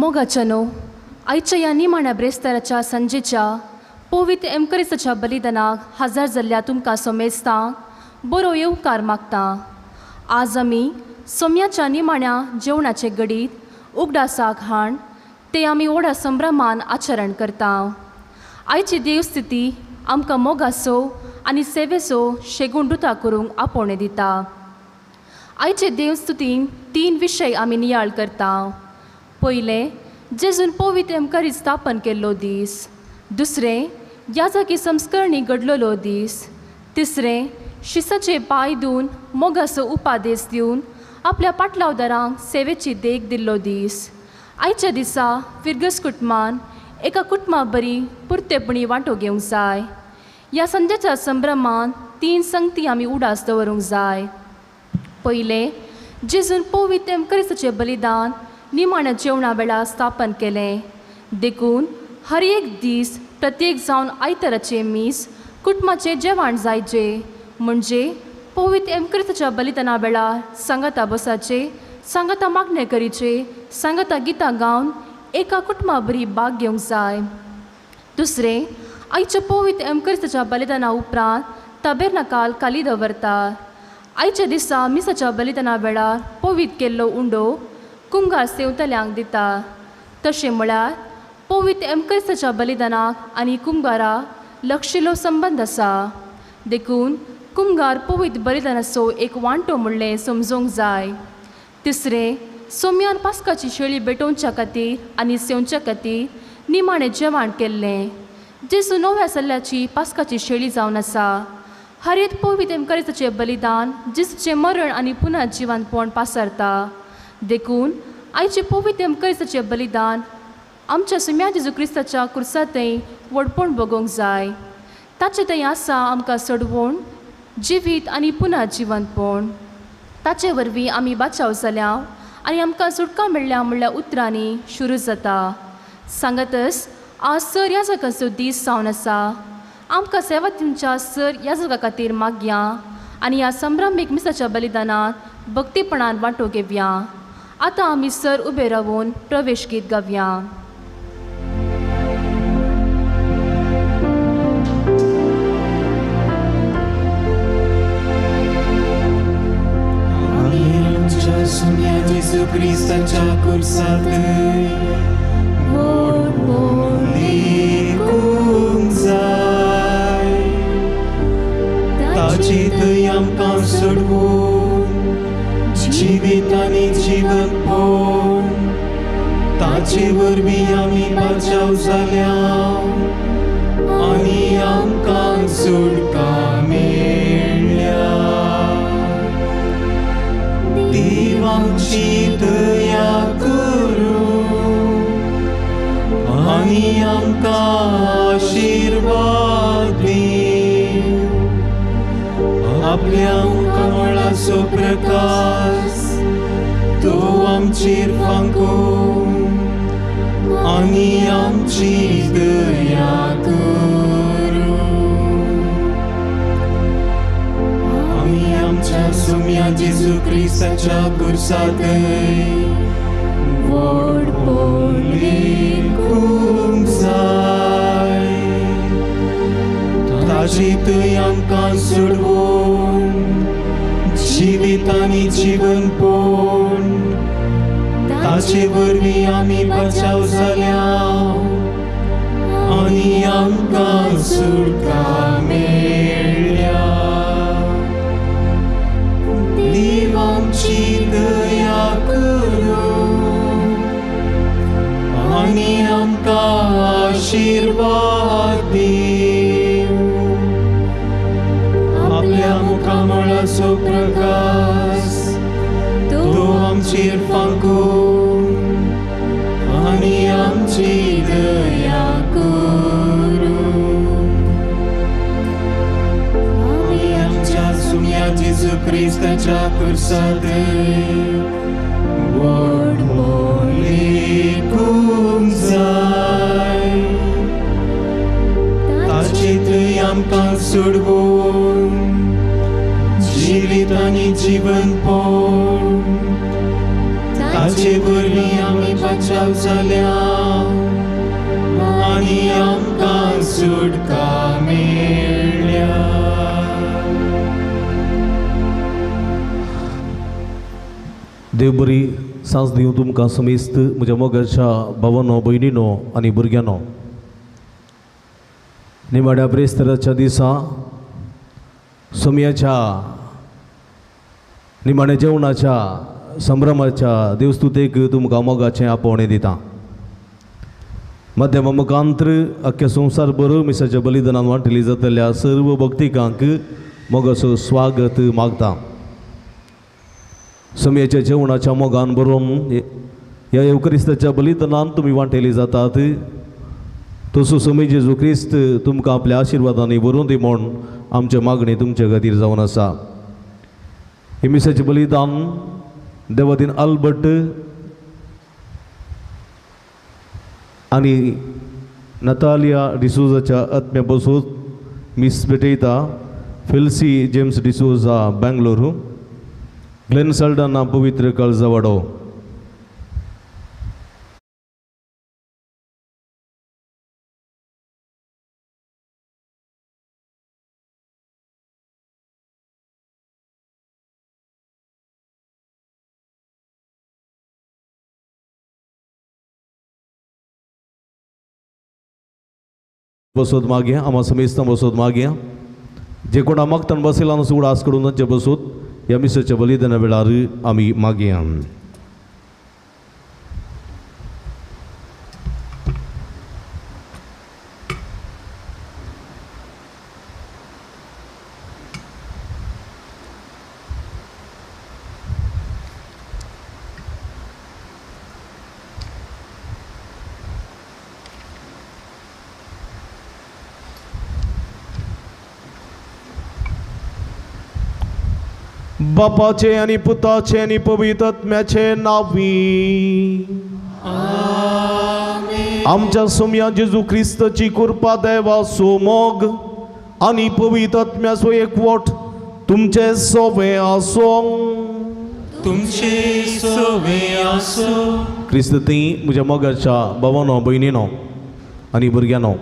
मोगाच्या न्हू आयच्या ह्या निमाण्या ब्रेस्ताराच्या सांजेच्या पवित्र एमकरिसाच्या बलिदानाक हजर जाल्ल्या तुमकां समेस्तांक बरो येवकार मागता. आज आमी सोम्याच्या निमाण्या जेवणाचे गडीत उगडासाक हाण ते आमी व्हडा संभ्रमान आचरण करता. आयची देवस्थिती आमकां मोगाचो आनी सेवेचो शेगूण रुता करूंक आपोवणें दिता. आयचे देवस्तुतीन तीन विशय आमी नियाळ करता. पयलें, जेजून पवित्र एमकरी स्थापन केल्लो दीस. दुसरें, याजकी संस्करणी घडलेलो दीस. तिसरें, शिसाचे पांय धुवन मोगाचो उपादेस दिवन आपल्या पाटलावदारांक सेवेची देख दिल्लो दीस. आयच्या दिसा फिरगस कुटुंबान एका कुटुंबा बरी पुरतेपणी वांटो घेवंक जाय. ह्या संदेच्या संभ्रमान तीन संगती आमी उडास दवरूंक जाय. पयलें, जेजून पवित्र एमकरिसाचें बलिदान निमाण्या जेवणा वेळार स्थापन केलें. देखून हर एक दीस प्रत्येक जावन आयताराचें मीस कुटुंबाचें जेवण जायचें, म्हणजे पवित्र एमकरिसाच्या बलिदाना वेळार सांगाता बसाचें, सांगाता मागणें करीचें, सांगाता गितां गावन एका कुटुंबा बरी भाग घेवंक जाय. दुसरें, आयच्या पवित्र एमकरिसाच्या बलिदाना उपरांत ताबेरनाकाल खाली दवरता. आयच्या दिसा मिसाच्या बलिदाना वेळार पवित्र केल्लो उंडो कुंगार सेवतल्यांक दिता. तशें म्हळ्यार पवित्र एमकरिसाच्या बलिदानाक आनी कुंगारा लक्षिलो संबंद आसा. देखून कुंगार पवित्र बलिदानाचो एक वांटो म्हणलें समजूंक जाय. तिसरें, सोम्यान पास्काची शेळी भेटोवच्या खातीर आनी सेवच्या खातीर निमाणें जेवण केल्लें. जेजू नव्या सल्ल्याची पास्काची शेळी जावन आसा. हर एक पवित्र एमकरिसाचें बलिदान जेजूचें मरण आनी पुनः जिवनपण पासरता. देखून आयचें पवित्र एमकरिसाचें बलिदान आमच्या सुम्या जेजू क्रिस्ताच्या कुर्सांतय व्हडपण भोगोवंक जाय. ताचें थंय आसा आमकां सोडवण जिवीत आनी पुनः जिवनपण. ताचे वरवीं आमी बाचाव जाल्या आनी आमकां सुटका मेळ्ळ्या म्हणल्या उतरांनी सुरू जाता. सांगतच आज सर ह्या जगाचो दीस जावन आसा. आमकां सेवा दिवच्या सर ह्या जगा खातीर मागया आनी ह्या संभ्रमीक मिसाच्या बलिदानांत भक्तीपणान वांटो घेवया. आतां आमी सर उबे रावून प्रवेश गीत गावया. आमच्या जेजू क्रिस्ताच्या कुर्सांतय व्हडपण लेखूंक जाय. ताचे थंय आमकां सोडवून जिवीत आनी जिवनपण ताचे वरवीं आमी बचाव जाल्या आनी आमकां सुटका मेळ्ळ्या. देव आमची दया करूं आनी आमकां आशिर्वाद दीवं. आपल्या मुखामळाचो प्रकाश तो आमचेर फांकोवन आनी आमची दया करूं. आमी आमच्या सुम्या जेजू क्रिस्ताच्या कुर्सांतय व्हडपण लेखूंक जाय. ताचे थंय आमकां सोडवून जिवीत आनी जिवनपण ताचे वरवीं आमी बचाव जाल्या आनी आमकां सुटका मेळ्ळ्या. देव आमची दया करूं आनी आमकां आशिर्वाद दीवं. आपल्या मुखामळाचो प्रकाश तो आमचेर फांकोवन आनी आमची दया करूं. आमी आमच्या सुम्या जेजू क्रिस्ताच्या कुर्सांतय व्हडपण लेखूंक जाय. ताचे थंय आमकां सोडवून जिवीत आनी जिवनपण ताचे वरवीं आमी बचाव जाल्या आनी आमकां सुटका मेळ्ळ्या. देव बरी सांज दिवं तुमकां समेस्त म्हज्या मोगाच्या भावानो, भयणीनो आनी भुरग्यांनो. निमाड्या ब्रेस्तराच्या दिसा सोमयाच्या निमाण्या जेवणाच्या संभ्रमाच्या देवस्तुतेक तुमकां मोगाचें आपोवणें दिता. मध्यमा मुखांत्र अख्ख्या संवसार भर मिसाच्या बलिदानान वांटली जातल्या सर्व भक्तिकांक मोगाचो स्वागत मागता. समयाच्या जेवणाच्या मोगान बरोवन ह्या येवक्रिस्ताच्या बलिदानान तुमी वांटेली जातात. तसो समी जेजू क्रिस्त तुमकां आपल्या आशिर्वादांनी बरोवन दी म्हूण आमचें मागणें तुमचे खातीर जावन आसा. हे मिसाचें बलिदान देवादीन अल्बर्ट आनी नतालिया डिसोजाच्या आत्म्या बसून मीस भेटयता. फिल्सी जेम्स डिसोजा, बेंगलोरू. ग्लेन सल्डाना, पवित्र काळजावाडो. बसोत मागया आमा समेस्तां बसोत मागया. जे कोणा मागतान बसयला न्हू उडास करून तांचे बसोत ह्या मिसाच्या बलिदाना वेळार आमी मागया. बापाचे आनी पुताचे आनी पवित्र आत्म्याचे नांवी आमच्या सोम्या जेजू क्रिस्ताची कृपा, देवाचो मोग आनी पवित्र आत्म्याचो एकवट तुमचे सोवे आसूं. तुमचे सोवे आसूं. क्रिस्त ती म्हज्या मोगाच्या भावानो, भयणीनो आनी भुरग्यांनो,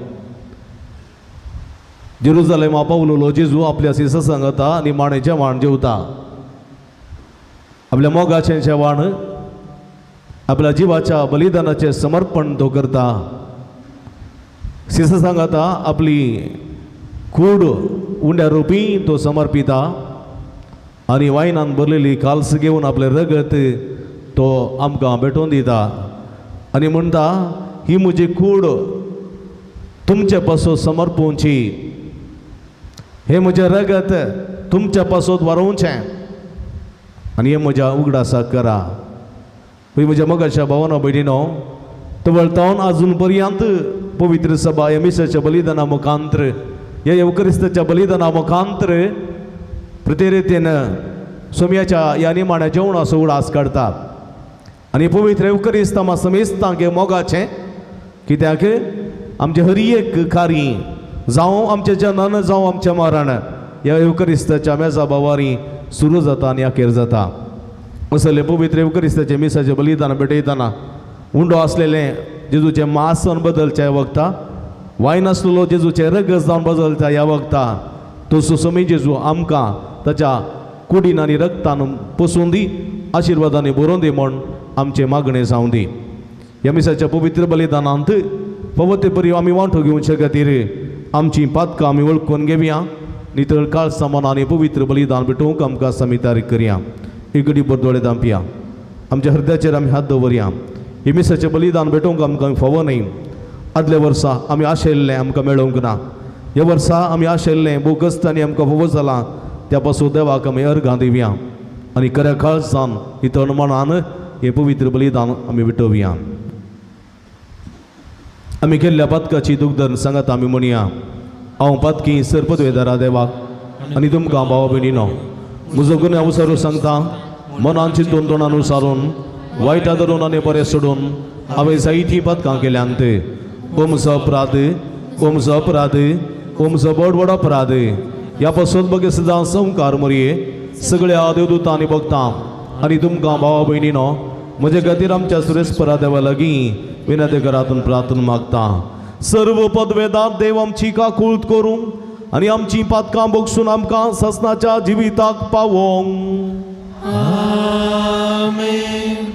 जेरुजालेमा पावलोलो जेजू आपल्या शिसा सांगता आनी माणें जेवण जेवता. आपल्या मोगाचें जेवण, आपल्या जिवाच्या बलिदानाचें समर्पण तो करता. शिसा सांगता आपली कूड उंड्या रुपी तो समर्पिता आनी वायनान भरलेली काल्स घेवन आपलें रगत तो आमकां भेटोवन दिता आनी म्हणटा, ही म्हजी कूड तुमचे पासून समर्पोवची, हे म्हजें रगत तुमच्या पासून वारोवचें आनी हे म्हज्या उगडासाक करा. ही म्हज्या मोगाच्या भावानो, भयणीनो, तवळतावन आजून पर्यंत पवित्र सभा ह्या मिसाच्या बलिदाना मुखांत्र, ह्या येवक्रिस्ताच्या बलिदाना मुखांत्र प्रतिरितीन सोम्याच्या ह्या निमाण्या जेवणाचो उगडास काडटा आनी पवित्र येवक्रिस्त आमा समेस्तांक हे मोगाचें, कित्याक आमचें हर एक कार्य जावं आमचें जनन जावं आमचें मरण ह्या येवक्रिस्ताच्या मेजा बावारी सुरू जाता आनी अखेर जाता. असले पवित्र येवक्रिस्ताचें मिसाचें बलिदान भेटयतना उंडो आसलेलें जेजूचें मांस जावन बदलचें वखता, वायन आसलेलो जेजूचें रगत जावन बदलता ह्या वखता. तसो समी जेजू आमकां ताच्या कुडीन आनी रगतान पोसून दी, आशिर्वादांनी बरोवन दी म्हूण आमचें मागणें जावं दी. ह्या मिसाच्या पवित्र बलिदानांत फावो ते परी आमी वांटो घेवचे खातीर आमचीं पातकां आमी वळखून घेवया, नितळ काळ सामान आनी पवित्र बलिदान भेटोवंक आमकां समितार करया. इगडी दोळे दांपया, आमच्या हृदयाचेर आमी हात दवरया. हे मिसाचें बलिदान भेटोवंक आमकां फावो न्हय. आदल्या वर्सा आमी आशिल्लें आमकां मेळोवंक ना, ह्या वर्सा आमी आशिल्लें भोगस्त आनी आमकां फावो जालां, त्या पासून देवाक आमी अर्घां दिवया आनी खऱ्या काळजान नितळ मनान हें पवित्र बलिदान आमी भेटोवया. आमी केल्ल्या पातकाची दुग्धन सांगात आमी म्हणया, हांव पातकी सरपदवेदारा देवाक आनी तुमकां भावा भयणीनो म्हजो गुन्यांव विसरून सांगता, मनान चिंतून तोंडान विचारून वायट धरून आनी बरें सोडून हांवें जायतीं पातकां केल्यांत. ओमचो अपराध, ओमचो अपराध, ओमचो व्हड व्हड अपराध. ह्या पासून बगे सदां संवकार मरये सगळ्या देवदूतांनी भोगता आनी तुमकां भावा भयणीनो म्हजे खातीर आमच्या सुरेस्परा देवा लागीं विनंती करातून प्रार्थना मागता. सर्व पदवेदार देव आमची काकूळत करूं आनी आमची पातकां बगसून आमकां ससनाच्या जिविताक पावोंक. आमेन.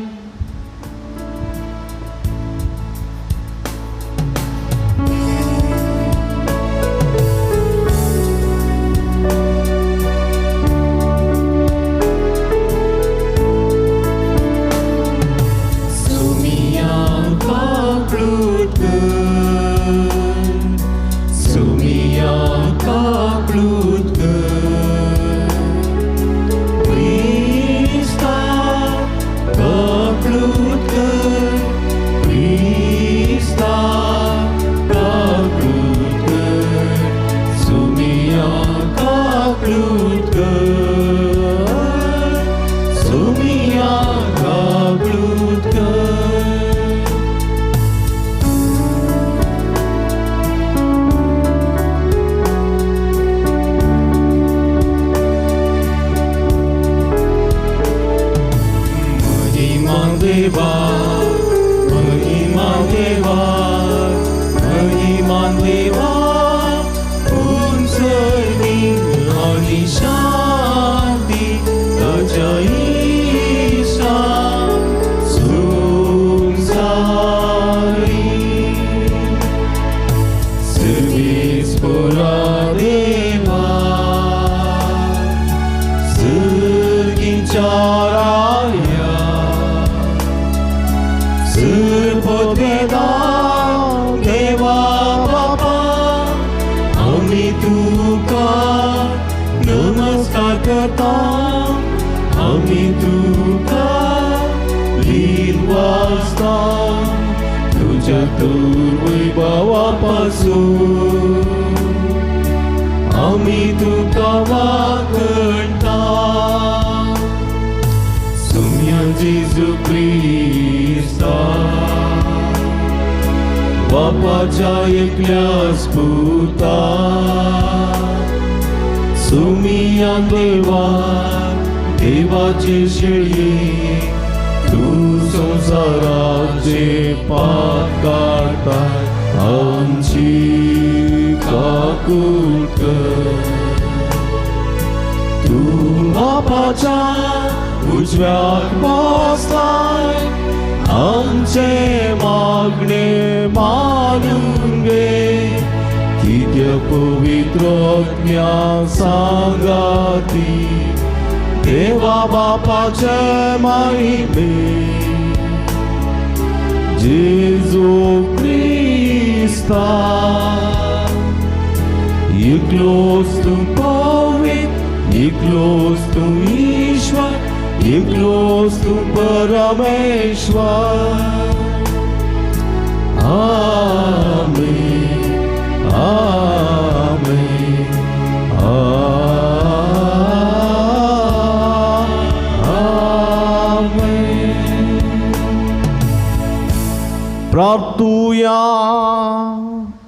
प्रार्थुया.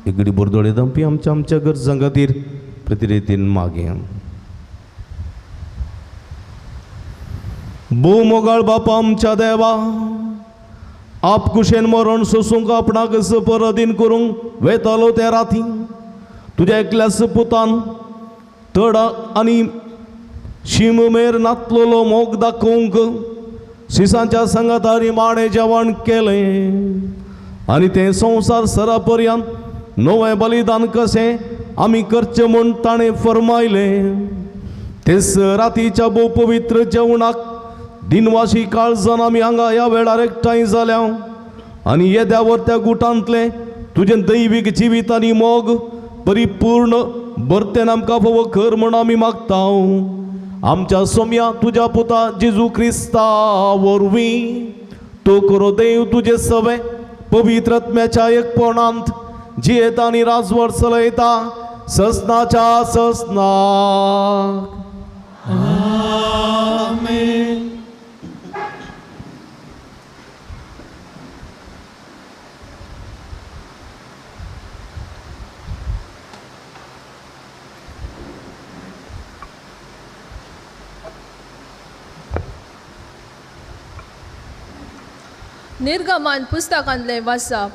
इगडी बोरदोळे दंपी आमच्या आमच्या गरजां खातीर प्रतिरेतीन मागया. भोव मोगाळ बापा आमच्या देवा, आप कुशेन मरण सोसूंक आपणाक पराधीन करूंक वेतालो त्या राती तुज्या एकल्यास पुतान तड आनी शीम मेर नातलोलो मोग दाखोवंक सिसांच्या सांगातारी माडे जेवण केलें आनी तें संवसार सरा पर्यंत नवें बलिदान कशें आमी करचें म्हूण ताणें फरमायलें. तेच रातीच्या भोव पवित्र जेवणाक दिनवाशी काळजान आमी हांगा ह्या वेळार एकठांय जाल्या आनी येद्यावर त्या गुटांतलें तुजें दैवीक जिवीत आनी मोग परिपूर्ण भरतेन आमकां फावो कर म्हूण आमी मागता. आमच्या सोम्या तुज्या पुता जेजू क्रिस्ता वरवीं तो करो देव तुजे सवे पवित्र आत्म्याच्या एकपणांत जियेता आनी राजवट चलयता ससनाच्या ससनाक. आमेन. निर्गमान पुस्तकांतलें वाचप.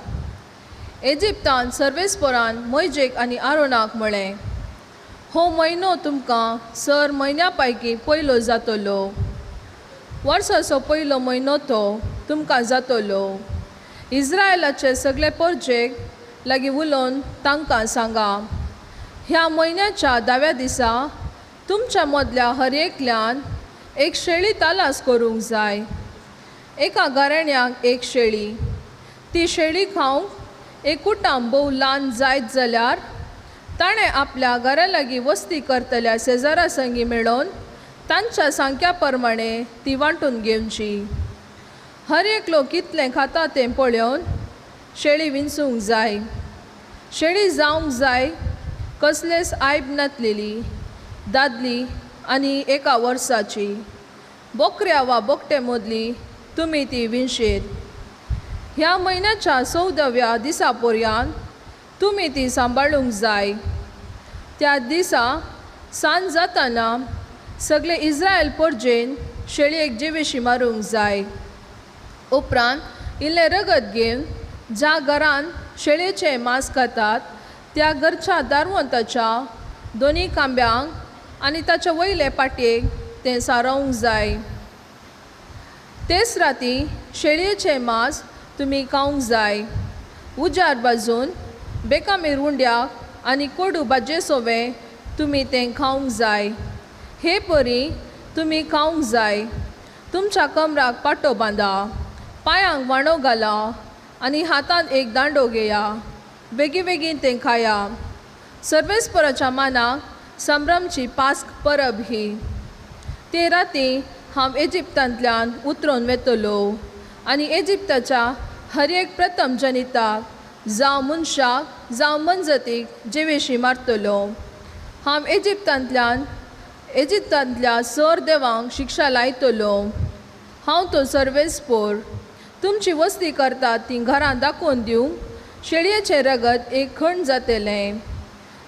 इजिप्तान सर्वेस्पोरान मोयजेक आनी आरोनाक म्हळें, हो म्हयनो तुमकां सर म्हयन्या पैकी पयलो जातलो. वर्साचो पयलो म्हयनो तो तुमकां जातलो. इस्रायलाचे सगळे परजेक लागीं उलोवन तांकां सांगा, ह्या म्हयन्याच्या 10व्या दिसा तुमच्या मदल्या हर एकल्यान एक शेळी तालास करूंक जाय. एका घराण्याक एक शेळी. ती शेळी खावंक एक कुटाम भोव ल्हान जायत जाल्यार ताणें आपल्या घरा लागीं वस्ती करतल्या शेजारा संगी मेळोवन तांच्या सांख्या प्रमाणे ती वांटून घेवची. हर एकलो कितलें खाता तें पळोवन शेळी विंचूंक जाय. शेळी जावंक जाय कसलेच आयब नातलेली, दादली आनी एका वर्साची. बोकऱ्या वा बोकटे मदली तुमी ती विंचेत. ह्या म्हयन्याच्या 14व्या दिसा पर्यंत तुमी ती सांबाळूंक जाय. त्या दिसा सांज जाताना सगळे इस्रायल परजेन शेळयेक जिवेशी मारूंक जाय. उपरांत इल्लें रगत घेवन ज्या घरान शेळयेचें मांस खातात त्या घरच्या दारवंताच्या दोनी खांब्यांक आनी ताच्या वयले पाटयेक तें सारोवंक जाय. तेच राती शेळयेचें मांस तुमी खावंक जाय. उजार भाजून बेकामीर उंड्याक आनी कोडू भाजये सोवे तुमी तें खावंक जाय. हे परी तुमी खावंक जाय. तुमच्या कमराक पाटो बांदा, पांयांक वाणो घाला आनी हातांत एक दांडो घेया. बेगीन बेगीन तें खाया. सर्वेस्पराच्या मानाक संभ्रमची पास्क परब ही. ते राती हांव इजिप्तांतल्यान उतरोन वेतलो आनी इजिप्ताच्या हर एक प्रथम जनिताक, जावं मनशाक जावं मनजतीक जिवेशी मारतलो. हांव इजिप्तांतल्या सर देवांक शिक्षा लायतलो. हांव तो सर्वेस्पोर. तुमची वस्ती करतात ती घरां दाखोवन दिवंक शेळयेचें रगत एक खण जातलें.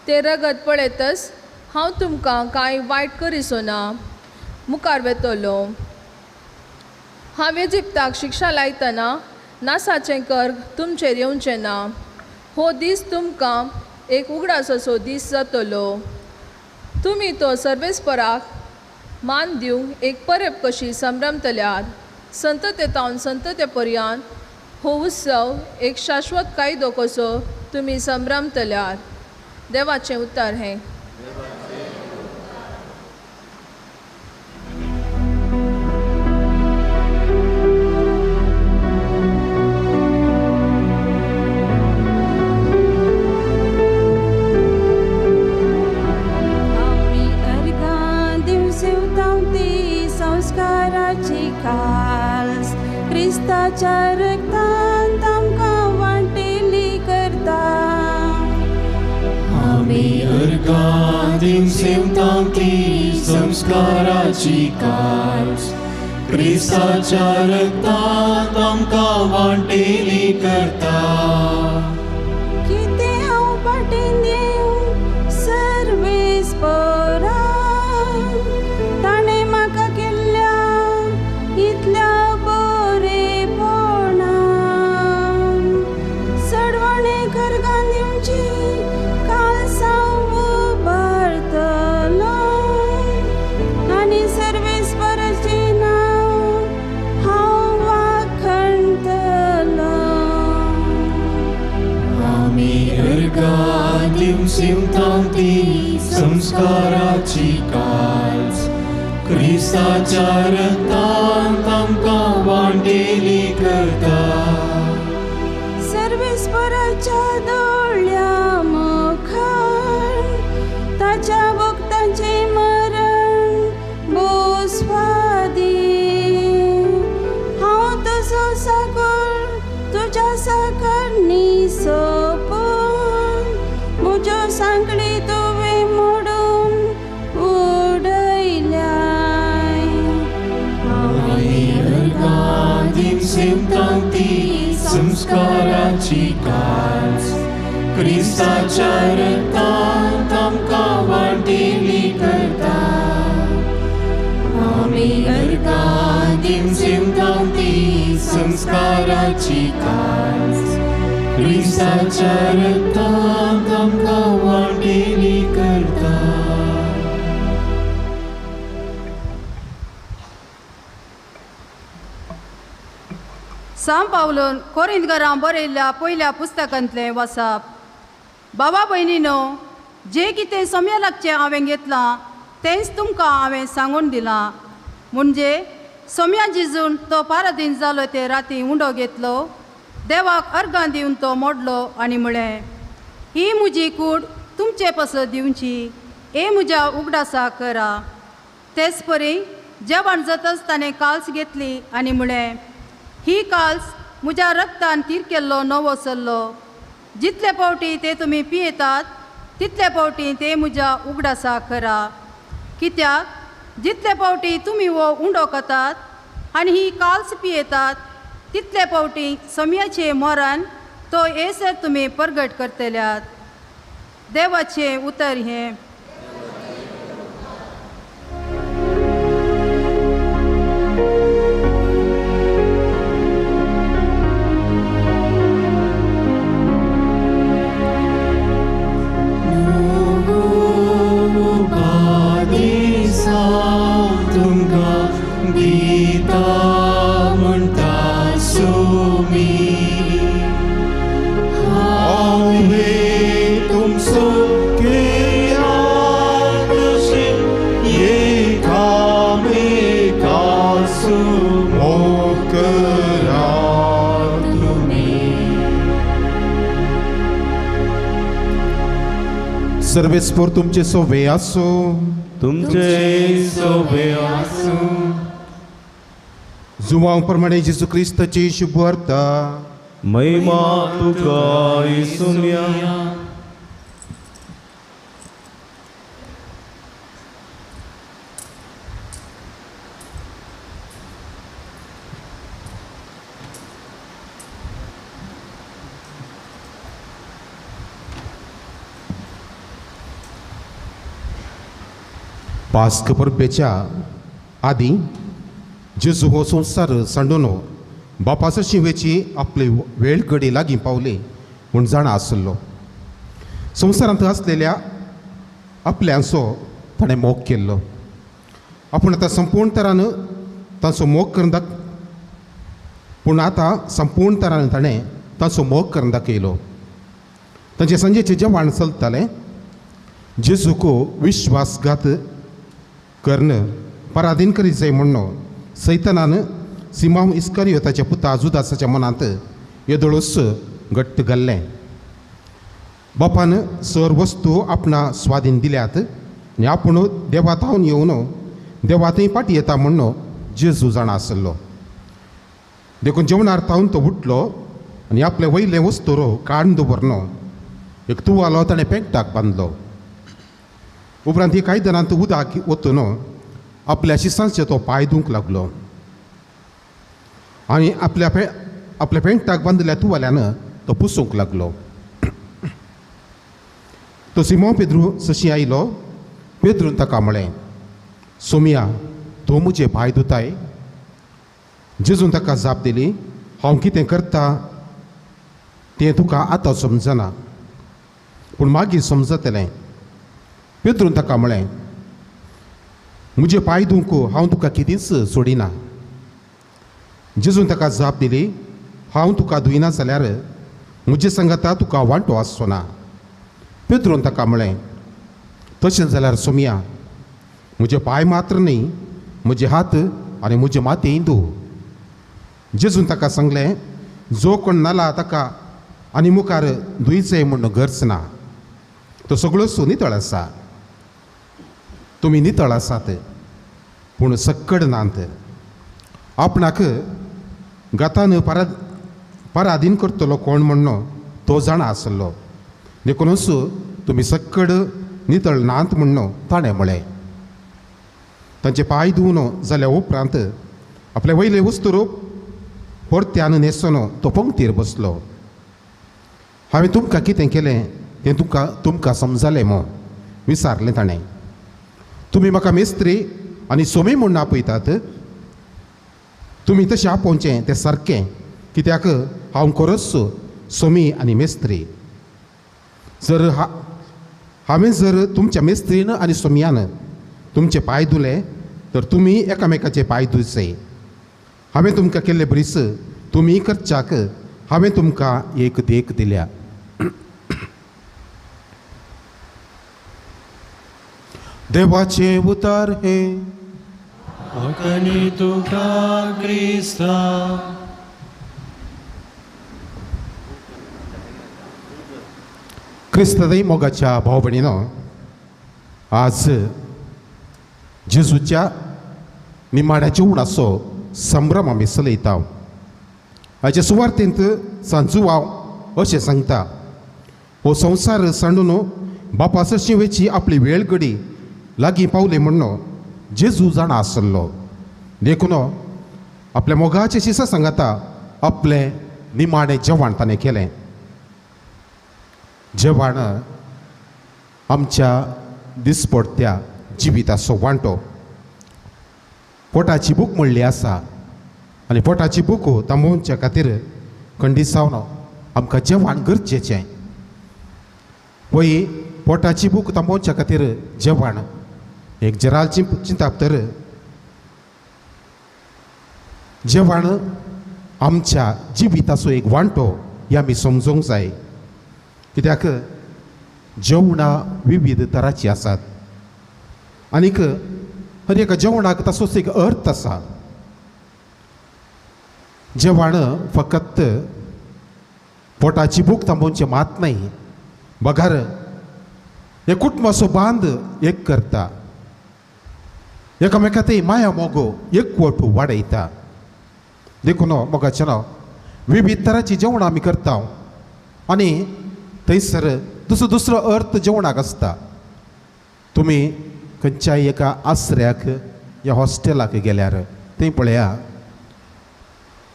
तें रगत पळयतच हांव तुमकां कांय वायट करिसो ना मुखार वेतलो. हांव इजिप्ताक शिक्षा लायतना नासाचें कर्ग तुमचेर येवचें ना. हो दीस तुमकां एक उगडासो दीस जातलो. तुमी तो सर्वेस्पराक मान दिवंक एक परब कशी संभ्रमतल्यात. संतते तावन संतते पर्यंत हो उत्सव एक शाश्वत कायदो कसो तुमी संभ्रमतल्यात. देवाचें उतर हें. आमी अर्गां दिवसेवतां ती संस्काराची काल्स क्रिस्ताच्या रक्तान तांकां वांटेली करता. आमी अर्गां दिवसेवतां ती संस्काराची काल्स क्रिस्ताच्या रक्तान आमकां वांटेली करता. कितें हांव पाटीन दिवं सर्वेस्परान, ताणें म्हाका केल्ल्या इतल्या बरेपणान. सडवणे कर्गां दिवची कालसांव उबारतलो आनी सर्वेस्पराचें नांव हांव वाखणतलो. आमी अर्गां दिवसेवतां ती संस्काराची काल्स क्रिस्ताच्या रक्तान आमकां वांटेली करता. सर्वेस्पराच्या दोळ्या मुखार ताच्या भक्तांचें मरण बोस्वादी. हांव तुजो साकोर तुज्या साकरणी सोपून म्हज्यो सांकळी तुवें मोडून उडयल्याय. आमी अर्गां दिवसेवतां ती संस्काराची काल्स क्रिस्ताच्या रक्तान आमकां वांटेली करता. आमी अर्गां दिवसेवतां ती संस्काराची काज क्रिस्ताच्या रक्तांत आमकां वांटेली करता. सांव पावलून कोरिंतकारांक बरयल्ल्या पयल्या पुस्तकांतलें वाचप. बाबा भयणीनो, जें कितें सोम्या लागचें हांवें घेतलां तेंच तुमकां हांवें सांगून दिलां. म्हणजे सोम्या जिजून तो पारादीन जालो ते राती उंडो घेतलो, देवाक अर्गां दिवन तो मोडलो आनी म्हळें, ही म्हजी कूड तुमचे पासत दिवची, हे म्हज्या उगडासा करा. तेच परी जेवण जातच ताणें काल्स घेतली आनी म्हळें, ही काल्स म्हज्या रक्तान तीर केल्लो नवो सल्लो, जितले फावटी ते तुमी पियेतात तितले फावटी ते म्हज्या उगडासा करा. कित्याक जितले फावटी तुमी हो उंडो खातात आनी ही काल्स पियेतात तितले फावटी सोम्याचें मरण तो येसर तुमी परगट करतल्यात. देवाचें उतर हें. सर्वेस्पोर तुमचे सोवे आसो, तुमचे सोवे आसो. जुवांव प्रमाणे जेजू क्रिस्ताची शुभवार्ता. महिमा तुका येसुया. पास्क परबेच्या आदीं जेजू हो संवसार सांडून बापाचो शिंवेची आपली वेळ घडी लागीं पावली म्हूण जाणा आसलो. संवसारांत आसलेल्या आपल्यांचो ताणें मोग केल्लो. आपूण आतां संपूर्ण तरान तांचो मोग करून दाख पूण आतां संपूर्ण तरान ताणें तांचो मोग करून दाखयलो. तांचे सांजेचें जेवण चलतालें. जेजूक विश्वासघात कर्ण पराधीन करीत जाय म्हणून सैतानान सिमांव इस्कारियोताच्या पुता जुदासाच्या मनांत येदोळूच घट्ट घाल्लें. बापान सर वस्तू आपणा स्वाधीन दिल्यात आनी आपूण देवातावन येवन देवातय फाटी येता म्हणून जेजू जाणा आसलो. देखून जेवणार तावन तो उठलो आनी आपले वयले वस्तुरो काडून दवरलो. एक तुवालो ताणें पेंटाक बांदलो. उपरांत ही कांय जाणांत उदक वतून आपल्या शिसांचे तो पांय धुवंक लागलो आनी आपल्या आपल्या पेंटाक बांदिल्ल्या तुवाल्यान तो पुसूंक लागलो. तो सिमो पेद्रू सशी आयलो. पेद्रून ताका म्हळें, सोमिया, तूं म्हजे पांय धुताय? जेजून ताका जाप दिली, हांव कितें करता तें तुका आतां समजना, पूण मागीर समजतलें. पेद्रून ताका म्हळें, म्हजे पांय धुवंक हांव तुका कितेंच सोडिना. जेजून ताका जाप दिली, हांव तुका धुयना जाल्यार म्हजे सांगाता तुका वांटो आसचो ना. पेद्रून ताका म्हळें, तशें जाल्यार सोमिया, म्हजे पांय मात्र न्ही, म्हजे हात आनी म्हजे माथेंय धूव. जेजून ताका सांगलें, जो कोण नाला ताका आनी मुखार धुयचें म्हूण गरज ना, तो सगळोच नितळ आसा. तुमी नितळ आसात पूण सक्कड नात. आपणाक गातान पराधीन करतलो कोण म्हणून तो जाणा आसलो, देखूनच तुमी सक्कड नितळ नात म्हणून ताणें म्हळें. तांचे पांय धुवन जाल्या उपरांत आपले वयले वस्तुरूप परत्यान न्हेसून तो पंक्तीर बसलो. हांवें तुमकां कितें केलें तें तुमकां समजलें मो? विचारलें ताणें. तुमी म्हाका मेस्त्री आनी सोमी म्हूण आपयतात, तुमी तशें आपोवचें तें सारकें, कित्याक हांव खरोच सोमी आनी मेस्त्री. जर हांवें जर तुमच्या मेस्त्रीन आनी सोमयान तुमचे पांय धुले तर तुमी एकामेकाचे पांय धुवचे. हांवें तुमकां केल्ले बरीस तुमी करच्याक हांवें तुमकां एक देख दिल्या. देवाचें उतर हें. आनी तुका क्रिस्ता. क्रिस्तदय मोगाच्या भाव भयणीनो, आज जेजूच्या निमाण्या जेवणाचो संभ्रम आमी चलयता. हाचे सुवार्थेंत सांजुवाव अशें सांगता, हो संवसार सांडून बापा सरशीं वयची आपली वेळ घडी लागीं पावली म्हणून जेजू जाणा आसलो. देखून आपल्या मोगाचे शिसा सांगाता आपलें निमाणें जेवण ताणें केलें. जेवण आमच्या दिसपडत्या जिविताचो वांटो. पोटाची भूक म्हणली आसा आनी पोटाची भूक थांबोवच्या खातीर खंडीसावन आमकां जेवण गरजेचें. पळय, पोटाची भूक थांबोवच्या खातीर जेवण एक जराल चिंताप तर जेवण आमच्या जिविताचो एक वांटो हे आमी समजूंक जाय. कित्याक जेवणां विविध तरांचीं आसात आनीक हर एका जेवणाक ताचोच एक अर्थ आसा. जेवण फकत पोटाची भूक थांबोवचें मात न्हय, बगर हे कुटुंबाचो बांद एक करता, एकामेका ते माया मोगो एकवट वाडयता. देखून मोगाचें नांव विविध तरांचीं जेवणां आमी करता आनी थंयसर दुसरो दुसरो अर्थ जेवणाक आसता. तुमी खंयच्याय एका आसऱ्याक या हॉस्टेलाक गेल्यार थंय पळया,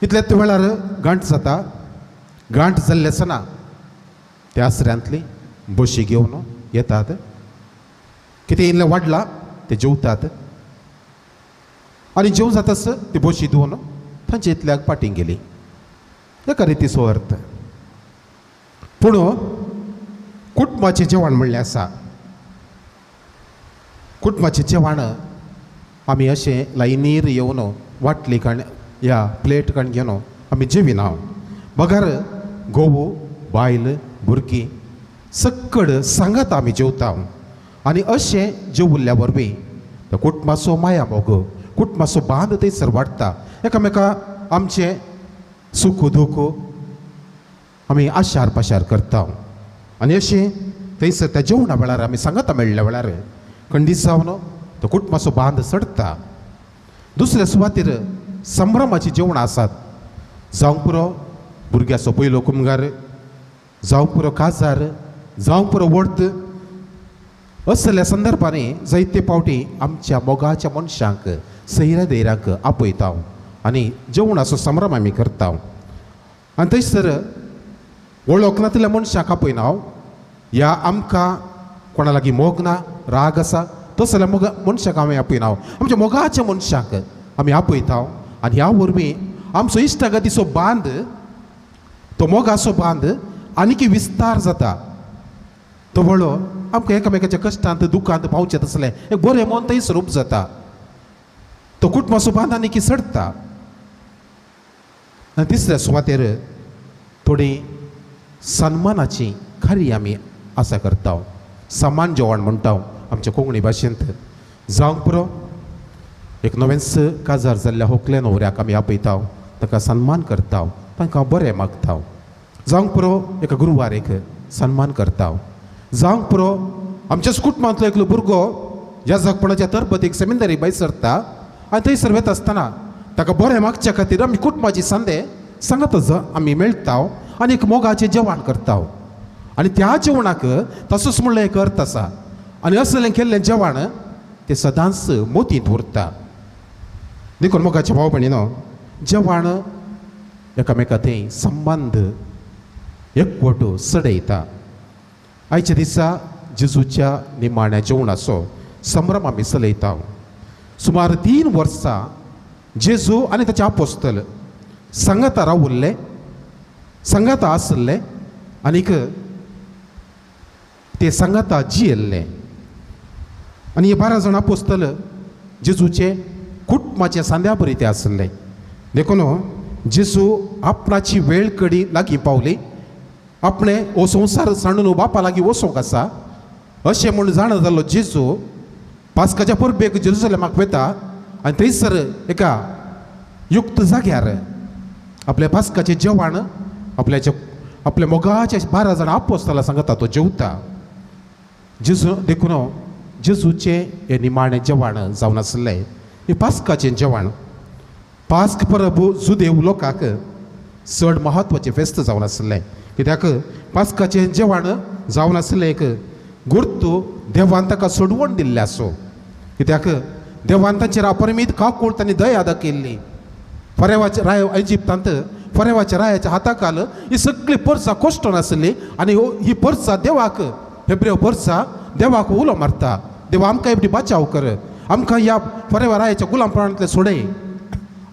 इतल्याच वेळार गांठ जाता. गांठ जाल्लें आसना त्या आसऱ्यांतली बशी घेवन येतात, कितें इल्लें वाडलां ते जेवतात आनी जेवण जाताच ती बशी धुवन तांचे इतल्याक पाटीं गेली. एका रितीचो अर्थ. पूण कुटुंबाचें जेवण म्हणलें आसा. कुटुंबाचें जेवण आमी अशें लायनीर येवन वाटली काण या प्लेट काण घेवन आमी जेविना, बगर घोव बायल भुरगीं सक्कड सांगात आमी जेवता. आनी अशें जेवल्ल्या वरवीं त्या कुटुंबाचो माया मोग, कुटुंबाचो बांद थंयसर वाडटा. एकामेका आमचें सुख दुख आमी आशार पाशार करता आनी अशें थंयसर त्या जेवणा वेळार आमी सांगाता मेळ्ळ्या वेळार खंडीत जावन तो कुटुंबाचो बांद चडटा. दुसऱ्या सुवातेर संभ्रमाचीं जेवणां आसात. जावंक पुरो भुरग्याचो पयलो कुमगार, जावंक पुरो काजार, जावंक पुरो वर्त. असल्या संदर्भांनी जायते फावटी आमच्या मोगाच्या मनशांक सैऱ्या दैरांक आपयता आनी जेवणाचो संभ्रम आमी करता. आनी थंयसर वळख नातिल्ल्या मनशाक आपयना या आमकां कोणा लागीं मोग ना, राग आसा तसो जाल्यार मोग मनशाक आमी आपयना. आमच्या मोगाच्या मनशाक आमी आपयता आनी ह्या वरवीं आमचो इश्टागतीचो बांद, तो मोगाचो बांद आनीक विस्तार जाता. तो व्हडलो आमकां एकामेकाच्या कश्टांत दुखांत पावचें तसलें एक बरें मन थंय स्वरूप जाता. तो कुटुंबाचो बांद आनीक चडटा. आनी तिसऱ्या सुवातेर थोडी सन्मानाची खरी आमी आसा करता. समान जेवण म्हणटा आमच्या कोंकणी भाशेंत. जावंक पुरो एक नवेंच काजार जाल्ल्या होकल्या न्हवऱ्याक आमी आपयता, ताका सन्मान करता, तांकां बरें मागता. जावंक पुरो एका गुरवारेक सन्मान करता. जावंक पुरो आमच्याच कुटुंबांतलो एकलो भुरगो ह्या जगपणाच्या तरबतीक सेमिनारी भायर सरता आनी थंयसर वता आसतना ताका बरें मागच्या खातीर आमी कुटुंबाची संदे सांगातच आमी मेळटा आनी एक मोगाचें जेवण करता. आनी त्या जेवणाक तसोच म्हणलें एक अर्थ आसा आनी असलें केल्लें जेवण तें सदांच मोतींत उरता. देखून मोगाचे भाव भयणीनो, जेवण एकामेका थंय संबंद एकवट चडयता. आयच्या दिसा जेजूच्या निमाण्या जेवणाचो संभ्रम आमी चलयता. सुमार 3 वर्सां जेजू आनी ताचे आपोस्तल सांगाता रावल्ले, सांगाता आसले आनीक ते सांगाता जियेल्ले. आनी हे 12 जाण आपोस्तल जेजूचे कुटुंबाचे सांद्या बरी ते आसले. देखून जेजू आपणाची वेळ कडी लागीं पावली, आपणें हो संवसार सांडून बापा लागीं वचोंक आसा अशें म्हूण जाणा जाल्लो जेजू पास्काच्या परबेक जेरुसलेमाक वता आनी थंयसर एका युक्त जाग्यार आपल्या पास्काचें जेवण आपल्याच्या आपल्या मोगाच्या 12 जाणां आपोस्ताला सांगता तो जेवता. जेजू देखून जेजूचें हें निमाणें जेवण जावन आसलें हें पास्काचें जेवण. पास्क परब जुदेव लोकांक चड म्हत्वाचें फेस्त जावन आसलें, कित्याक पास्काचें जेवण जावन आसलें एक गुर्तू देवान ताका सोडवण दिल्लें आसो, कित्याक देवान तांचेर अपरिमीत काकूळ तांणी दया दाखयल्ली. फरेवाच्या राय इजिप्तांत फरेवाच्या रायाच्या हाताखाल ही सगळी परसा कोश्टून आसली आनी ही परसा देवाक हेब्रेव परसा देवाक उलो मारता, देवा आमकां एकटी बाचाव कर, आमकां ह्या फरेवा रायाच्या गुलामपणांतलें सोडय.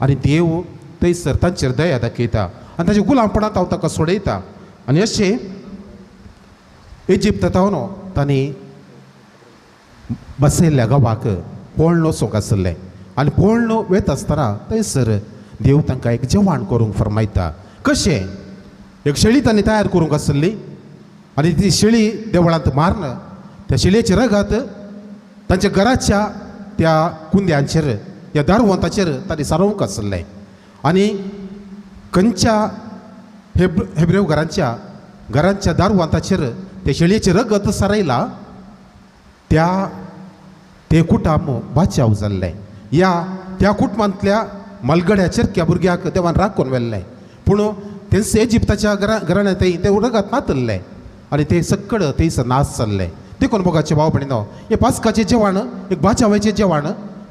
आनी देव थंयसर तांचेर दया दाखयता आनी ताच्या गुलामपणांत हांव ताका सोडयता. आनी अशें इजिप्तांत तांणी बसयल्ल्या गांवाक पोळणो वचूंक आसलें आनी पोळणो वयता आसतना थंयसर देव तांकां एक जेवण करूंक फरमायता. कशें एक शेळी तांणी तयार करूंक आसली आनी ती शेळी देवळांत मारून त्या शेळयेचे रगत तांच्या घराच्या त्या कुंद्यांचेर ह्या दारवंताचेर तांणी सारोवंक आसलें. आनी खंयच्या हेब्रेव घरांच्या घरांच्या दारवंताचेर ते शेळयेचें रगत सारयला त्या ते कुटुंब बाचाव जाल्लें. ह्या त्या कुटुंबांतल्या मलगड्या चेरक्या भुरग्याक देवान राखून व्हेल्लें, पूण तेंच इजिप्ताच्या घराण्यांत तें रगत नातल्लें आनी ते सकड थंयसर नाश जाल्लें. देखून मोगाचे भाव भयणीनो हें पास्काचें जेवण एक बाचावाचें जेवण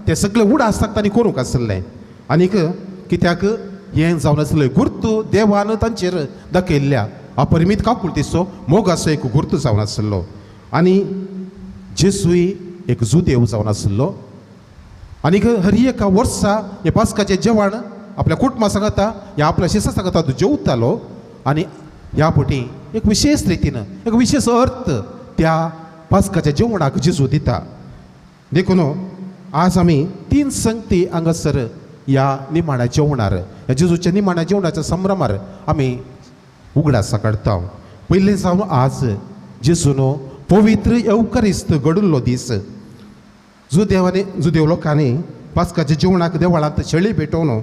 ते सगळे उडास तांणी करूंक आसलें. आनीक कित्याक हें जावन आसलें गुर्तू देवान तांचेर दाखयल्ल्या अपरिमीत काकुळतीचो मोगाचो एक गुर्तू जावन आसलो. आनी जेसूय एक जुदेव जावन आसलो आनीक हर एका वर्सा हे पास्काचें जेवण आपल्या कुटुंबा सांगता ह्या आपल्या शिसा सांगता तो जेवतालो. आनी ह्या पटी एक विशेष रितीन एक विशेष अर्थ त्या पास्काच्या जेवणाक जेजू दिता. देखून आज आमी 3 संगती हांगासर ह्या निमाण्या जेवणार ह्या जेजूच्या निमाण्या जेवणाच्या संभ्रमार आमी उगडासा काडटा. पयलें जावन आज जेजून पवित्र येवकारिस्त घडिल्लो दीस. जुदेवांनी जुदेव लोकांनी पास्काच्या जेवणाक देवळांत शेळी पेटोवन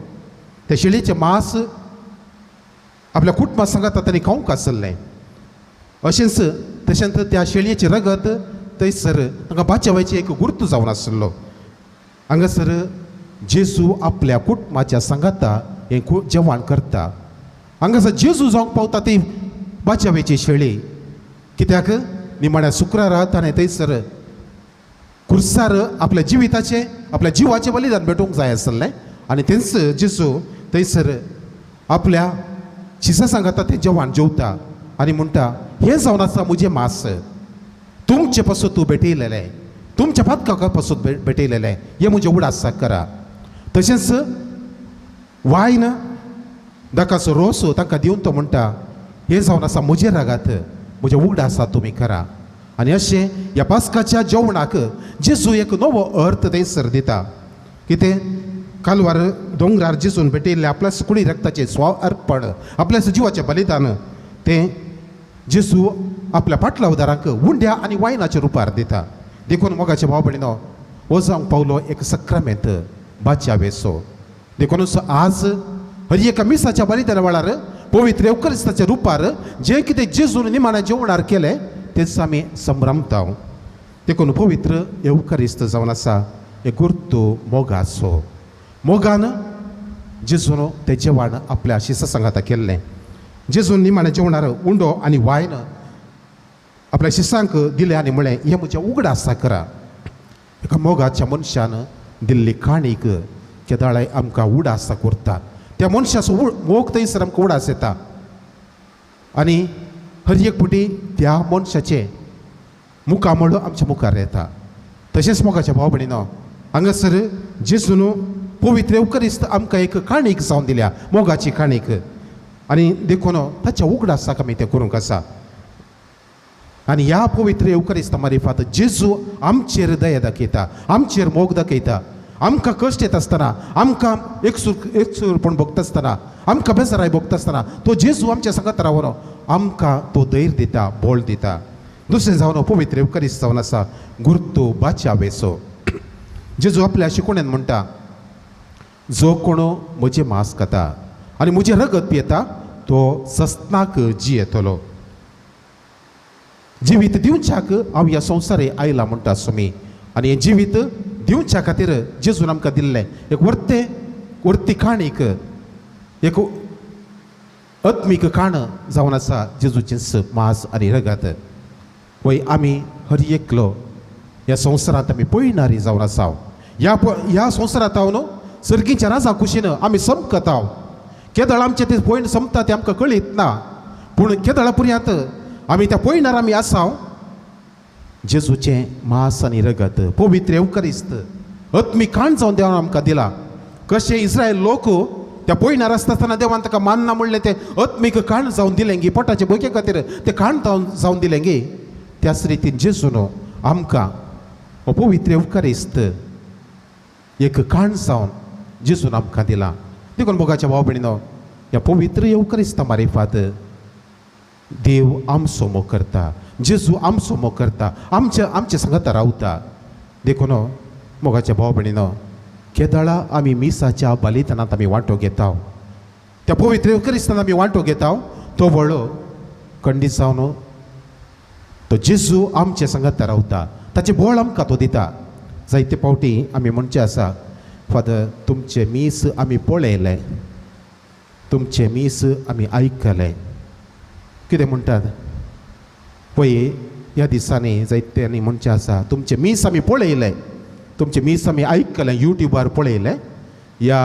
त्या शेळीचें मांस आपल्या कुटुंबा सांगाता तांणी खावंक आसलें. अशेंच तशेंच त्या शेळयेचें रगत थंयसर तांकां बाचावाचें एक गुर्तू जावन आसलो. हांगासर जेजू आपल्या कुटुंबाच्या सांगाता हें जेवण करता. हांगासर जेजू जावंक पावता ती बाचावेची शेळी, कित्याक निमाण्या शुक्रारा ताणें थंयसर खुर्सार आपल्या जिविताचें आपल्या जिवाचें बलिदान भेटोवंक जाय आसलें. आनी तेंच जेजू थंयसर आपल्या शिसा सांगाता तें जेवण जेवता आनी म्हणटा, हें जावन आसा म्हजें मांस, तुमचे पासून तूं भेटयलेलें, तुमच्या पातका पासून भेटयलेलें, हें म्हजें उडास करा. तशेंच वायन दाकाचो रोस तांकां दिवन तो म्हणटा, हें जावन आसा म्हजें रागात, म्हजें उगडासा तुमी करा. आनी अशें ह्या पास्काच्या जेवणाक जेजू एक नवो अर्थ थंयसर दिता. कितें कालवार दोंगरार जेजून भेटयल्लें आपल्या सुकडी रक्ताचें स्व अर्पण आपल्या जिवाचें बलिदान तें जेजू आपल्या पाटलावदारांक उंड्या आनी वायनाच्या रुपार दिता. देखून मोगाचे भाव भयणीनो हो जावंक पावलो एक सक्रामेंत बाचावेचो. देखूनच आज हर एका मिसाच्या बलिदाना वेळार पवित्र येवकारिस्ताच्या रुपार जें कितें जेजून निमाण्या जेवणार केलें तेच आमी संभ्रमता. देखून पवित्र येवकारिस्त जावन आसा एक गुर्तू मोगाचो. मोगान जेजून तें जेवण आपल्या शिसा सांगाता केल्लें. जेजून निमाण्या जेवणार उंडो आनी वायन आपल्या शिसांक दिलें आनी म्हळें, हें म्हजें उगडासा करा. एका मोगाच्या मनशान दिल्ली काणीक केदाळाय आमकां उडासा करता. त्या मनशाचो मोग थंयसर आमकां उडास येता आनी हर एक फावटी त्या मनशाचें मुखामळ आमच्या मुखार येता. तशेंच मोगाच्या भाव भयणीनो हांगासर जेजून पवित्र येवकरिस्त आमकां एक काणीक जावन दिल्या, मोगाची काणीक. आनी देखून ताच्या उगडासाक आमी तें करूंक आसा. आनी ह्या पवित्र येवकरिस्ता मारिफात जेजू आमचेर दया दाखयता, आमचेर मोग दाखयता. आमकां कश्ट येता आसतना, आमकां एकसूरपण भोगता आसतना, आमकां बेजाराय भोगता आसतना तो जेजू आमच्या सांगात रावन आमकां तो धैर्य दिता, बळ दिता. दुसरें जावन पवित्र येवकरिस्त जावन आसा गुर्तो बाच्यावेचो. जेजू आपल्या शिकोवण्यान म्हणटा, जो कोण म्हजें मांस खाता आनी म्हजें रगत पियेता तो सस्नाक जियेतलो. जिवीत दिवच्याक हांव ह्या संवसारे आयला म्हणटा स्वामी. आनी हें जिवीत दिवच्या खातीर जेजून आमकां दिल्लें एक वर्ते वर्ती काणीक, एक आत्मीक काण जावन आसा जेजूचें मांस आनी रगत. वय आमी हर एकलो ह्या संवसारांत आमी पळयणारी जावन आसा. ह्या संवसारांत हांव न्हू सर्गीच्या राजा कुशीन आमी समकत हांव. केदळ आमचें तें पयण समता तें आमकां कळीत ना, पूण केदळा पुर्यांत आमी त्या पयणार आमी आसा. जेजूचें मांस आनी रगत पवित्र येवकरिस्त आत्मीक काण जावन देवान आमकां दिला. कशें इस्रायल लोक त्या पयणार आसता आसतना देवान ताका मानना म्हणलें तें आत्मीक काण जावन दिलें गी, पोटाचे भुके खातीर तें काण जावन दिलें गी, त्याच रितीन जेजून आमकां हो पवित्र येवकरिस्त एक काण जावन जेजून आमकां दिला. देखून मोगाच्या भाव भयणीनो, ह्या पवित्र येवकरिस्ता मारिफात देव आमचो मोग करता, जेजू आमचो मोग करता, आमचे आमचे सांगाता रावता. देखून मोगाच्या भाव भयणीनो, केदळा आमी मिसाच्या बलिदानांत आमी वांटो घेता, त्या पवित्र येवकरिस्तान आमी वांटो घेता, तो व्हडलो खंडीत जावन तो जेजू आमचे सांगाता रावता, ताचें बळ आमकां तो दिता. जायते फावटी आमी म्हणचें आसा, फादर तुमचें मीस आमी पळयलें, तुमचें मीस आमी आयकलें. कितें म्हणटात पळय ह्या दिसांनी जायत्यांनी म्हणचें आसा, तुमचें मीस आमी पळयलें, तुमचें मीस आमी आयकलें, युट्यूबार पळयलें, ह्या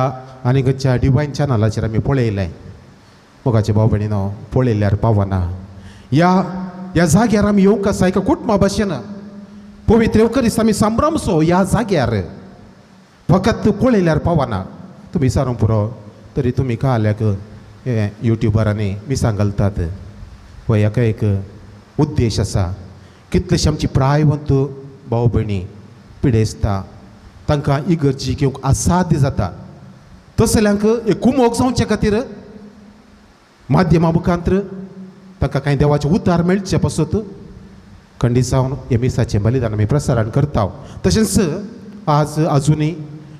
आनी खंयच्या डिवायन चॅनलाचेर आमी पळयलें. मोगाचे भाव भयणीनो, पळयल्यार पावना. ह्या ह्या जाग्यार आमी येवंक आसा एका कुटुंबा भाशेन पवित्र येवकरिस्त आमी संभ्रमसो ह्या जाग्यार फकत पळयल्यार पावना. तुमी विचारूंक पुरो तरी तुमी काल्याक हे युट्युबारांनी मिसां घालतात. पळय हाका एक उद्देश आसा. कितलेशे आमची प्रायवंत भाव भयणी पिडेस्ता, तांकां इगर्जी घेवंक असाध्य जाता, तसल्यांक एक कुमोक जावचे खातीर माध्यमा मुखांत्र तांकां कांय देवाचें उतार मेळचे पासत खंडीत जावन हे मिसाचें बलिदान आमी प्रसारण करता. तशेंच आज आजुनूय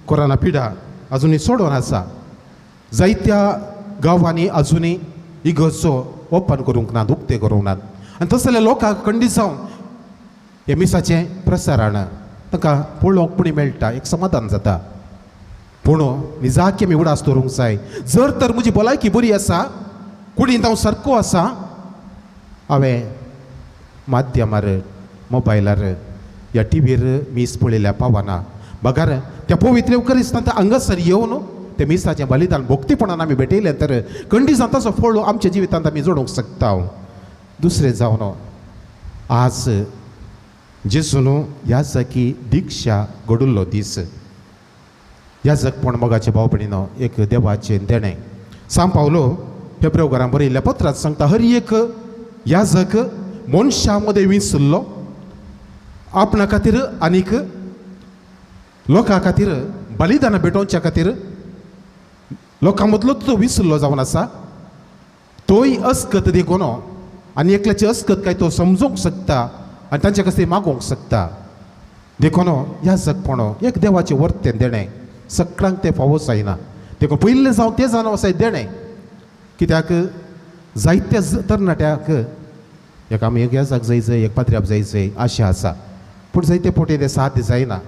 कोरोना पिडा आजुनूय सोडोन आसा. जायत्या गांवांनी आजुनूय इगर्जो ओपन करूंक नात, उक्ते करूंक नात. आनी तसल्या लोकांक खंडीत जावन हे मिसाचें प्रसारण तांकां पळोवंक पुणी मेळटा, एक समाधान जाता. पूण निजाकी आमी उडास दवरूंक जाय, जर तर म्हजी भलायकी बरी आसा, कुडींत हांव सारको आसा, हांवें माध्यमार मोबायलार या टिवीर मीस पळयल्यार पावना, बगर त्या पवित्र येवकरिस्तांत हांगासर येवन ते मिसाचें बलिदान भक्तीपणान आमी भेटयलें तर खंडीत जावन ताचो फळ आमच्या जिवितांत आमी जोडूंक शकता. दुसरें जावन आज जेजून ह्या जाकी दिक्षा घडुल्लो दीस. ह्या जगपण मोगाचे भाव भयणीनो एक देवाचें देणें. सांव पावलो हेब्रेव घरां बरयल्ल्या पत्रांत सांगता, हर एक याजक मनशां मदें विसरलो आपणा खातीर आनीक लोकां खातीर बलिदानां भेटोवच्या खातीर लोकां मदलो तो विसरलो जावन आसा. तोय अस्कत देखून आनी एकल्याची अस्कत काय तो समजूंक शकता आनी तांचे कसली मागोवंक शकता. देखून ह्या जगपण एक देवाचें वर्तें देणें, सगळ्यांक तें फावो जायना. देखून पयलें जावं तें जावन आसा देणें. कित्याक जायत्या तरणाट्याक एक आमी एक याजाक जायचें, एक पाद्र्याक जायचें आशा आसा, पूण जायते फावटी तें साध्य जायना.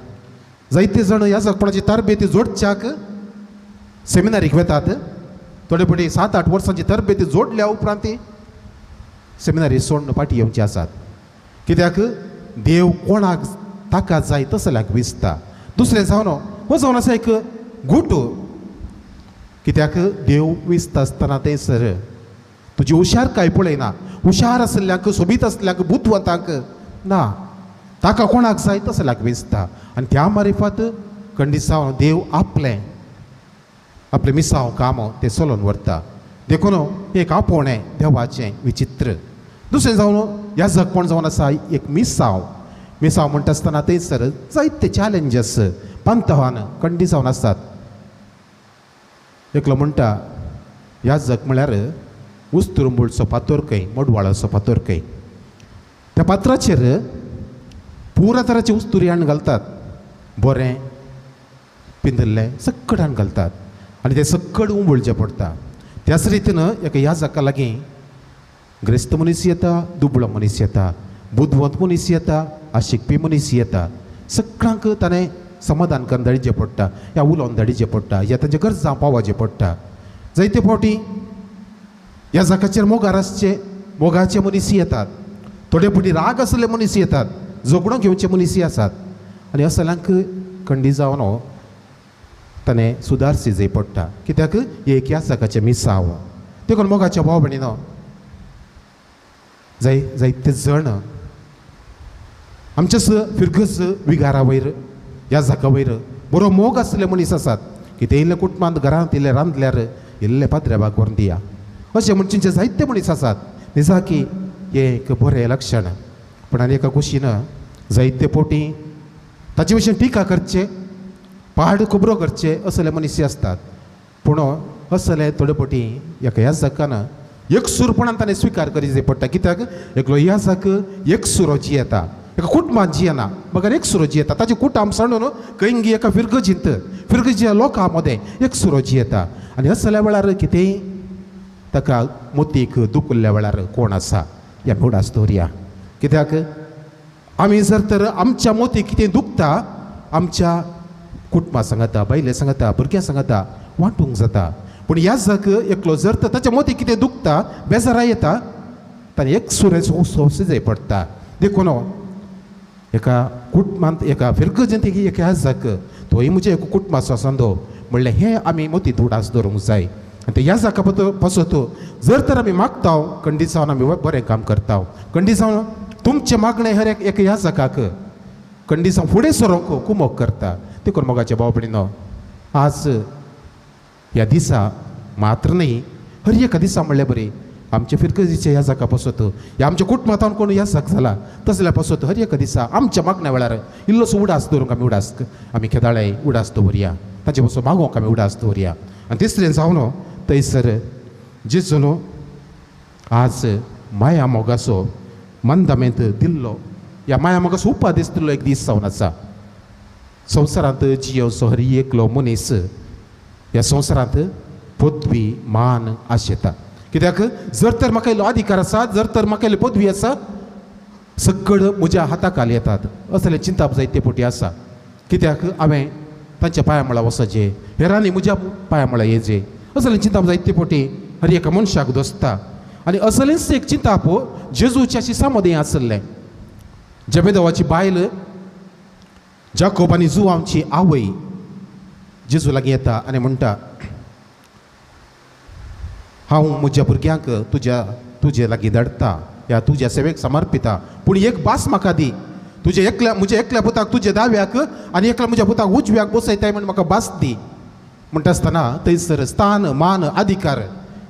जायते जाण ह्या जगपणाची तरबेती जोडच्याक सेमिनारीक वेतात, थोडे फावटी 7-8 वर्सांची तरबेती जोडल्या उपरांत ती सेमिनारी सोडून फाटीं येवची आसात. कित्याक देव कोणाक ताका जाय तसल्याक विसता. दुसरें जावन हो जावन आसा एक गुट. कित्याक देव विसता आसतना थंयसर तुजी हुशारकाय पळयना, हुशार आसल्ल्यांक, सोबीत आसल्ल्यांक, बुदवंतांक ना, ताका कोणाक जाय तसल्याक विसता. आनी त्या मारिफात खंडीत जावन देव आपलें आपलें मिसांव काम तें चलोवन व्हरता. देखून एक आपोवणें देवाचें विचित्र. दुसरें जावन याजकपण जावन आसा एक मिसांव. मिसांव म्हणटा आसतना थंयसर जायते चॅलेंजीस पंथवान कंडी जावन आसतात. एकलो म्हणटा याजक म्हळ्यार उस्तुरंबूळचो फातोर खंय, मडवाळाचो फातोर खंय. त्या पात्राचेर पुरा तराचे उस्तुरी हाडून घालतात, बरें पिंदल्लें सक्कड हाडून घालतात आनी तें सक्कड उंबळचें पडटा. त्याच रितीन एका याजका लागीं ग्रेस्त मनीस येता, दुबळो मनीस येता, बुदवंत मनीस येता, आशिकपी मनीस येता. सगळ्यांक ताणें समाधान करून धाडचें पडटा, ह्या उलोवन धाडचें पडटा, ह्या तांच्या गरजां पावोवचें पडटा. जायते फावटी ह्या जाकाचेर मोगार आसचे मोगाचे मनीस येतात, थोडे फावटी राग आसले मनीस येतात, झगडो घेवचे मनीस आसात आनी असल्यांक खंडी जावन ताणें सुदारची जाय पडटा. कित्याक एक ह्या जाकाचें मिसांव. देखून मोगाच्या भाव भयणीनो जाय जायते जण आमच्याच फिरगज विगारा वयर ह्या जाका वयर बरो मोग आसले मनीस आसात कितें इल्लें कुटुंबांत घरांत इल्लें रांदल्यार इल्लें पात्र्याबाक व्हरून दिया अशें म्हणचे जायते मनीस आसात. निजाकी हें एक बरें लक्षण. पूण आनी एका कुशीन जायते पोटी ताचे विशीं टिका करचे, पाड खबरो करचे असले मनीस आसतात. पूण असले थोडे पोटी एका ह्या जाकान एकसूरपणान ताणें स्विकार करीत पडटा. कित्याक एकलो ह्या जाक एकसुरो जियेता, एका कुटुंबांत जियेना बगर एकसुरो जियेता. ताचें कुटुंब सांडून खंयगी एका फिरगजींत फिरगजिया लोकां मदें एकसुरो जियेता आनी असल्या वेळार कितेंय ताका मोतीक दुखल्ल्या वेळार कोण आसा ह्या उडास दवरया. कित्याक आमी जर तर आमच्या मोतीक कितें दुखता आमच्या कुटुंबा सांगता, बायले सांगता, भुरग्यां सांगता वांटूंक जाता. पूण ह्या जाक एकलो जर तर ताच्या मोती कितें दुखता बेजारा येता ताणें एक सुरेचो सोंस जाय पडटा. देखून एका कुटुंबांत एका फिरगजेंत एका ह्या जाक तोय म्हज्या एका कुटुंबाचो आसंदो म्हणलें हें आमी मोतींत उडास दवरूंक जाय. आनी ते ह्या जाका पासत जर तर आमी मागता खंडीत जावन आमी बरें काम करता, खंडीत जावन तुमचें मागणें हर एक एका ह्या जाकाक खंडीत जावन फुडें सरोंक कुमोक करता. देखून मोगाच्या भाव भयणीनो आज ह्या दिसा मात्र न्ही हर एका दिसा म्हणल्यार बरी आमच्या फिरगजीच्या ह्या जाका पासत ह्या आमच्या कुटुंबांत कोण ह्या जाक जाला तसल्या पासत हर एका दिसा आमच्या मागण्या वेळार इल्लोसो उडास दवरूंक आमी उडास आमी खेदाळे उडास दवरया, ताचे पासून मागोवंक आमी उडास दवरया. आनी तिसरें जावन थंयसर जेजून आज माया मोगाचो मंदामेंत दिल्लो ह्या माया मोगाचो उपादेश दिल्लो एक दीस जावन आसा. संवसारांत जियोचो हर एकलो मनीस ह्या संवसारांत पदवी मान आशेता. कित्याक जर तर म्हाका इल्लो अधिकार आसा, जर तर म्हाका इल्ली पदवी आसा, सगळ म्हज्या हाता खाल येतात असलें चिंताप जायते पोटी आसा. कित्याक हांवें तांच्या पांया मुळा वचचें, हेरांनी म्हज्या पांया मुळा येचें असलें चिंताप जायते पोटी हर एका मनशाक दोसता. आनी असलेंच एक चिंताप जेजूच्या शिसा मदें आसलें. जेबेदेवाची बायल जाकोब आनी जुवांची आवय जेजू लागीं येता आनी म्हणटा हांव म्हज्या भुरग्यांक तुज्या तुजे लागीं धाडटा ह्या तुज्या सेवेक समर्पिता, पूण एक भास म्हाका दी, तुजे एकल्या म्हज्या एकल्या पुताक तुज्या दाव्याक आनी एकल्या म्हज्या पुताक उजव्याक बसयताय म्हण म्हाका भास दी. म्हणटा आसतना थंयसर स्थान मान अधिकार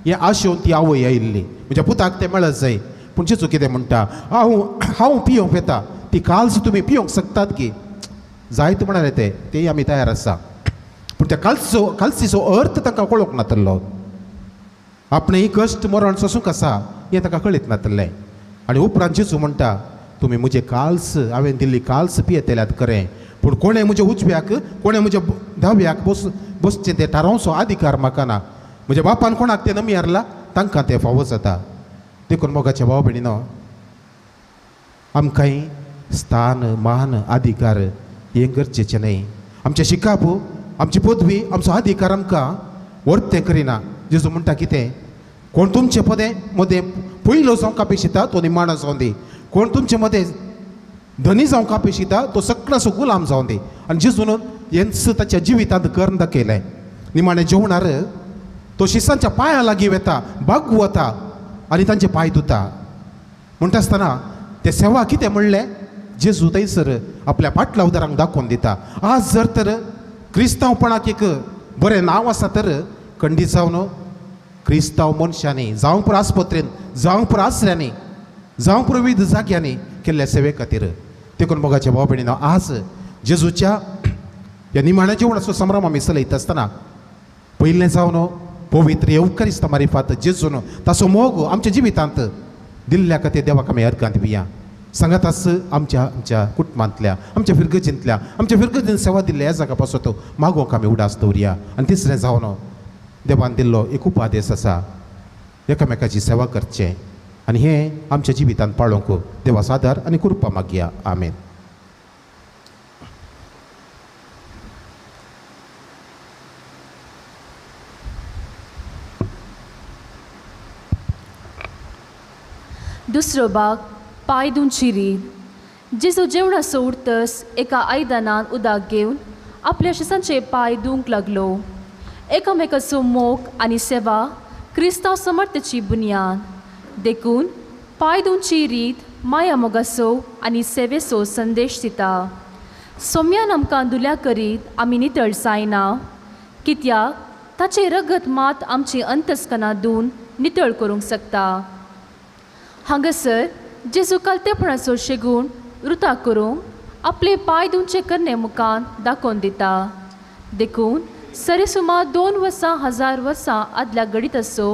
हें आशेवन ती आवय आयिल्ली म्हज्या पुताक तें मेळत जाय. पूण जेजू कितें म्हणटा हांव हांव पियोंक येता ती काल्स तुमी पियोंक शकतात की जायत म्हणाले ते तेय आमी तयार आसा. पूण त्या कालचो कालसीचो अर्थ तांकां कळोंक नातलो, आपणें कश्ट मरण सोसूंक आसा हें ताका कळीत नातलें. आनी उपरांत जेजू म्हणटा तुमी म्हजे काल्स हांवें दिल्ली काल्स पियेतल्यात खरें, पूण कोणें म्हज्या उजव्याक कोणें म्हज्या दाव्याक बसचें तें थारावचो अधिकार म्हाका ना. म्हज्या बापान कोणाक तें नमी हारला तांकां तें फावो जाता. देखून मोगाच्या भाव भयणीनो आमकांय स्थान मान अधिकार हें गरजेचें न्हय. आमचें शिकाप आमची पदवी आमचो अधिकार आमकां वर्तें करिना. जेजू म्हणटा कितें कोण तुमचे पदें मदें पयलो जावंक अपेक्षिता तो निमाणो जावं दी, कोण तुमचे मदें धनी जावंक अपेक्षिता तो सगळ्याचो गुलाम जावं दी. आनी जेजून हेंच ताच्या जिवितांत करून दाखयलें. निमाणें जेवणार तो शिसांच्या पांयां लागीं वता, बागवता आनी तांचे पांय धुता. म्हणटा आसतना ते सेवा कितें म्हणलें जेजू थंयसर आपल्या पाटलावदारांक दाखोवन दिता. आज जर तर क्रिस्तांवपणाक एक बरें नांव आसा तर खंडीत जावन क्रिस्तांव मनशांनी जावं पुरो आस्पत्रेन, जावं पुरो आसऱ्यांनी, जावं पुरो विविध जाग्यांनी केल्ल्या सेवे खातीर. देखून मोगाच्या भाव भयणीनो, आज जेजूच्या ह्या निमाण्या जेवणाचो संभ्रम आमी चलयता आसतना पयलें जावन पवित्र येवकारिस्ता मारिफात जेजून ताचो मोग आमच्या जिवितांत दिल्ल्या खातीर देवाक आमी अर्गां दिवया. सांगाताच आमच्या आमच्या कुटुंबांतल्या, आमच्या फिरगजींतल्या, आमच्या फिरगजीन सेवा दिल्ल्या ह्या जागा पासत मागोवंक आमी उडास दवरया. आनी तिसरें जावन देवान दिल्लो एक उपादेश आसा, एकामेकाची सेवा करचें आनी हें आमच्या जिवितांत पाळोवंक देवाचो आदार आनी कृपा मागया. आमेन. दुसरो भाग पांय धुवची रीत. जेजू जेवणाचो उरतस एका आयदनान उदक घेवन आपल्या शिसांचे पांय धुवंक लागलो. एकामेकाचो मोग आनी सेवा क्रिस्तांव समर्थची बुन्याद. देखून पांय धुवची रीत माया मोगाचो आनी सेवेचो संदेश दिता. सोम्यान आमकां दुल्या करीत आमी नितळ जायना, कित्याक ताचें रगत मात आमची अंतस्कनां धुवन नितळ करूंक शकता. हांगासर जेजू कालतेपणाचो शेगूण रुता करूंक आपले पांय धुवचे करणे मुखान दाखोवन दिता. देखून सरी सुमार 2 वर्सां 1000 वर्सां आदल्या गणिताचो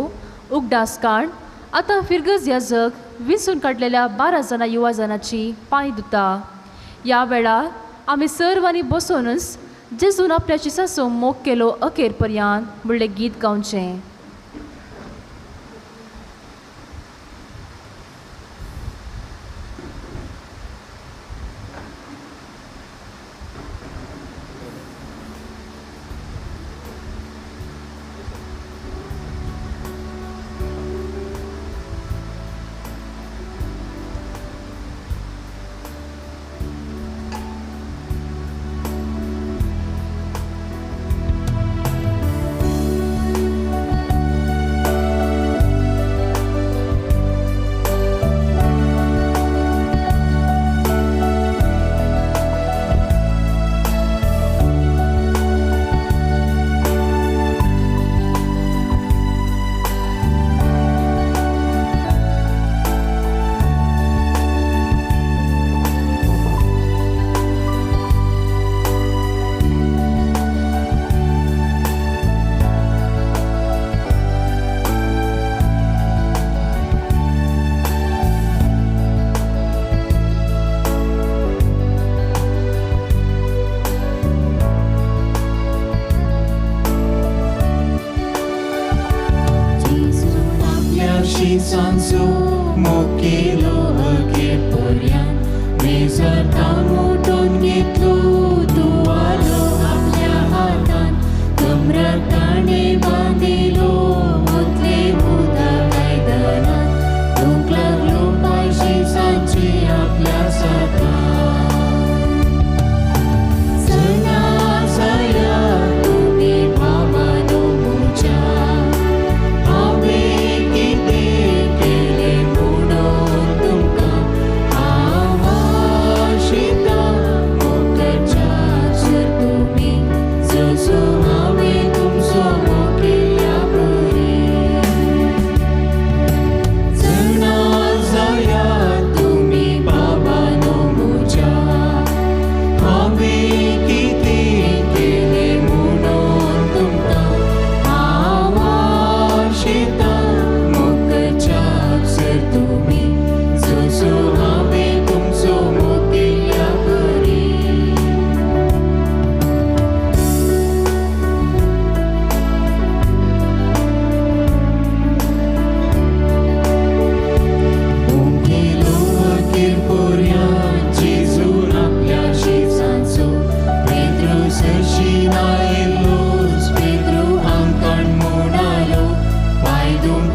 उगडास काण आतां फिरगज ह्या जग विंचून काडलेल्या 12 जाणां युवा जाणाची पांय धुता. ह्या वेळार आमी सर्वांनी बसोनच जेजून आपल्या शिसाचो मोग केलो अखेर पर्यंत म्हणलें गीत गावचें. शिसांचो मोग केलो अखेर पर्यंत, मेजार तांबूटून घेतलो तुवालो आपल्या हातान, कमराक ताणें बांदिलो ओतले उदक आयदनान, धुवंक लागलो पांय शिसांचे आपल्या सातान. चला चया तुमी भावानो म्हज्या, हांवें कितें केलें म्हणून तुमकां हांव आशिता मोग करच्याक सर तुमी जसो हांवें तुमचो मोग केल्ल्या बरी. चला जाया तुमी बाबानो म्हज्या, हांवें कितें केलें म्हणून तुमकां हांव आशिता मोग करच्याक सर तुमी जसो हांवें तुमचो मोग केल्ल्या बरी. मोग अखेर पर्यंत जेजून आपल्या शिसांचो, पेद्रू सरशी आयलोच पेद्रू आमकां म्हणालो, पांय धुवंक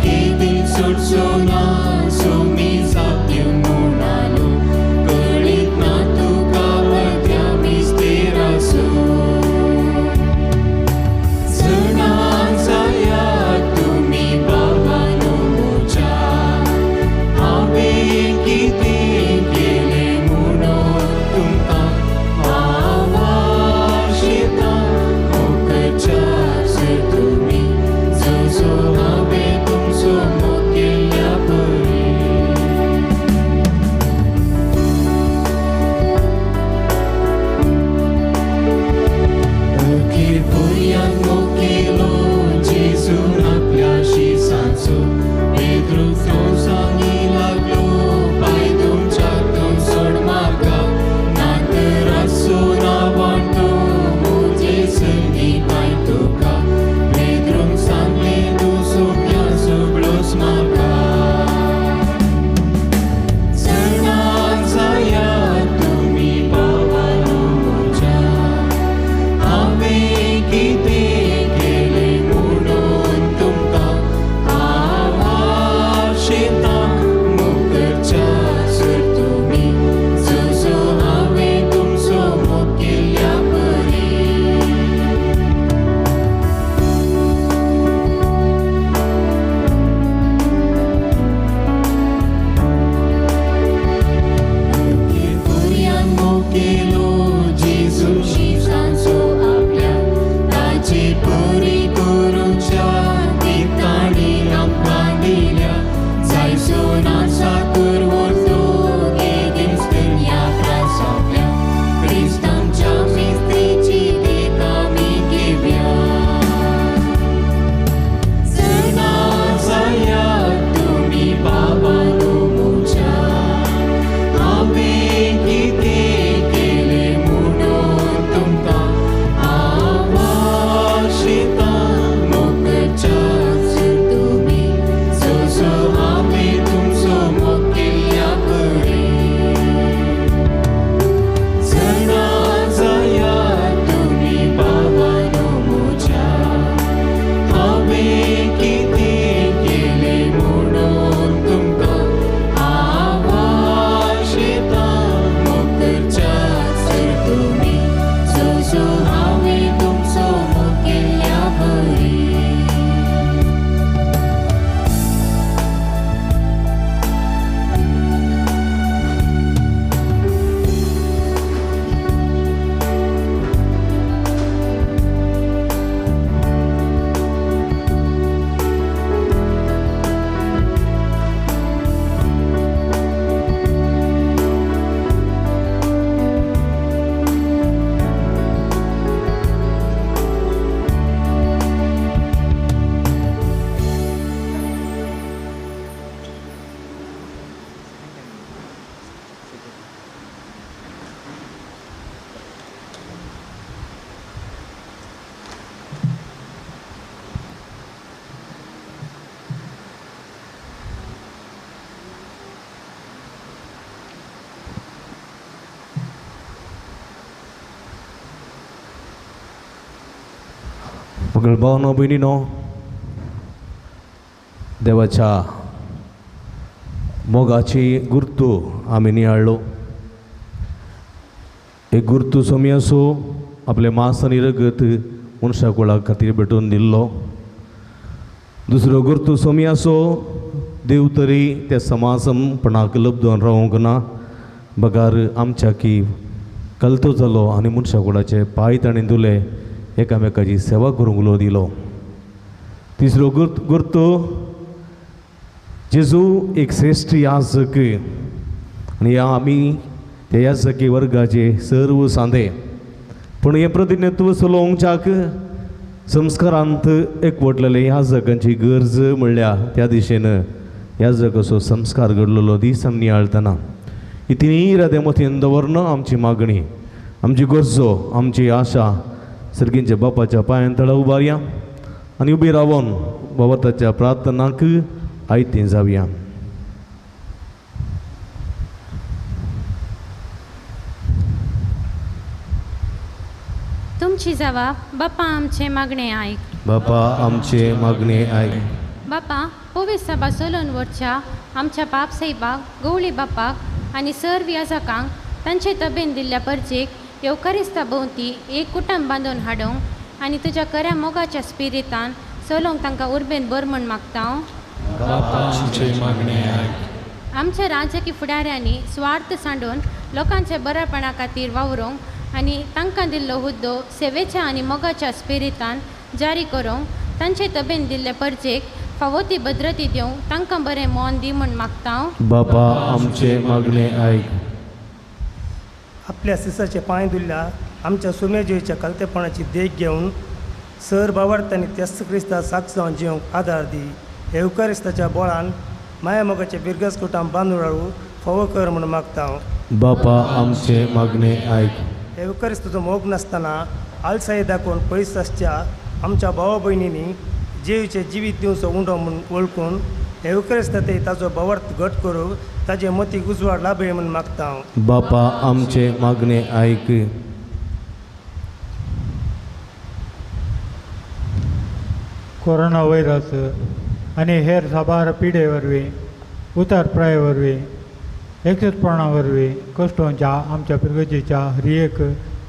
मगळ भावनो भयणीनो, देवाच्या मोगाची गुर्तू आमी नियाळ्ळो. एक गुर्तू सोमी असो आपले मांस आनी रगत मनशा कुळा खातीर भेटोवन दिल्लो. दुसरो गुर्तू सोमी असो देव तरी त्या समाजपणाक लब्दोन रावंक ना बगार आमच्या की कलतो जालो आनी मनशा कुळाचे पांय ताणें धुले, एकामेकाची सेवा करूंक उलो दिलो. तिसरो गुर्तू जेजू एक श्रेश्ठ याजक आनी ह्या आमी त्या याजकी वर्गाचे सर्व सांदे. पूण हें प्रतिनिधित्व चलोवच्याक संस्कारांत एकवटलेले याजकांची गरज म्हणल्यार त्या दिशेन याजकाचो संस्कार घडलेलो दीस आमी नियाळतना ही तिनूय इरादे मतीन दवरन आमची मागणी, आमची गरजो, आमची आशा सर्गींच्या बापाच्या पांयान तळा उबारया आनी उबी रावन बाबाच्या प्रार्थनाक आयतें जावया. तुमची जबाब बापा आमचे मागणे आयक. बापा आमचे मागणे आयक. बापा पवित्र सभा चलोवन वचच्या आमच्या बाप साहेबाक, गवळी बापाक आनी सर्व याजकांक तांचे तबेन दिल्ल्या परजेक येवकारिस्ता भोंवती एक कुटुंब बांदून हाडूंक आनी तुज्या खऱ्या मोगाच्या स्पिरितान चलोवंक तांकां उर्बेन बर म्हूण मागता हांव. बापा आमचे मागणे आयक. आमच्या राजकी फुडाऱ्यांनी स्वार्थ सांडून लोकांच्या बरेपणा खातीर वावरूंक आनी तांकां दिल्लो हुद्दो सेवेच्या आनी मोगाच्या स्पिरितान जारी करूंक तांचे तबेन दिल्ले परजेक फावो ती भद्रती दिवंक तांकां बरें मन दी म्हूण मागता हांव. बापा आमचे मागणे आयक. आपल्या सिसाचे पांय धुल्ल्या आमच्या सुमेजयच्या कलतेपणाची देख घेवन सर बावडतांनी त्याच क्रिस्ता साक्ष जावन जिवंक आदार दी. येवकारिस्ताच्या बोळान मायामोगाचे बिरगस कुटाम बांदून रावू फावो कर म्हूण मागता हांव. बापा आमचे मागणे आयक. येवकारिस्ताचो मोग नासतना आलसाय दाखोवन पयस आसच्या आमच्या भावा भयणींनी जेवीचें जिवीत दिवचो उंडो म्हूण वळखून येवकारिस्ता ते ताजो भावार्थ घट करूंक ताजे मतीक उजवाड लाभय म्हूण मागता हांव. बापा आमचे मागणे आयक. कोरोना व्हायरस आनी हेर साबार पिडे वरवीं, उतारप्राये वरवीं, एकसुरपणा वरवीं कश्टोंच्या आमच्या पिरगजेच्या हर एक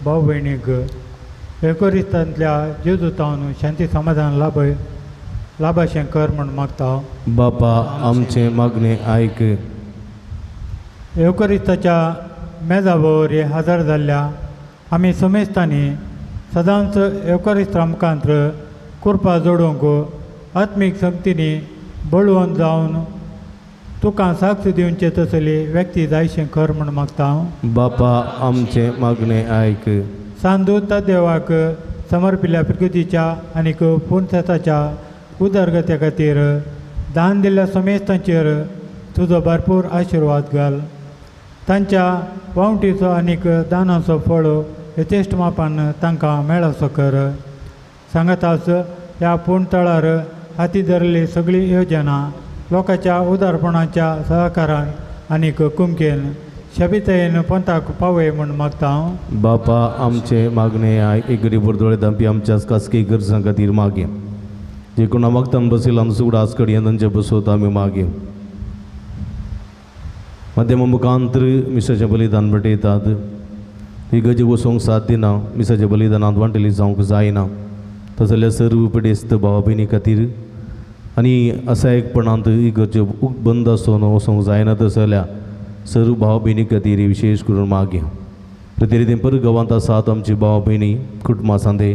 भाव भयणीक एकोरिस्तांतल्या जेजूतावन शांती समाधान लाभय लाभाशें कर म्हूण मागता. बापा आमचे मागणे आयक. एवकरिस्ताच्या मेजा भोंवरी हजर जाल्ल्या आमी समेस्तांनी सदांच एवकरिस्ता मुखांत्र कृपा जोडूंक आत्मीक संगतींनी बळवंत जावन तुका साक्ष दिवचे तसली व्यक्ती जायशें कर म्हूण मागता हांव. बापा आमचे मागणे आयक. सांदूत देवाक समर्पिल्ल्या प्रकृतीच्या आनीक पुनसाच्या उदरगते खातीर दान दिल्ल्या समेस्तांचेर तुजो भरपूर आशिर्वाद घाल. तांच्या वावटीचो आनीक दानाचो फळ यथेश्ट मापान तांकां मेळसो कर. सांगताच ह्या पूण तळार हाती धरली सगळी योजना लोकांच्या उदारपणाच्या सहकारान आनीक कुमकेन शबितयेन पंथाक पावय म्हूण मागता हांव. बापा आमचे मागणे आयक. एक गरीब दोळे धांपी आमच्या खासगी गरजां खातीर मागे जे कोणा मागतान बसील आमचो उडास कडयेन तांचे बसोत आमी मागे माध्यमा मुखांतर मिसाचें बलिदान भेटयतात. ही गजे वचोंक साथ दिना, मिसाचें बलिदानांत वांटेली जावंक जायना तशें जाल्यार सर्व पिडेस्त भावा भयणी खातीर आनी असायकपणांत ही गरजे बंद आसून वचोंक जायना तशें जाल्यार सर्व भाव भयणी खातीर विशेश करून मागे. प्रतिनिधी पर गांवांत आसात आमची भाव भयणी कुटुंबां सांदे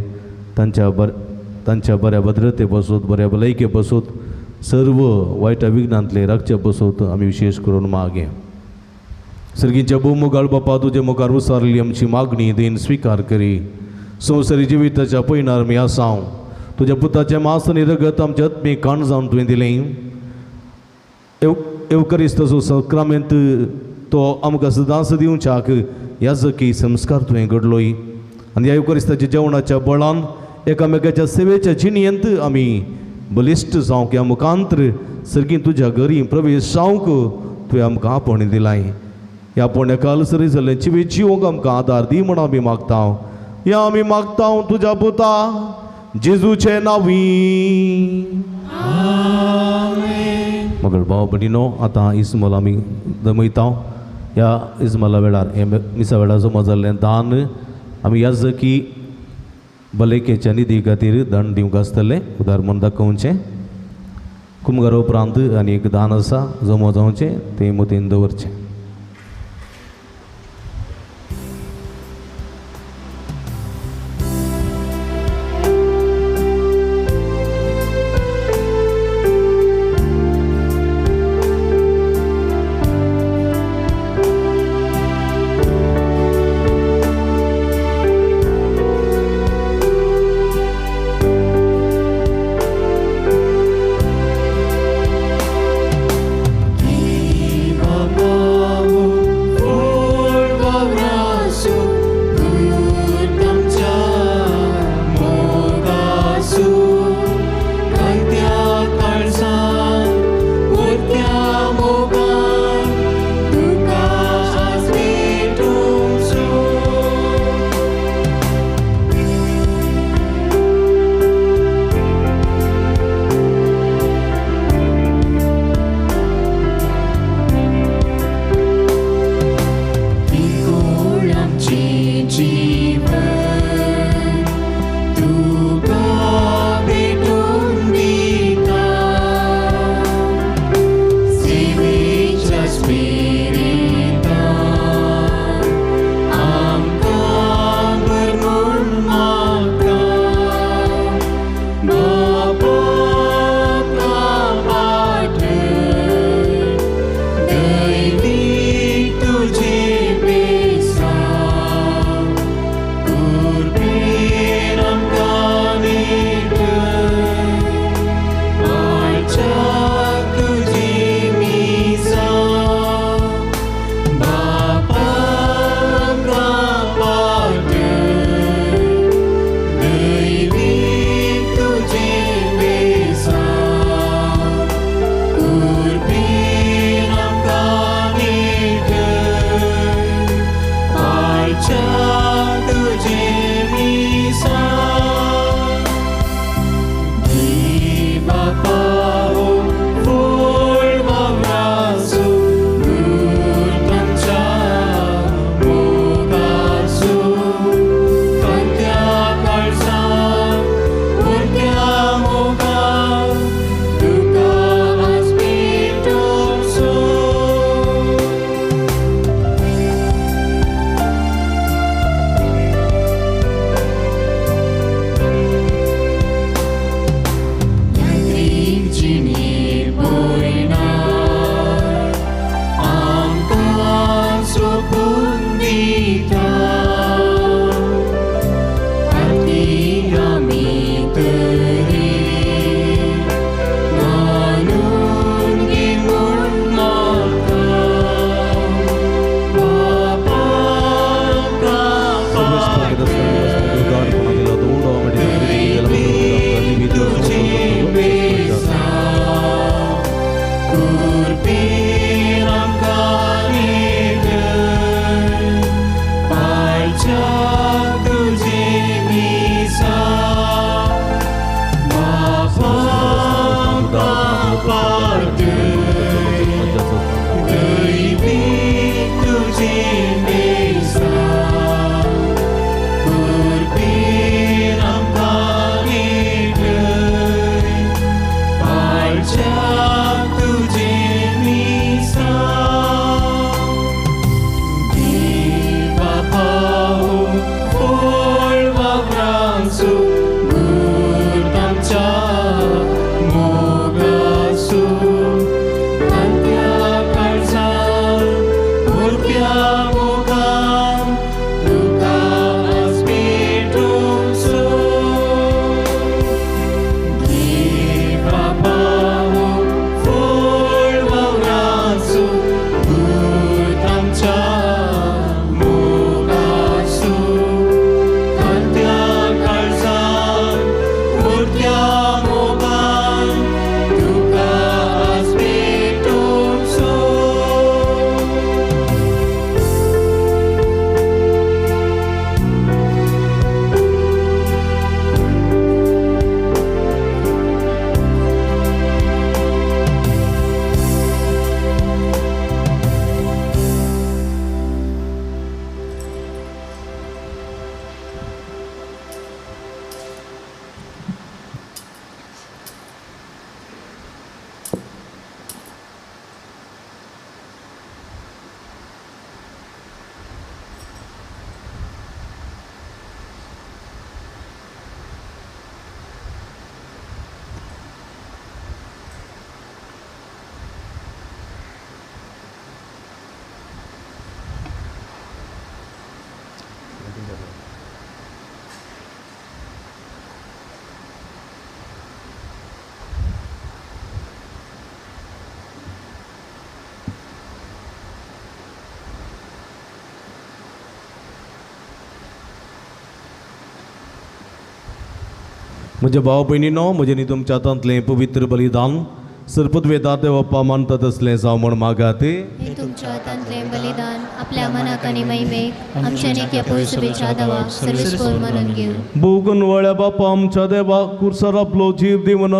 तांच्या बऱ्या भद्रते बसोत, बऱ्या भलायके बसोत, सर्व वायट विघ्नांतले राखचे बसोत आमी विशेश करून मागे. सर्गीच्या भोवमुगाळ बापा तुजे मुखार उसारली आमची मागणी देन स्विकार करी. संवसारी जिविताच्या पयणार आमी आसाव तुज्या पुताचें मांस आनी रगत आमच्या आत्मीक काण जावन तुवें दिलें. एवकरिस्ताचो संक्रामेंत तो आमकां सदांच दिवच्याक याजकी संस्कार तुवें घडलोय आनी ह्या एवकरिस्ताच्या जेवणाच्या बळान एकामेकाच्या सेवेच्या जिणयेंत आमी बलिश्ट जावंक ह्या मुखांत्र सर्गीं तुज्या घरी प्रवेश जावंक तुवें आमकां आपोवणें दिलाय. ह्या पोरण्या काल सरी जाल्लें जिवीत जिवंक आमकां आदार दी म्हूण आमी मागता. ह्या आमी मागता तुज्या पुता जेजूचे नांवी. मगळ भाव भयणीनो, आतां इस्मल आमी जमयता. ह्या इस्मला वेळार हे मिसा वेळार जमा जाल्लें दान आमी याजकी भलायकेच्या निधी खातीर दान दिवंक आसतलें. उदार म्हूण दाखोवचें. कुमगारा उपरांत आनी एक दान आसा जमो जावचें, तें मतीन दवरचें. मोगासू म्हज्या भाव भयणीनो, म्हजें न्ही तुमच्या हातांतलें पवित्र बलिदान सरपदवेदा देवप्पा मानता तसलें जावं म्हण मागात. हे तुमच्या हातांतलें बलिदान आपल्या मनाक आनी महिमेक आमच्या नेक्या पयसुबेच्या देवाक सर्वेस्पोर मानून घेवं. भोगून वळ्या बापा आमच्या देवा कुर्सार आपलो जीव दिवन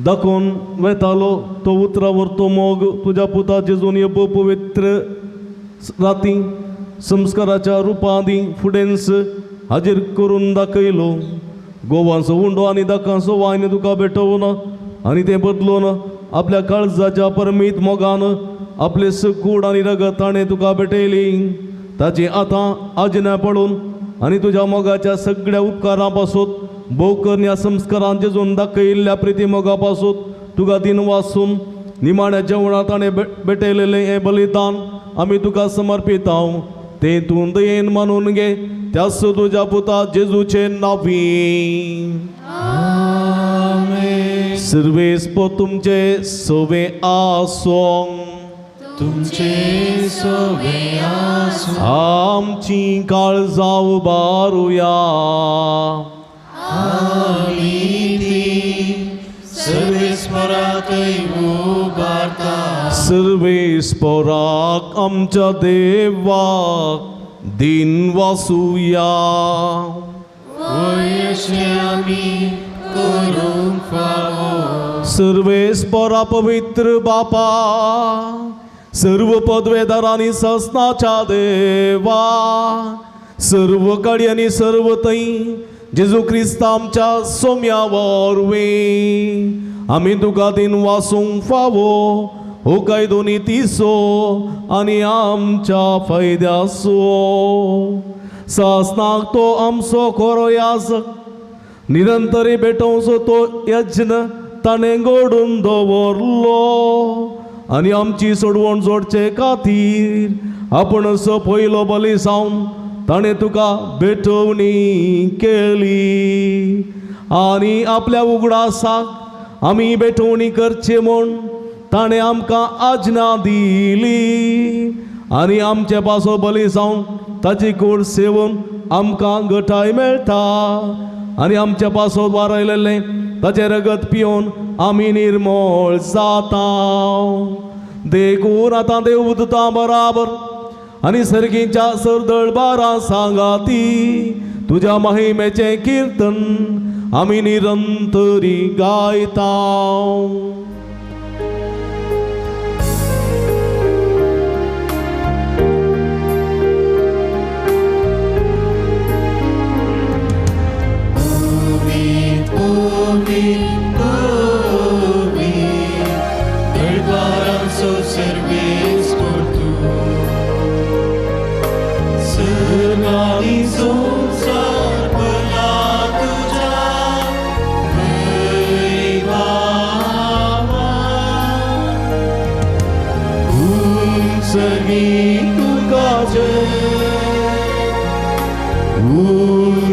दाखोवन वेतालो तो उतरावर तो मोग तुज्या पुता जेजून येबो पवित्र राती संस्काराच्या रुपांनी फुडेंस हाजीर करून दाखयलो. गोवांचो उंडो आनी दाकांचो वायन तुका भेटोवन आनी तें बदलून आपल्या काळजाच्या परमीत मोगान आपले कूड आनी रगत ताणें तुका भेटयली. ताची आतां आज्ञा पडून आनी तुज्या मोगाच्या सगळ्या उपकारां पासून भोव करून ह्या संस्कारान जेजून दाखयल्ल्या प्रिती मोगा पासून तुका दिन वासून निमाण्या जेवणां ताणें भेटयलेलें हें बलिदान आमी तुका समर्पितांव. तें तूं दयेन मानून घे त्याच तुज्या पुता जेजूचे नांवी. सर्वेस्पो तुमचे सोवे आसों, तुमचे सोवे आसूं. आमची काळजां उबारुया. आमी ती सर्वेस्पराकय उबारता. सर्वेस्पराक आमच्या देवाक दिन वासुया. वयशे आमी करूंक फावो. सर्वेस्परा पवित्र बापा, सर्व पदवेदारांनी ससनाच्या देवा, सर्व काडयांनी सर्व थंय जेजू क्रिस्त आमच्या सोम्या वरवीं आमी तुका दिन वासूंक फावो हो कायदो नितीचो आनी आमच्या फायद्याचो. सासनाक तो आमचो खरो याजक निरंतरी भेटोवचो तो यज्ञ ताणें घडून दवरलो आनी आमची सोडवण जोडचे खातीर आपूण असो पयलो बली जावन ताणें तुका भेटवणी केली आनी आपल्या उगडासाक आमी भेटवणी करची म्हूण ताणें आमकां आज्ञा दिली आनी आमचे पासो बली जावन ताची कूड सेवून आमकां गटाय मेळटा आनी आमचे पासो वारयलेलें ताचें रगत पिवन आमी निर्मोळ जाता. देखून आतां देवदूतां बराबर आनी सर्गीच्या सरदळबारां सांगाती तुज्या महिमेचें किर्तन आमी निरंतरी गायता.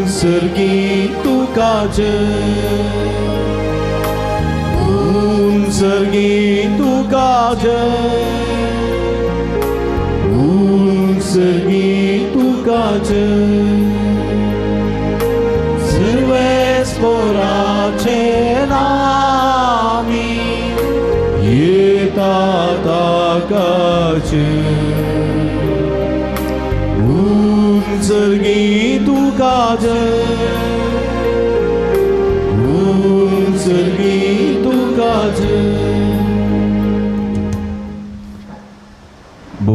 सर्गी तुका जय, सर्गी तुका जय, सर्गी तुका जय. सर्वेस्पराचे नामी येता ताकाचे, सर्गी तुका जय, सर्गी तुका जय.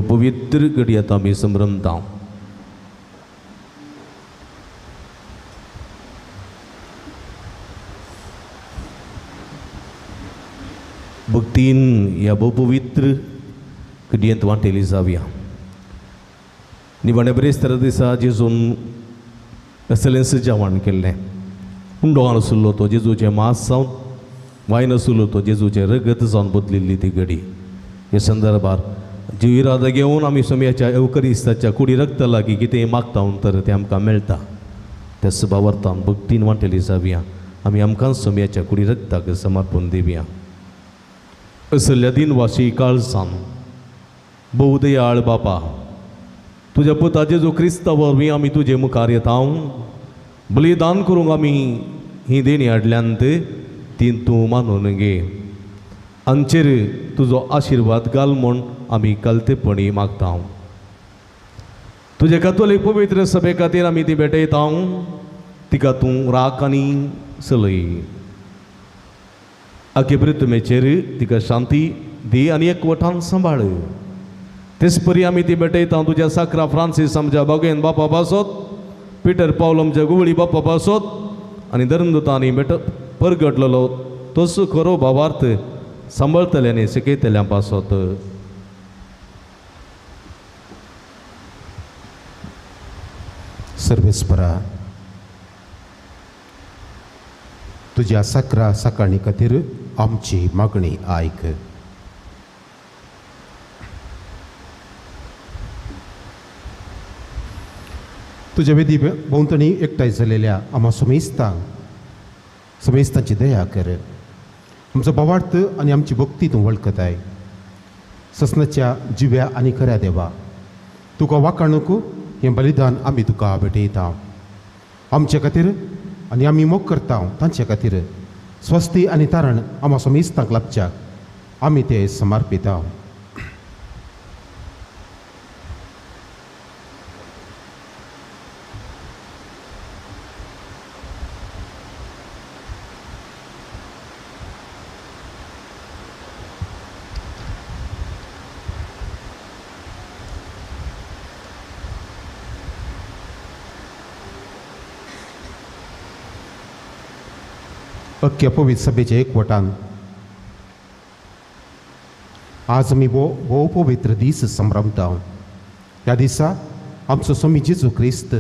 पवित्र घडी आतां आमी संभ्रमता. भक्तीन ह्या भोवपवित्र घडयेंत वांटेली जावया. निमाण्या ब्रेस्तारा दिसा जेजून असलेंस जेवण केल्लें. उंडो आसलो तो जेजूचें मांस जावन, वायन आसलो तो जेजूचें रगत जावन बदलिल्ली ती घडी. ह्या संदर्भार जीव इरादा घेवन आमी सोम्याच्या एवकरिस्ताच्या कुडी रगता लागीं कितें मागता तर तें आमकां मेळटा. त्या सभावर्थान भक्तीन वांटेली जावया. आमी आमकां सोम्याच्या कुडी रगताक समर्पण दिवया. असल्या दिनवाशी काळजान भोवदयाळ बापा, तुज्या पुता जेजू क्रिस्ता वरवीं आमी तुजे मुखार येता. बलिदान करूंक आमी ही देणी हाडल्यांत ती तूं मानून घे. आमचेर तुजो आशिर्वाद घाल म्हूण आमी कलतेपणी मागता. तुजे कथोलीक पवित्र सभे खातीर आमी ती भेटयता, तिका तूं राख आनी चलय. आखे पृथ्वीचेर तिका शांती दी आनी एकवटान सांबाळ. तेच परी आमी ती भेटयता तुज्या साक्रा फ्रांसीस आमच्या बागेन बापा पासत, पिटर पावल आमच्या गुवळी बापा पासत आनी धर्मदूतांनी भेट परगटलेलो तोच खरो भावार्थ सांबाळतले आनी शिकयतल्या पासत. सर्वेस्परा, तुज्या साक्रा साकाणी खातीर आमची मागणी आयक. तुज्या वेदी भोंवतणी एकठांय जालेल्या आमा समेस्तांक समेस्तांची दया कर. आमचो भावार्थ आनी आमची भक्ती तूं वळखताय. ससनाच्या जिव्या आनी खऱ्या देवा, तुका वाखाणूक हें बलिदान आमी तुका भेटयता. आमचे खातीर आनी आमी मोग करता तांचे खातीर स्वस्ती आनी तारण आमा समेस्तांक लाभच्याक आमी ते समर्पिता. अख्ख्या पवित्र सभेच्या एकवटान आज आमी भोव पवित्र दीस संभ्रमता. ह्या दिसा आमचो स्वामी जेजू क्रिस्त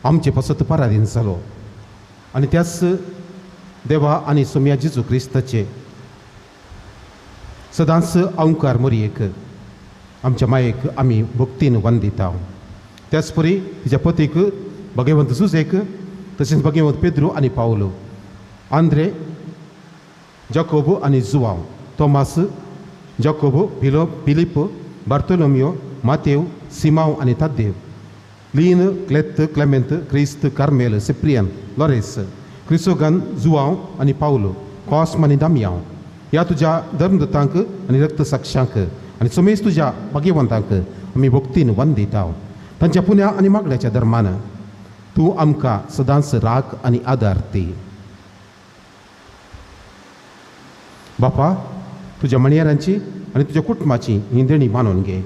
आमचे पासत पराधीन जालो आनी त्याच देवा आनी सोम्या जेजू क्रिस्ताचे सदांच अंकार मोरयेक आमच्या मायेक आमी भक्तीन वंदिता. त्याच परी तिच्या पतीक भगवंत जुजेक, तशेंच भगवंत पेद्रू आनी पावलो, आंद्रे, जाकोब आनी जुवांव, तोमास, जाकोब, फिलो, फिलीप, बार्तोलोमियो, मातेव, सिमांव आनी ताद्देव, लीन, क्लेत, क्लेमेंत, क्रिस्त, कार्मेल, सिप्रियन, लॉरेस, क्रिसोगन, जुवांव आनी पावलो, कॉस्म आनी दामयांव ह्या तुज्या धर्मदूतांक आनी रक्तसाक्षांक आनी समेज तुज्या भाग्यवंतांक आमी भक्तीन वंदिता. तांच्या पुण्या आनी मागण्याच्या धर्मान तूं आमकां सदांच राख आनी आदार दी. बापा, तुज्या मणयारांची आनी तुज्या कुटुंबाची ही देणी मानून घे.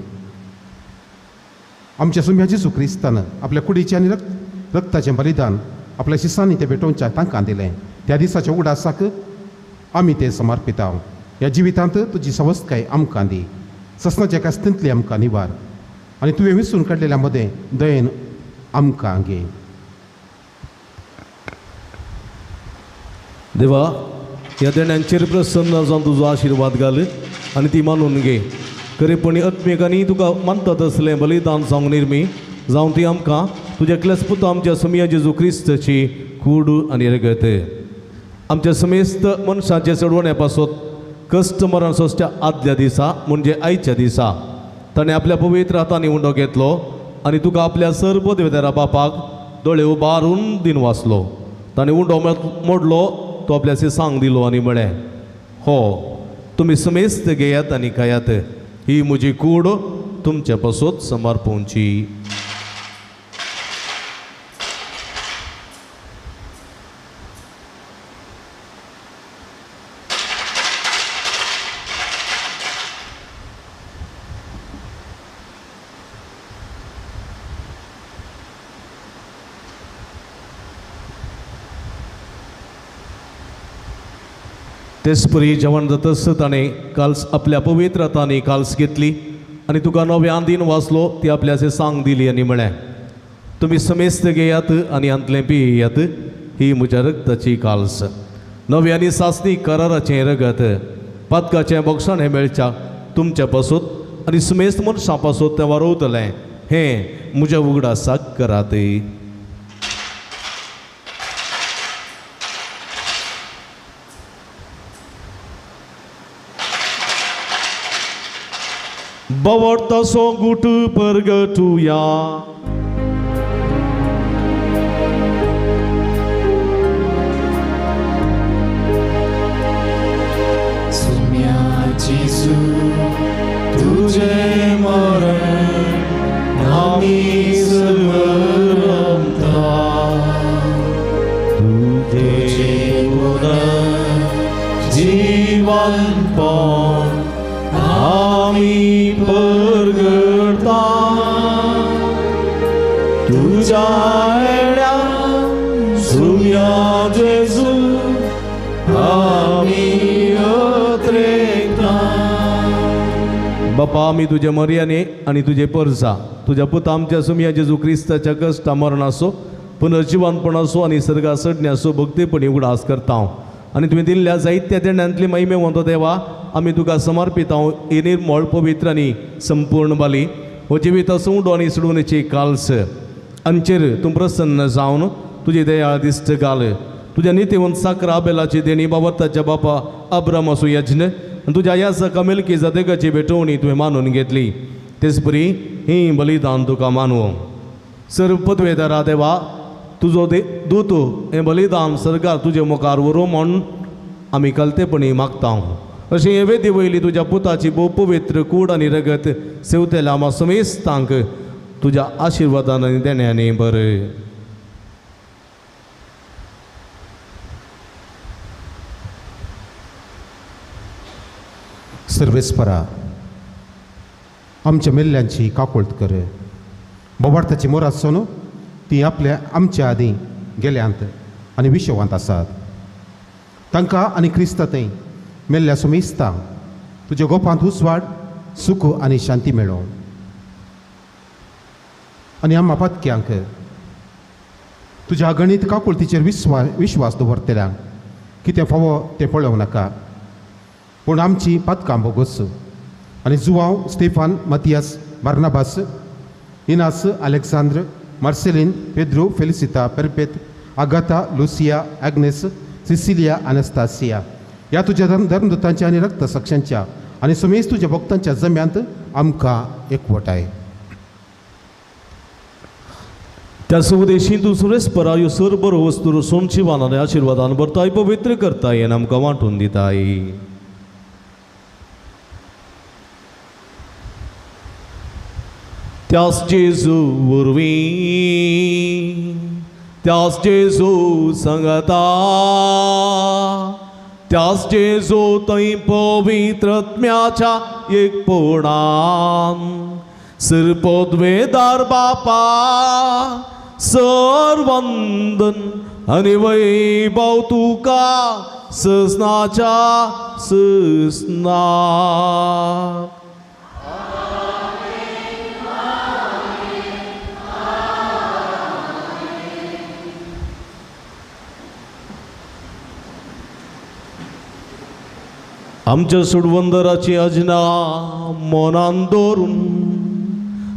आमच्या सुम्या जेजू क्रिस्तान आपल्या कुडीचें आनी रक्ताचें बलिदान आपल्या शिसांनी तें भेटोवच्या तांकां दिलें. त्या दिसाच्या उगडासाक आमी तें समर्पिता. ह्या जिवितांत तुजी सवस्तकाय आमकां दी. ससनाच्या कास्तींतली आमकां निवार आनी तुवें विसरून काडलेल्या मदें दयेन आमकां घे. देवा, ह्या देण्यांचेर प्रसन्न जावन तुजो आशिर्वाद घाल आनी ती मानून घे. खरेपणी आत्मीक आनी तुका मानतात असलें बलिदान जावंक निर्मी जावन ती आमकां तुज्या क्लेसपुता आमच्या समिया जेजू क्रिस्ताची कूड आनी रगत आमच्या समेस्त मनशाचे चडवण्या पासत कश्ट मरण सोंसच्या आदल्या दिसा म्हणजे आयच्या दिसा ताणें आपल्या पवित्र हातांनी उंडो घेतलो आनी तुका आपल्या सर्व देवदारा बापाक दोळे उबारून दिन वाचलो. ताणें उंडो मोडलो, तो आपल्या सांग दिलो आनी म्हळें, हो तुमी समेस्त घेयात आनी खायात, ही म्हजी कूड तुमचे पासत समर्पोवची. तेचपरी जेवण जातच ताणें काल्स आपल्या पवित्र हातांनी काल्स घेतली आनी तुका नव्या दिन वाचलो, ती आपल्या सांग दिली आनी म्हळें, तुमी समेस्त घेयात आनी हांतलें पियात, ही म्हज्या रक्ताची काल्स, नवी आनी सासणी कराराचें रगत, पातकाचें बक्षाण हें मेळच्या तुमच्या पासत आनी समेस्त मनशां पासत तें वारोवतलें, हें म्हज्या उगडासाक करात. बवडतासो गुट परगटुया. जिवनपण आमी परगडता तुज्या येण्या सुम्या जेजू आमी अत्रेकता. बापा आमी तुजे मर्याने आनी तुजे परजा तुज्या पुता आमच्या सुमया जेजू क्रिस्ताच्या कश्टा मरणाचो पुनर्जिवनपणाचो आनी सर्गा सडण्याचो भक्तीपणी उगडास करता आनी तुवें दिल्ल्या जायत्या देण्यांतली महिमेवंत देवा आमी तुका समर्पिता ही निर्मळ पवित्र आनी संपूर्ण बाली हो जिविता सुंडो आनी सोडवणेची काल्स आमचेर तूं प्रसन्न जावन तुजी दयाळ दिश्ट घाल. तुज्या नितीवंत साकरा आबेलाची देणी बाबताच्या बापा अब्रामाचो यज्ञ आनी तुज्या याजका मेलकी भेटवणी तुवें मानून घेतली तेचपरी ही बलिदान तुका मानू. सर्व पदवेदारा देवा तुजो दूत हें बलिदान सरकार तुजे मुखार व्हरूं म्हूण आमी कलतेपणी मागता. अशें हे वेदी वयली तुज्या पुताची भोव पवित्र कूड आनी रगत सेवतेल्या आमा समेस्तांक तुज्या आशिर्वादान आनी देण्यांनी बरें. सर्वेस्परा आमच्या मेल्ल्यांची काकुळट कर. बोबार्ताची मोर आसचो ती आपल्या आमच्या आदीं गेल्यांत आनी विशवांत आसात. तांकां आनी क्रिस्ता थंय मेल्ल्या सुमेस्ता तुज्या गोपांत उजवाड सुख आनी शांती मेळो. आनी आम्हा पातक्यांक तुज्या गणीत काकुळतीचेर विश्वास दवरतल्यांक कितें फावो तें पळोवं नाका, पूण आमची पातकां बोगस. आनी Joao, Stefan, Mathias, Barnabas, Inas, Alexandre, Marcelin, Pedro, Felicita, Perpet, Agatha, Lucia, Agnes, Cecilia, Anastasia ह्या तुज्या धर्मदूतांच्या आनी रक्तसाक्षांच्या आनी समेज तुज्या भक्तांच्या जम्यांत आमकां एकवटाय. त्या सुवदेशी तूं सुरेस्परा ह्यो सर बरो वस्तू रसोवन शिवान आनी आशिर्वादान भरताय पवित्र करताय आनी आमकां वांटून दिताय. त्यास जेजू वरवीं त्यास जेजू संगता त्यास जेजू थंय पवित्रत्म्याच्या एकपणान सिरपोदवेदार बापा सर्वंदन आनी वैभव तुका ससनाच्या ससना. आमच्या सुडवंदराची अजना मनान दवरून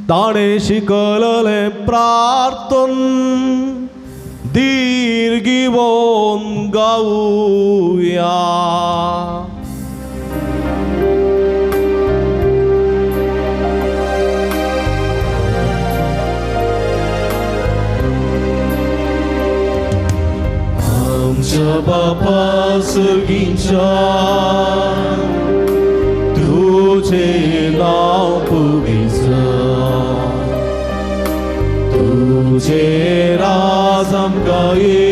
ताणें शिकललें प्रार्थन दीर्घिवोन गावया. आमच्या बापा सर्गीच्या तुझे नाव पुविजावं, तुझे राज आमकां ये,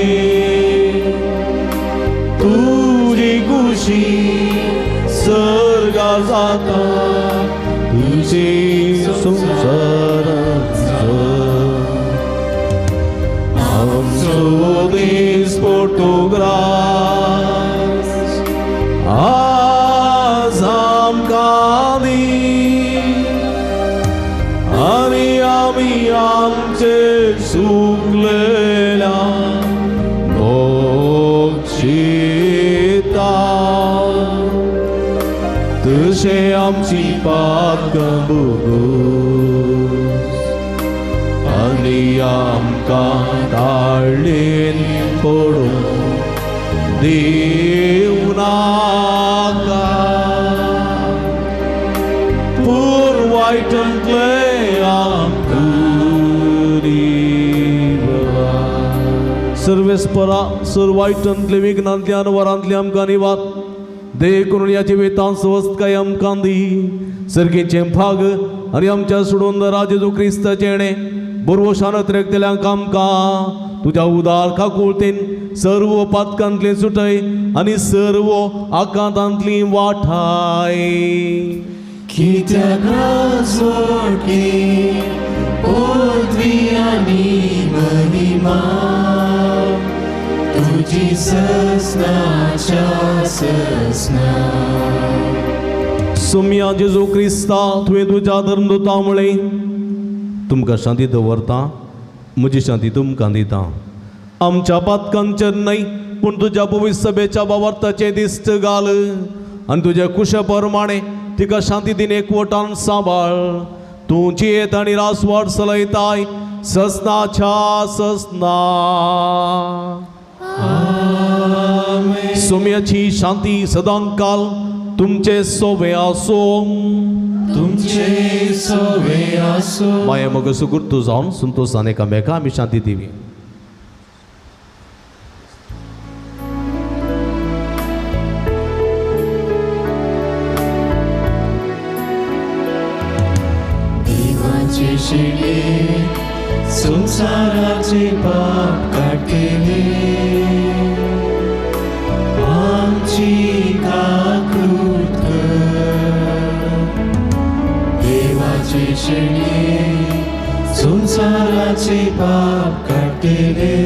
तुजी खुशी सर्गा जाता तुजी संवसारांत जावं. आमचो दीस पोटोग्रास आज आमकां दी आनी आमी आमचे चुकलेल्या बक्षिता तशें आमची पातकां भोगोस आनी आमकां ताळ्ळेन पडूं दिवं नाका. पूण वायटांतलें आमकां निवार. सर्वेस्परा सर वायटांतले विघ्नांतले अनवरांतले आमकां निवार देखून ह्या जिवितांत स्वस्थकाय आमकां दी. सर्गीचें भाग आनी आमच्या सोडून जेजू क्रिस्ताचें हेणें बरवशान त्रेकतल्यांक आमकां तुज्या उदार काकुळतेन सर्व पातकांतली सुटय आनी सर्व आकांतांतली वाठाय. कित्याक राजवटी पदवी आनी महिमा तुजी ससनाच्या ससना. सोम्या जेजू क्रिस्ता तुवें तुज्या धर्मदूता म्हळें तुमकां शांती दवरता, म्हजी शांती तुमकां दिता. आमच्या पातकांचेर न्हय पूण तुज्या पवित्र सभेच्या बावार्थाचें दिश्ट घाल आनी तुज्या कुशा प्रमाणें तिका शांती दिन एकवटान सांबाळ. तूं जियेत आनी रासवाट चलयताय ससनाच्या ससना. सोम्याची शांती सदांकाल तुमचे सोवे आसो. तुमचे सोवे आसो. माया मग सुगुर्तू जावन संतोषान एकामेका आमी शांती दिवी. देवाचे शिळे संसाराचे पाप काडटले आमची काकूत कर. देवाचे शिळे संसाराचे पाप काडटले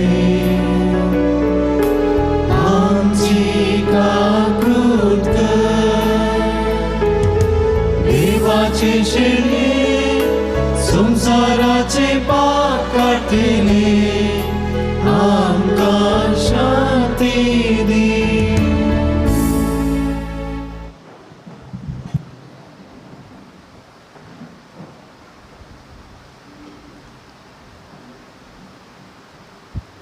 आमची काकूत कर. देवाचे शिळे संसाराचे पाप काडटले आमकां शांती दी.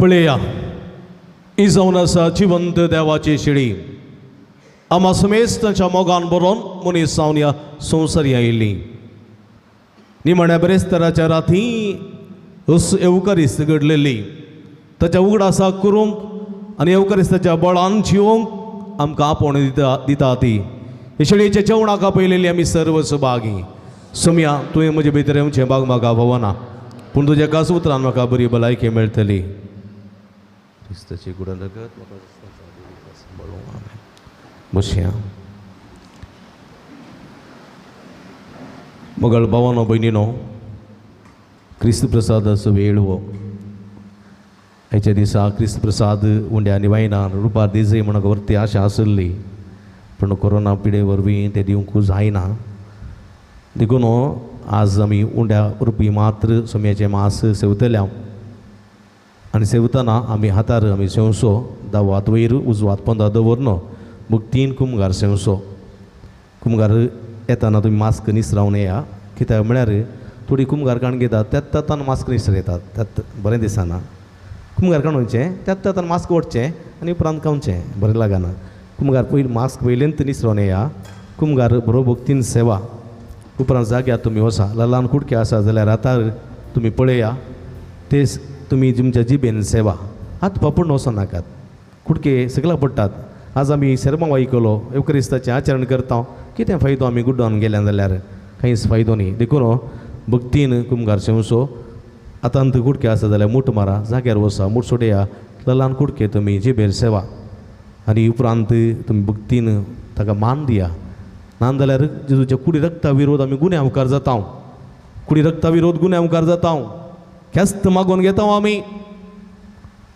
पळया ही जावन आसा जिवंत देवाची शिडी. आमा समेस्त तांच्या मोगान बरोवन मनीस जावन ह्या संवसारी आयिल्ली. निमाण्या बिरेस्ताराच्या राती येवकारिस्त घडलेली. ताच्या उगडासाक करूंक आनी येवकारिस्ताच्या बळान जिवंक आमकां आपोवण दिता ती. हे शेळयेच्या जेवणाक आपयलेली आमी सर्व सभागी. सोम्या तुवें म्हजे भितर येवचें बाग म्हाका भोवना पूण तुज्या एकाच उतरान म्हाका बरी भलायकी मेळटली. क्रिस्ताची गुडन रगत म्हाका बसया. मगळ भावानो भयणीनो, क्रिस्त प्रसादाचो वेळ हो. आयच्या दिसा क्रिस्त प्रसाद उंड्या आनी वायनान रुपार दिजय म्हणून वरती आशा आसली पूण कोरोना पिडे वरवीं तें दिवंक जायना. देखून आज आमी उंड्या रुपी मात्र सोम्याचें मास सेवतल्या आनी सेवतना आमी हातार आमी सेवसो दावो हात वयर उजवो हात पोंदा दवरनो भक्तीन कुमगार सेवसो. कुमगार येताना तुमी मास्क निसरावन येया कित्याक म्हळ्यार थोडी कुमगार काडून घेतात त्याच तातान मास्क निसरयतात त्यात बरें दिसना. कुमगार काडून त्याच तातान मास्क ओडचें आनी उपरांत खावचें बरें लागना. कुमगार पयलीं मास्क पयलींत निसरोन येया. कुमगार बरो भक्तीन सेवा उपरांत जाग्यार तुमी वसा. ल्हान कुडके आसा जाल्यार हातार तुमी पळया ते तुमी तुमच्या जिबेन सेवा. हात पापून वचनाकात, कुडके सगळ्या पडटात. आज आमी सेरमांव आयकलो येवक्रिस्ताचें आचरण करता कितें फायदो आमी गुड्डोन गेल्या जाल्यार कांयच फायदो न्ही. देखून भक्तीन कुमगार सेवसो. आतां कुडके आसा जाल्यार मूठ मारा जाग्यार वसा मूठ सोडया ल्हान कुडके तुमी जिबेर सेवा आनी उपरांत तुमी भक्तीन ताका मान दिया. ना जाल्यार जेजूच्या कुडी रक्ता विरोध आमी गुन्यांवकार जाता. कुडी रक्ता विरोध गुन्यांवकार जाता. ख्यास्त मागोवन घेता आमी.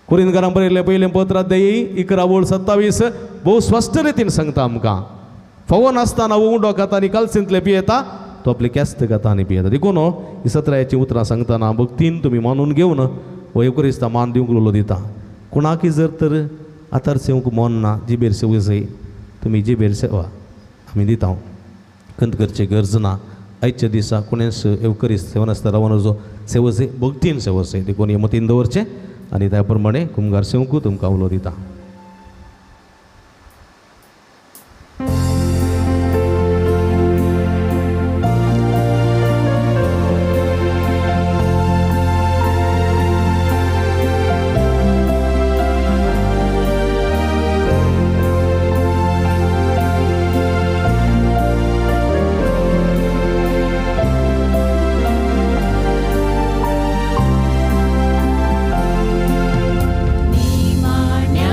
कोरिंदकारां बरयल्लें पयलें पत्र अध्यायी 11:27 भोव स्पश्ट रितीन सांगता आमकां फावो नासतना उंडो खाता आनी कालसींतले पियेता तो आपली ख्यास्त खाता आनी पियेता. देखून ही सतरायाचीं उतरां सांगतना भक्तीन तुमी मानून घेवन हो येवक्रिस्ता मान दिवंक उलो दिता. कोणाकय जर तर आतार सेवंक मन ना जिबेर सेवूंक जाय तुमी जिबेर सेवा आमी दिता. खंत करची गरज ना. आयच्या दिसा कोणेंच येवक्रिस्त सेवनासतना रावन जो सेवसे भक्तीन सेवसे. देखून हे मतीन दवरचें आनी त्या प्रमाणे कुमगार सेवंकू तुमकां उलो दिता. निमाण्या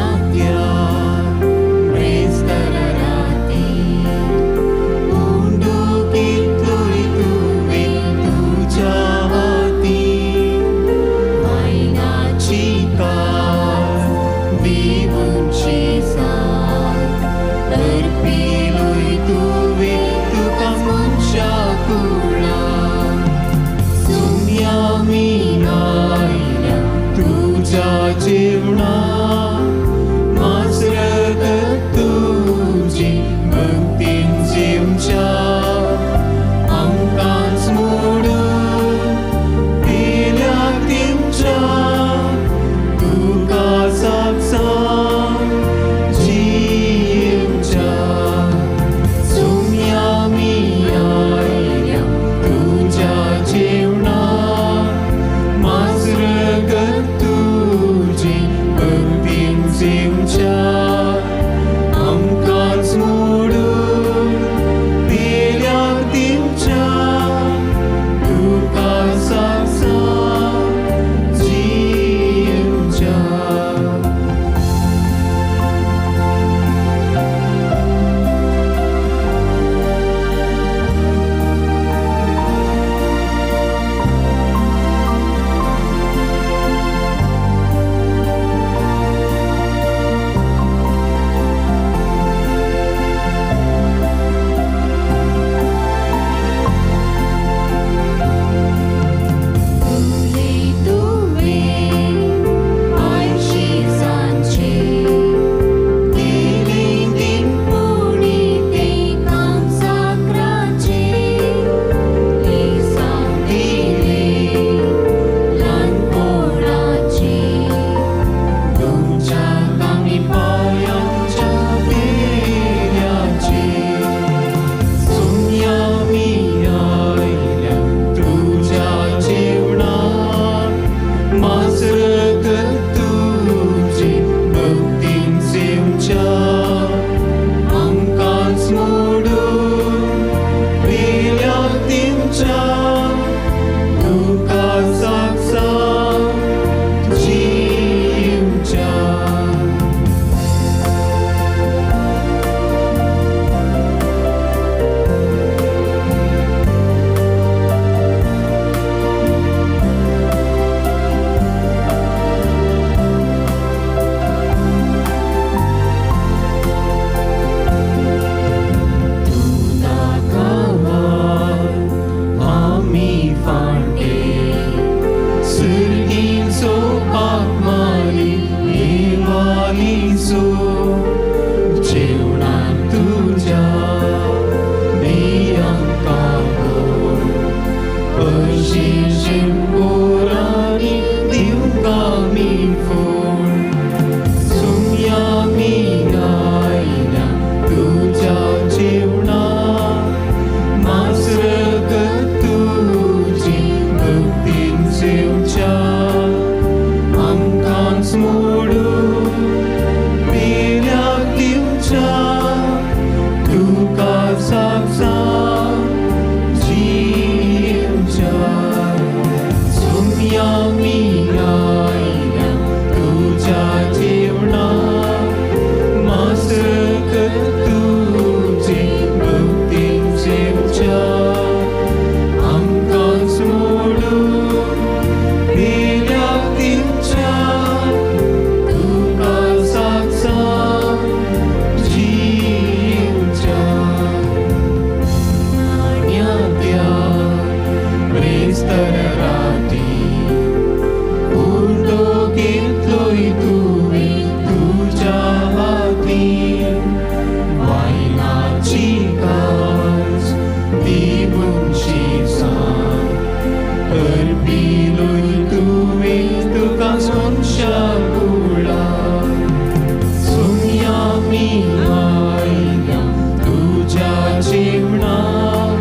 जेवणाक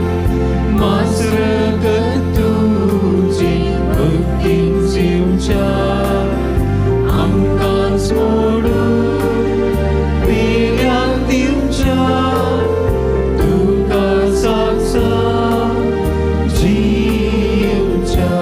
मासरगत तुजी भक्तीन जेवच्या आमकां सोडून पेल्याक दिवच्या तुका साक्षा जिवच्या.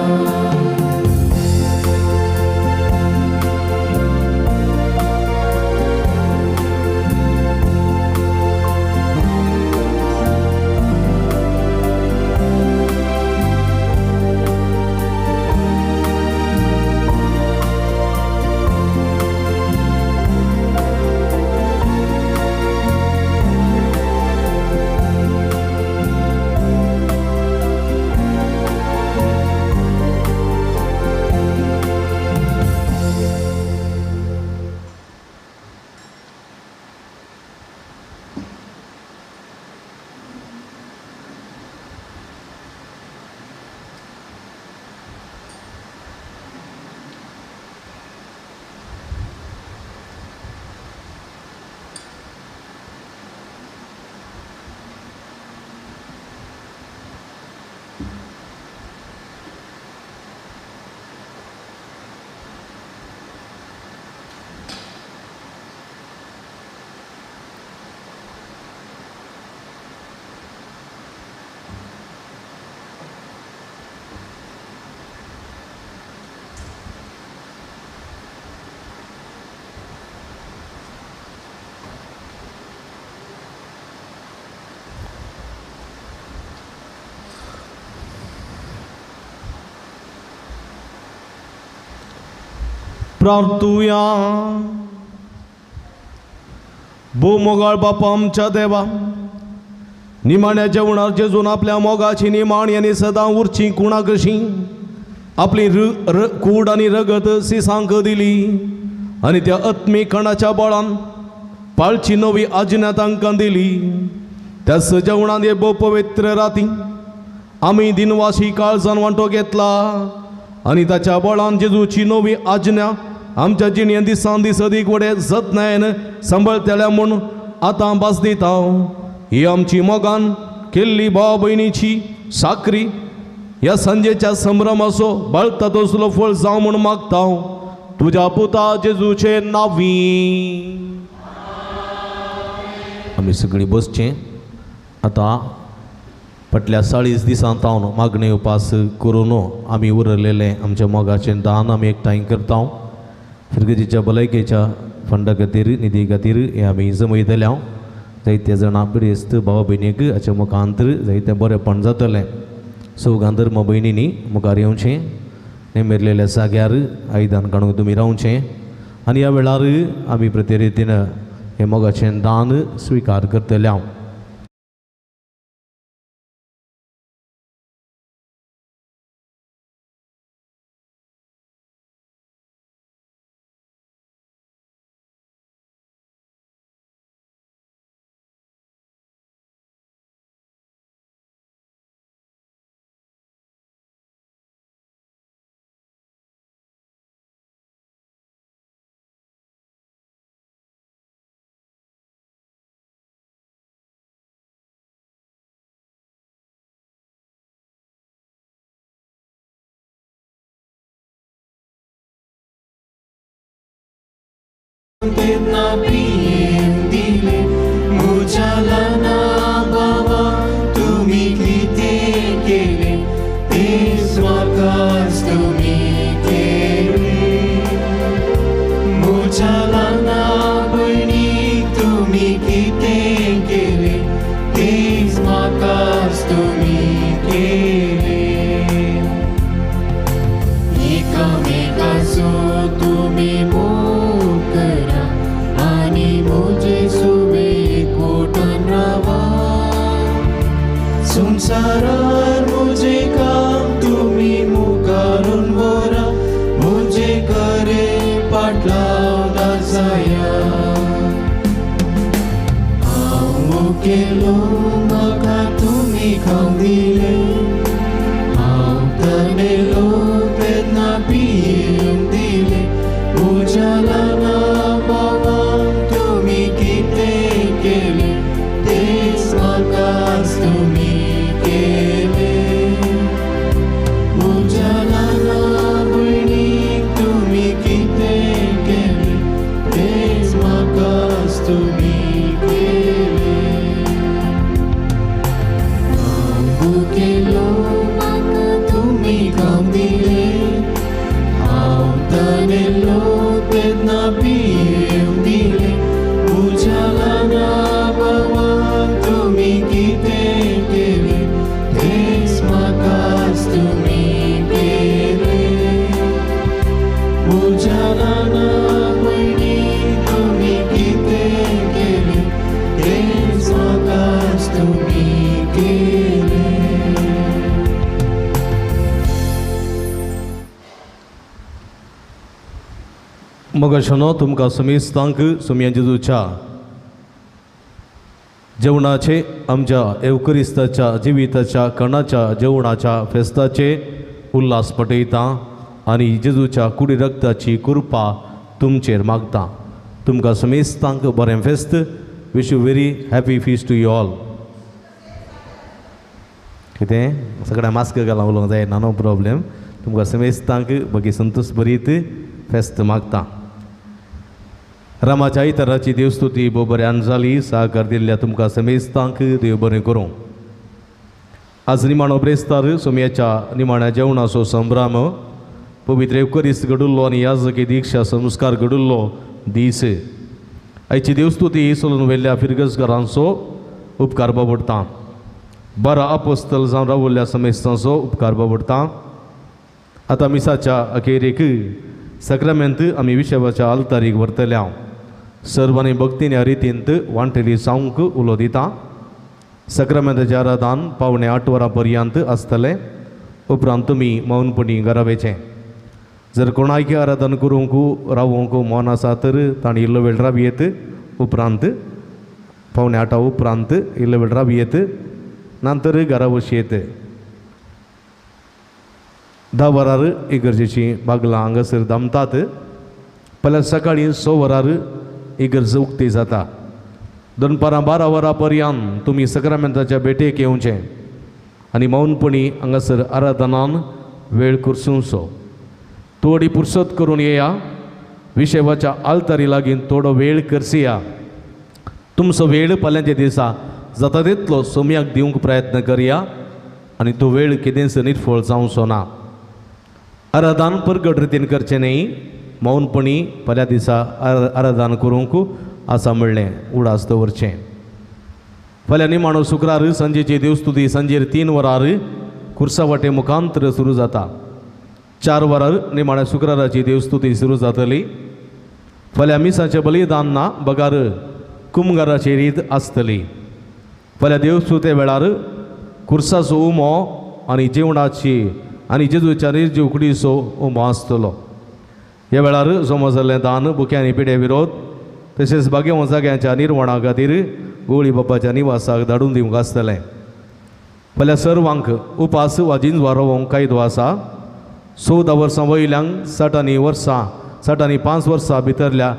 प्रार्थुया. भोव बापा आमच्या देवा, निमाण्या जेवणार जेजून आपल्या मोगाची निमाणी आनी सदां उरची कुणा कशी आपली कूड आनी रगत सिसांक दिली आनी त्या आत्मीक कणाच्या बळान पाळची नवी आज्ञा तांकां दिली. त्या जेवणान हे भोव पवित्र राती आमी दिनवाशी काळजान वांटो घेतला आनी ताच्या बळान जेजूची नवी आज्ञा आमच्या जिणेंत दिसान दीस अदीक वडे जतनायेन सांबाळटल्या म्हूण आतां भास दिता. ही आमची मोगान केल्ली भाव भयणीची साकरी ह्या सांजेच्या संभ्रमाचो बाळता तसलो फळ जावं म्हूण मागता तुज्या पुता जेजूचे नांवी. आमी सगळीं बसचें. आतां फाटल्या 40 दिसां तावन मागणे उपास करून आमी उरलेलें आमच्या मोगाचें दान आमी एकठांय करता. फिरगजीच्या भलायकेच्या फंडा खातीर निधी खातीर हें आमी जमयतले. हांव जायते जाणां पिडेस्त भाव भयणीक हाच्या मुखांतर जायतें बरेंपण जातलें. सौगां धर्म भयणींनी मुखार येवचें, नेमेरलेल्या जाग्यार आयदन काडूंक तुमी रावचें आनी ह्या वेळार आमी प्रतिरितीन हें मोगाचें दान स्विकार करतले. हांव तेन्ना पियेन दिले म्हज्या ल्हाना बाबा तुमी कितें केलें तेंच म्हाकाच तुमी केलें. म्हज्या ल्हाना भयणीक तुमी कितें केलें तेंच म्हाकाच तुमी केलें. एकामेकाचो तुमी मोग करा आनी म्हजे सुवे कोटान रावा. संवसारार म्हजें काम तुमी मुखारून व्हरा म्हजे कडेन पाटलाव जाया. हांव मुखेलो म्हाका तुमी खावंक दिलें, हांव तनेलो तेन्ना पियेवंक दिलें. म्हज्या ल्हाना भावांक तुमी कितें केलें तेंच म्हाका भुकेलो म्हाका तुमी खावंक दिलें, हांव तानेलो तेन्ना पियेवंक दिलें. म्हज्या ल्हाना भावाक तुमी कितें केलें तेंच म्हाकाच तुमी केलें. म्हज्या ल्हाना भयणीक तुमी कितें केलें तेंच म्हाकाच तुमी केलें. मगाशनो तुमकां समेस्तांक सोमया जेजूच्या जेवणाचे आमच्या एवकरिस्ताच्या जिविताच्या कणाच्या जेवणाच्या फेस्ताचे उल्हास पटयता आनी जेजूच्या कुडी रक्ताची कृपा तुमचेर मागता. तुमकां समेस्तांक बरें फेस्त. Wish you very happy feast to you all. कितें सगळ्या मास्क घालून उलोवंक जायना, नो प्रॉब्लेम. तुमकां समेस्तांक बगी संतोश बरीत फेस्त मागता. रामाच्या आयताराची देवस्तुती भोव बऱ्यान जाली. सहकार दिल्ल्या तुमकां समेस्तांक देव बरें करूं. आज निमाणो ब्रेस्तार सोमयाच्या निमाण्या जेवणाचो संभ्रम पवित्र एवकरिस्त घडुल्लो आनी याजकी दीक्षा संस्कार घडुल्लो दीस. आयची देवस्तुती सोलून व्हेल्ल्या फिरगजकारांचो उपकार बाबडटा. 12 अपोस्तल जावन रावल्ल्या समेस्तांचो उपकार बाबडटा. आतां मिसाच्या अखेरेक सक्रमेंत आमी विशवाच्या आल्तारीक व्हरतल्या. सर्वांनी भक्तीन ह्या रितींत वांटेली जावंक उलो दिता. सक्रमेंताचें आराधन 7:45 वरां पर्यंत आसतलें. उपरांत तुमी मौनपणी घरा वयचें. जर कोणायकी आराधन करूंक रावोंक मन आसा तर तांणी इल्लो वेळ रावयेत. उपरांत 7:45 उपरांत इल्लो वेळ रावयेत, नंतर घरा वचयेत. 10 वरार इगर्जेची बागलां हांगासर दामतात. पयल्या सकाळीं 6 वरार इगर्ज उक्ती जाता. दनपारां 12 वरां पर्यंत तुमी सक्रामेंताच्या भेटेक येवचें आनी मौनपणी हांगासर आराधनान वेळ करसुचो. थोडी पुरसत करून येया. विशेवाच्या आल्तारी लागीं थोडो वेळ करसिया. तुमचो वेळ फाल्यांच्या दिसा जाता तितलो सोमयाक दिवंक प्रयत्न करया आनी तो वेळ कितेंच निर्फळ जावचो ना. आराधन परगट रितीन करचें न्ही, मौनपणी फाल्यां दिसा आराधन करूंक आसा म्हणलें उडास दवरचें. फाल्यां निमाणो शुक्रार सांजेची देवस्तुती सांजेर 3 वरार कुर्सा वाटे मुखांतर सुरू जाता. 4 वरार निमाण्या शुक्राराची देवस्तुती सुरू जातली. फाल्यां मिसाचें बलिदान ना बगार कुमगाराची रीत आसतली. फाल्यां देवस्तुते वेळार कुर्साचो उमो आनी जेवणाची आनी जेजूच्या निर्जीव कुडीचो उमो आसतलो. ह्या वेळार जमो जाल्लें दान बुक्या आनी पिडे विरोध तशेंच बागेव जाग्यांच्या निर्वणा खातीर गोळी बापाच्या निवासाक धाडून दिवंक आसतलें. फाल्यां सर्वांक उपास वा जिंजवा रोवंक कायदो आसा. 14 वर्सां वयल्यांक 60 आनी वर्सां 60 आनी 5 वर्सां भितरल्या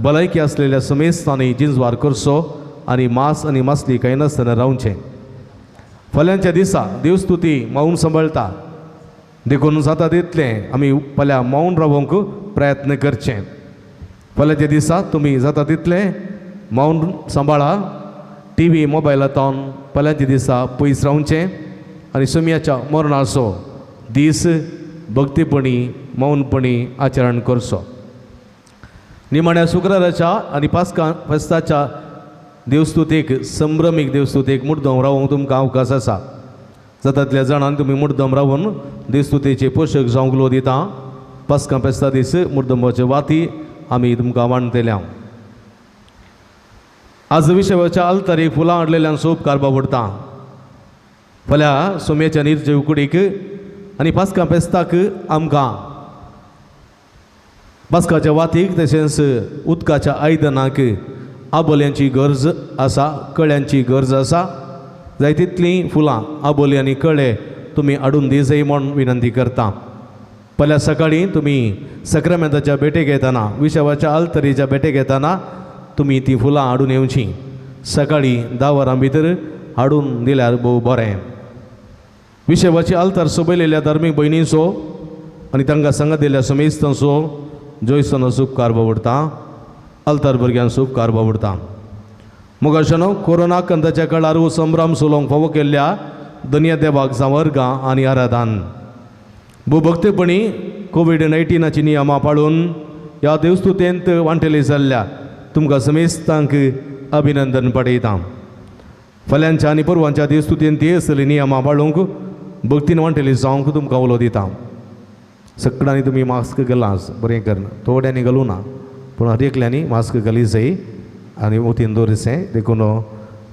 भलायकी आसलेल्या समेस्तांनी जिंजवार करचो आनी मांस आनी मासली कांय नासतना रावचें. फाल्यांच्या दिसा देवस्तुती मौन सांबाळटा देखून जाता तितलें आमी फाल्यां मौन रावोंक प्रयत्न करचें. फाल्यांच्या दिसा तुमी जाता तितलें मौन सांबाळा. टी व्ही मोबायलांतल्यान फाल्यांच्या दिसा पयस रावचें आनी सोमयाच्या मरणाचो दीस भक्तीपणी मौनपणी आचरण करचो. निमाण्या शुक्राराच्या आनी पास्का फेस्ताच्या देवस्तुतेक संभ्रमीक देवस्तुतेक मुड्डम रावोंक तुमकां अवकाश आसा. जातातल्या जाणांक तुमी मुड्डम रावन देवस्तुतेचे पोशक जावंक लो दिता. पास्का फेस्ता दीस मुड्डमाचे वाती आमी तुमकां वांटतल्या. आज विशवाच्या आल्तारीक फुलां हाडलेल्यांचो उपकार बाबडटा. फाल्यां सोम्याच्या निर्जीव कुडीक आनी पास्का फेस्ताक आमकां पास्काच्या वातीक तशेंच उदकाच्या आयदनाक आबोल्यांची गरज आसा, कळ्यांची गरज आसा. जाय तितलीं फुलां आबोली आनी कळे तुमी हाडून दिजय म्हूण विनंती करता. फाल्यां सकाळीं तुमी सक्रमेंताच्या भेटेक येतना विशवाच्या आल्तरीच्या भेटेक येतना तुमी ती फुलां हाडून येवचीं. सकाळीं 10 वरां भितर हाडून दिल्यार भोव बरें. विशवाची आल्तार सोबयलेल्या धार्मीक भयणींचो आनी तांकां सांगात दिल्ल्या समेस्तांचो जोयसनाचो उपकार बावडटा. आल्तार भुरग्यांचो उपकार बावडटा. मुगाशानो कोरोना कंदाच्या काळार हो संभ्रम चलोवंक फावो केल्ल्या धन्य देवाक जावं अर्गां आनी आराधन. भोवभक्तेपणी कोवीड-19 नियमां पाळून ह्या देवस्तुतेंत वांटेली जाल्ल्या तुमकां समेस्तांक अभिनंदन पाठयता. फाल्यांच्या आनी परवांच्या देवस्तुतेंत ती असली नियमां पाळूंक भक्तीन वांटेली जावंक तुमकां उलो दिता. सगळ्यांनी तुमी मास्क घालां, बरें करना, थोड्यांनी घालूं ना, पूण हर एकल्यांनी मास्क घाली जाय आनी मोतीन दवरचें. देखून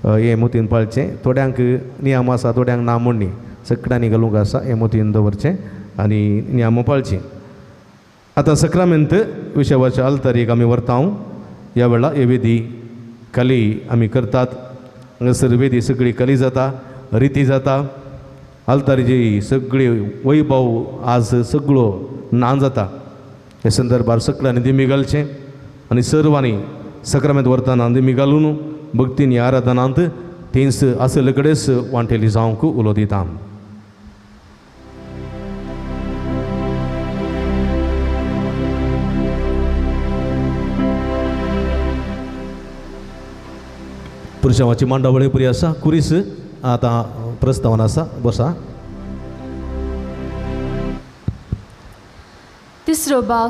हें मोतीन पाळचें. थोड्यांक नियम आसा, थोड्यांक ना म्हूण न्ही, सगळ्यांनी घालूंक आसा, हें मोतीन दवरचें आनी नियम पाळचें. आतां सक्रामेंत विशयाच्या आल्तारीक आमी व्हरता. ह्या वेळार हे वेदी कली आमी करतात. हांगासर वेदी सगळी कली जाता, रिती जाता. आल्तारीची सगळी वैभव आज सगळो ना जाता. हे संदर्भार सगळ्यांनी दिमी घालचें आनी सर्वांनी सक्रामेंत व्हरतना दिमी घालून भक्तीन आराधनांत तींच आसले कडेच वांटेली जावंक उलो दिता. पुरुषावाची मांडावळी पुरी आसा. कुरीस आतां प्रस्तावन आसा, बसा. तिसरो भाग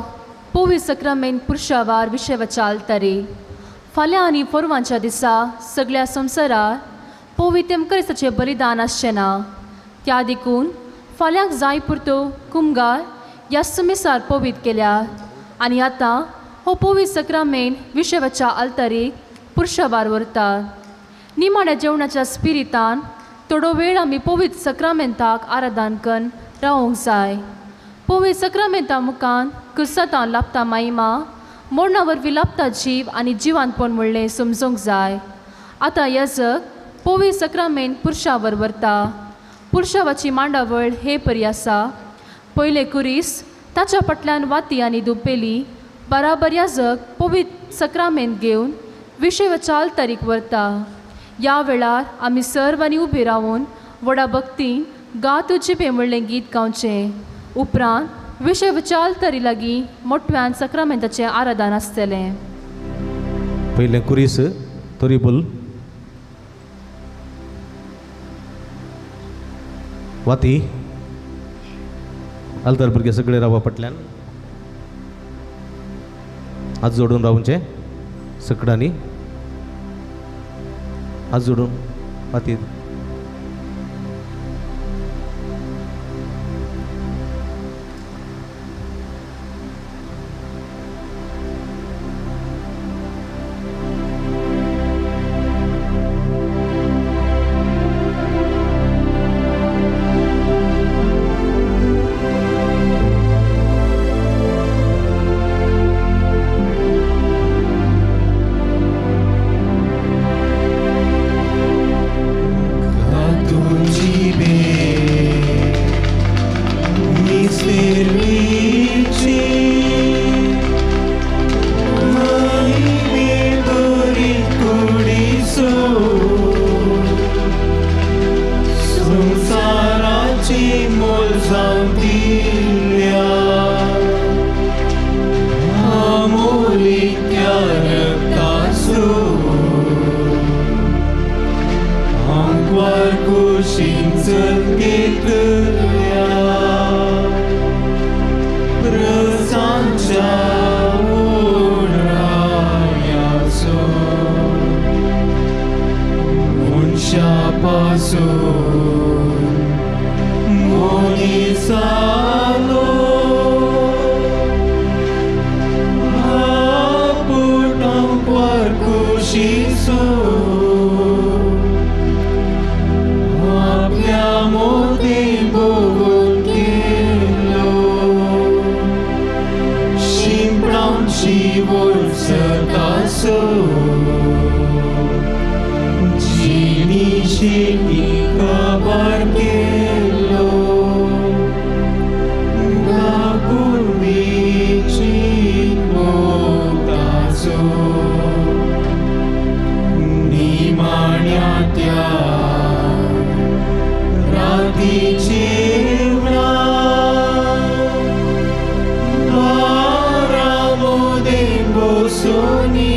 पवित्र सक्रामेंत पुरुषावार विशयाच्या आल्तारी. फाल्यां आनी फोरवांच्या दिसा सगळ्या संवसारार पवित्र क्रिस्ताचें बलिदान आसचें ना. त्या देखून फाल्यांक जाय पुरतो कुमगार ह्या सुमेसार पवित्र केल्या आनी आतां हो पवित्र सक्रामेंत विशयाच्या आल्तारीक पुरुषावार व्हरता. निमाण्या जेवणाच्या स्पिरितान थोडो वेळ आमी पवित्र सक्रामेंताक आराधन करून रावंक जाय. पवित्र सक्रामेंता मुखान क्रिस्तान लाभता मायमा, मोडणा वरवीं लाभता जीव आनी जिवानपण म्हणलें समजूंक जाय. आतां याजक पवित्र सक्रामेंत पुरुषावर व्हरता. पुरुषावाची मांडावळ हे परी आसा. पयलें कुरीस, ताच्या फाटल्यान वाती आनी दुपेली बराबर याजक पवित्र सक्रामेंत घेवन विशयाच्या आल्तारीक व्हरता. ह्या वेळार आमी सर्वांनी उबी रावन व्हडा भक्तीन गा तुजी बे म्हणलें गीत गावचें. उपरांत विशयाच्या आल्तारी लागीं मोटव्यान सक्रामेंताचें आराधन आसतलें. पयलें कुरीस, तोरीबुल, वाती, आल्तार भुरगे सगळे रावपा फाटल्यान हात जोडून रावचें सगळ्यांनी, हात जोडून वाती. Soni,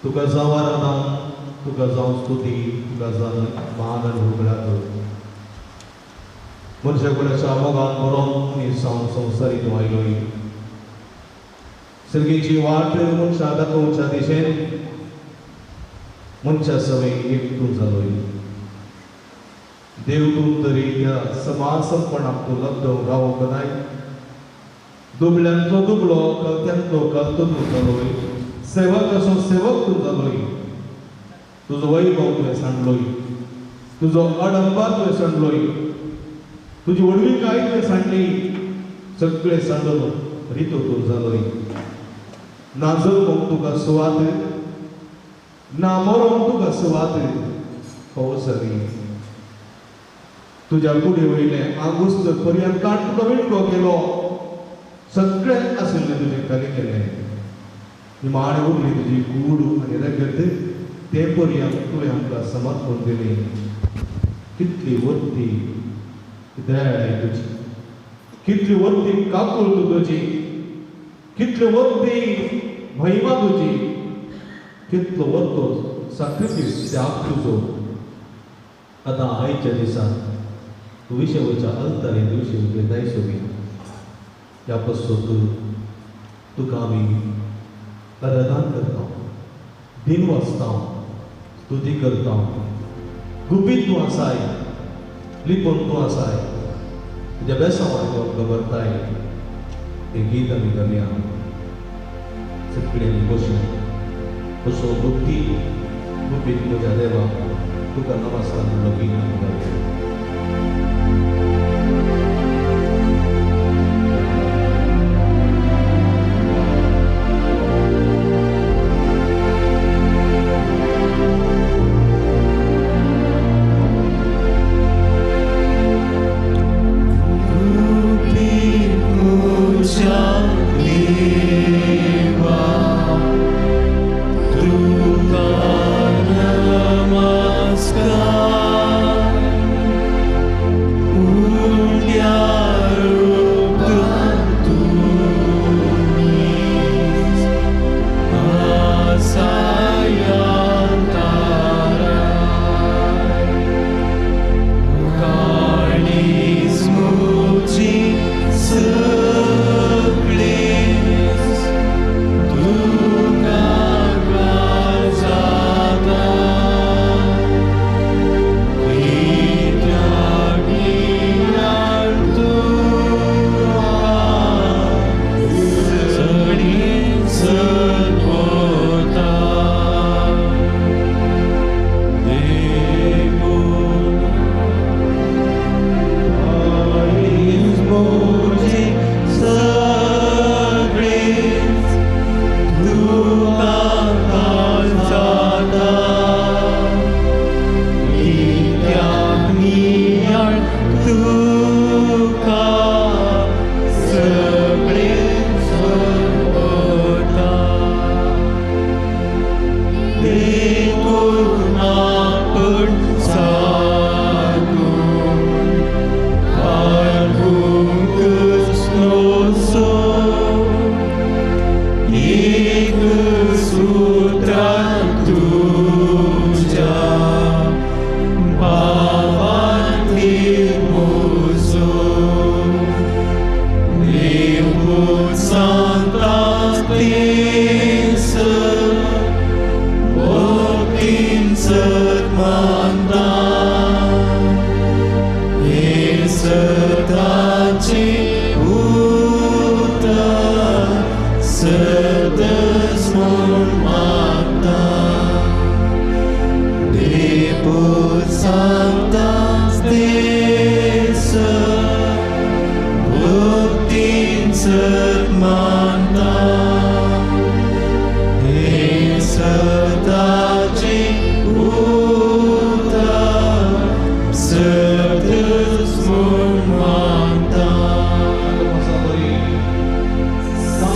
तुका जावं आराधन, तुका जावं स्तुती, तुका जावं मान आनी होगडात। मनशा कुळाच्या मोगान बरोवन मनीस जावन संवसारी तूं आयलोय। सर्गेची वाट मनशा दाखोवच्या दिशेन मनशा सवय एक तूं जालोय। देव तूं तरी त्या समासपणाक तूं लब्ध रावंक नाय। दुबल्यांतलो दुबळो, कलत्यांतलो कलतो तूं जालोय। सेवक असो सेवक तूं जालोय। तुजो वैभव तुवें सांडलोय, तुजो अडंबर तुवें सांडलोय, तुजी व्हडविकाय तुवें सांडली। सगळें सांडून रितो तूं जालोय। ना जगूंक तुका सुवात, ना मरोंक तुका सुवात फौजरी। तुज्या कुडी वयलें आंगुस्त पर्यंत काड तुका विणको केलो। सगळें आशिल्लें तुजें खाली केलें। निमाणें उरली तुजी कूड आनी रगत, ते पर्यंत तुवें आमकां समर्पण दिलें। कितली वत्ती दयाळाय तुजी, कितली वत्ती काकूळ तुजी, कितली वत्ती महिमा तुजी, कितलो वत्तो साक्रिफीस त्याग तुजो। आतां आयच्या दिसा तूं विशेवच्या अल्तारे दिवशी घेताय सोबी। ह्या पसून तुका आमी आराधन करता, दिन वाचता, स्तुती करता। गुपीत तूं आसाय, लिपून तूं आसाय, तुज्या बेसांवान तूं आमकां व्हरताय। हें गीत आमी घालया। सगळीं आमी बसून बसून भक्ती गुपीत म्हज्या देवा तुका नमस्कार म्हणलो गीत आमी घालया।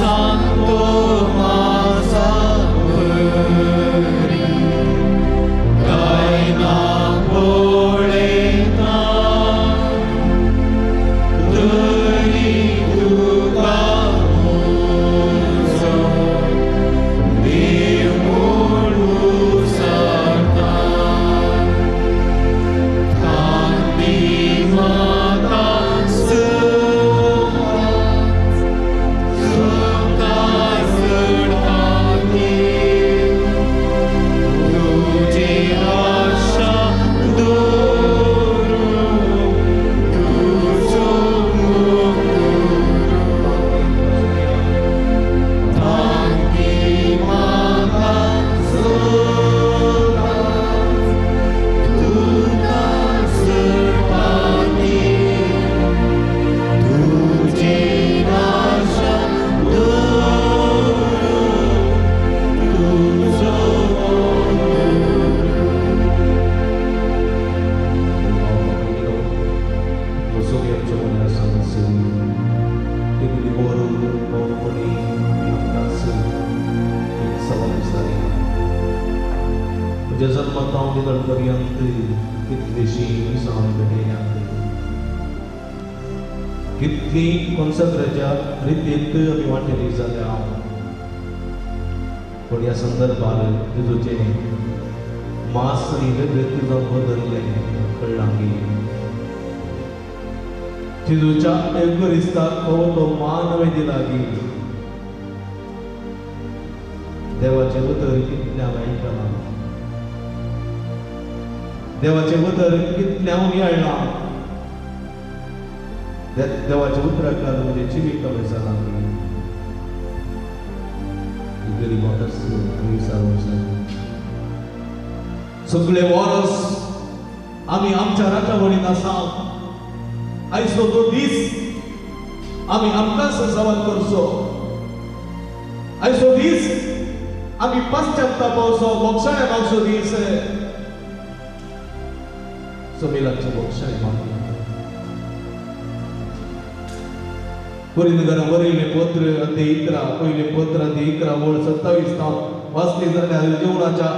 Santo Masa Puri, Kaina Pole. मिसावा दिसांनी म्हज्या जल्मांत हांव निदळ पर्यंत कितलीशीं मिसां आमी भेटयल्यांत, कितली कॉन्सक्राच्या रितींत आमी वांटेली जाल्या. पूण ह्या संदर्भार जेजूचें मास आनी रगत जावन बदललें कळ्ळां की जेजूच्या एवकरिस्ताक हो तो मान हांवें दिला की देवाचें उतर कितलें हांवें आयकलां, देवाचें उतर कितलें हांव नियाळ्ळां, देवाच्या उतराक लागून म्हजें जिवीत हांवें जालां की गरीबाकच आमी विचारूंक जाय. सगळे वरस आमी आमच्या राजावळीन आसा. आयचो तो दीस आमी आमकांच सवाल करचो. आयचो दीस आमी पश्चातापाचो बोगसाणे मागचो दीस. समिलाचे बोगसाणे मागया. कोरिंथकारां बरयलें पत्र अध्याय 11, पयलें पत्र अध्याय 11 ओळ 27 तावन वाचली जाल्यार जेवणाच्या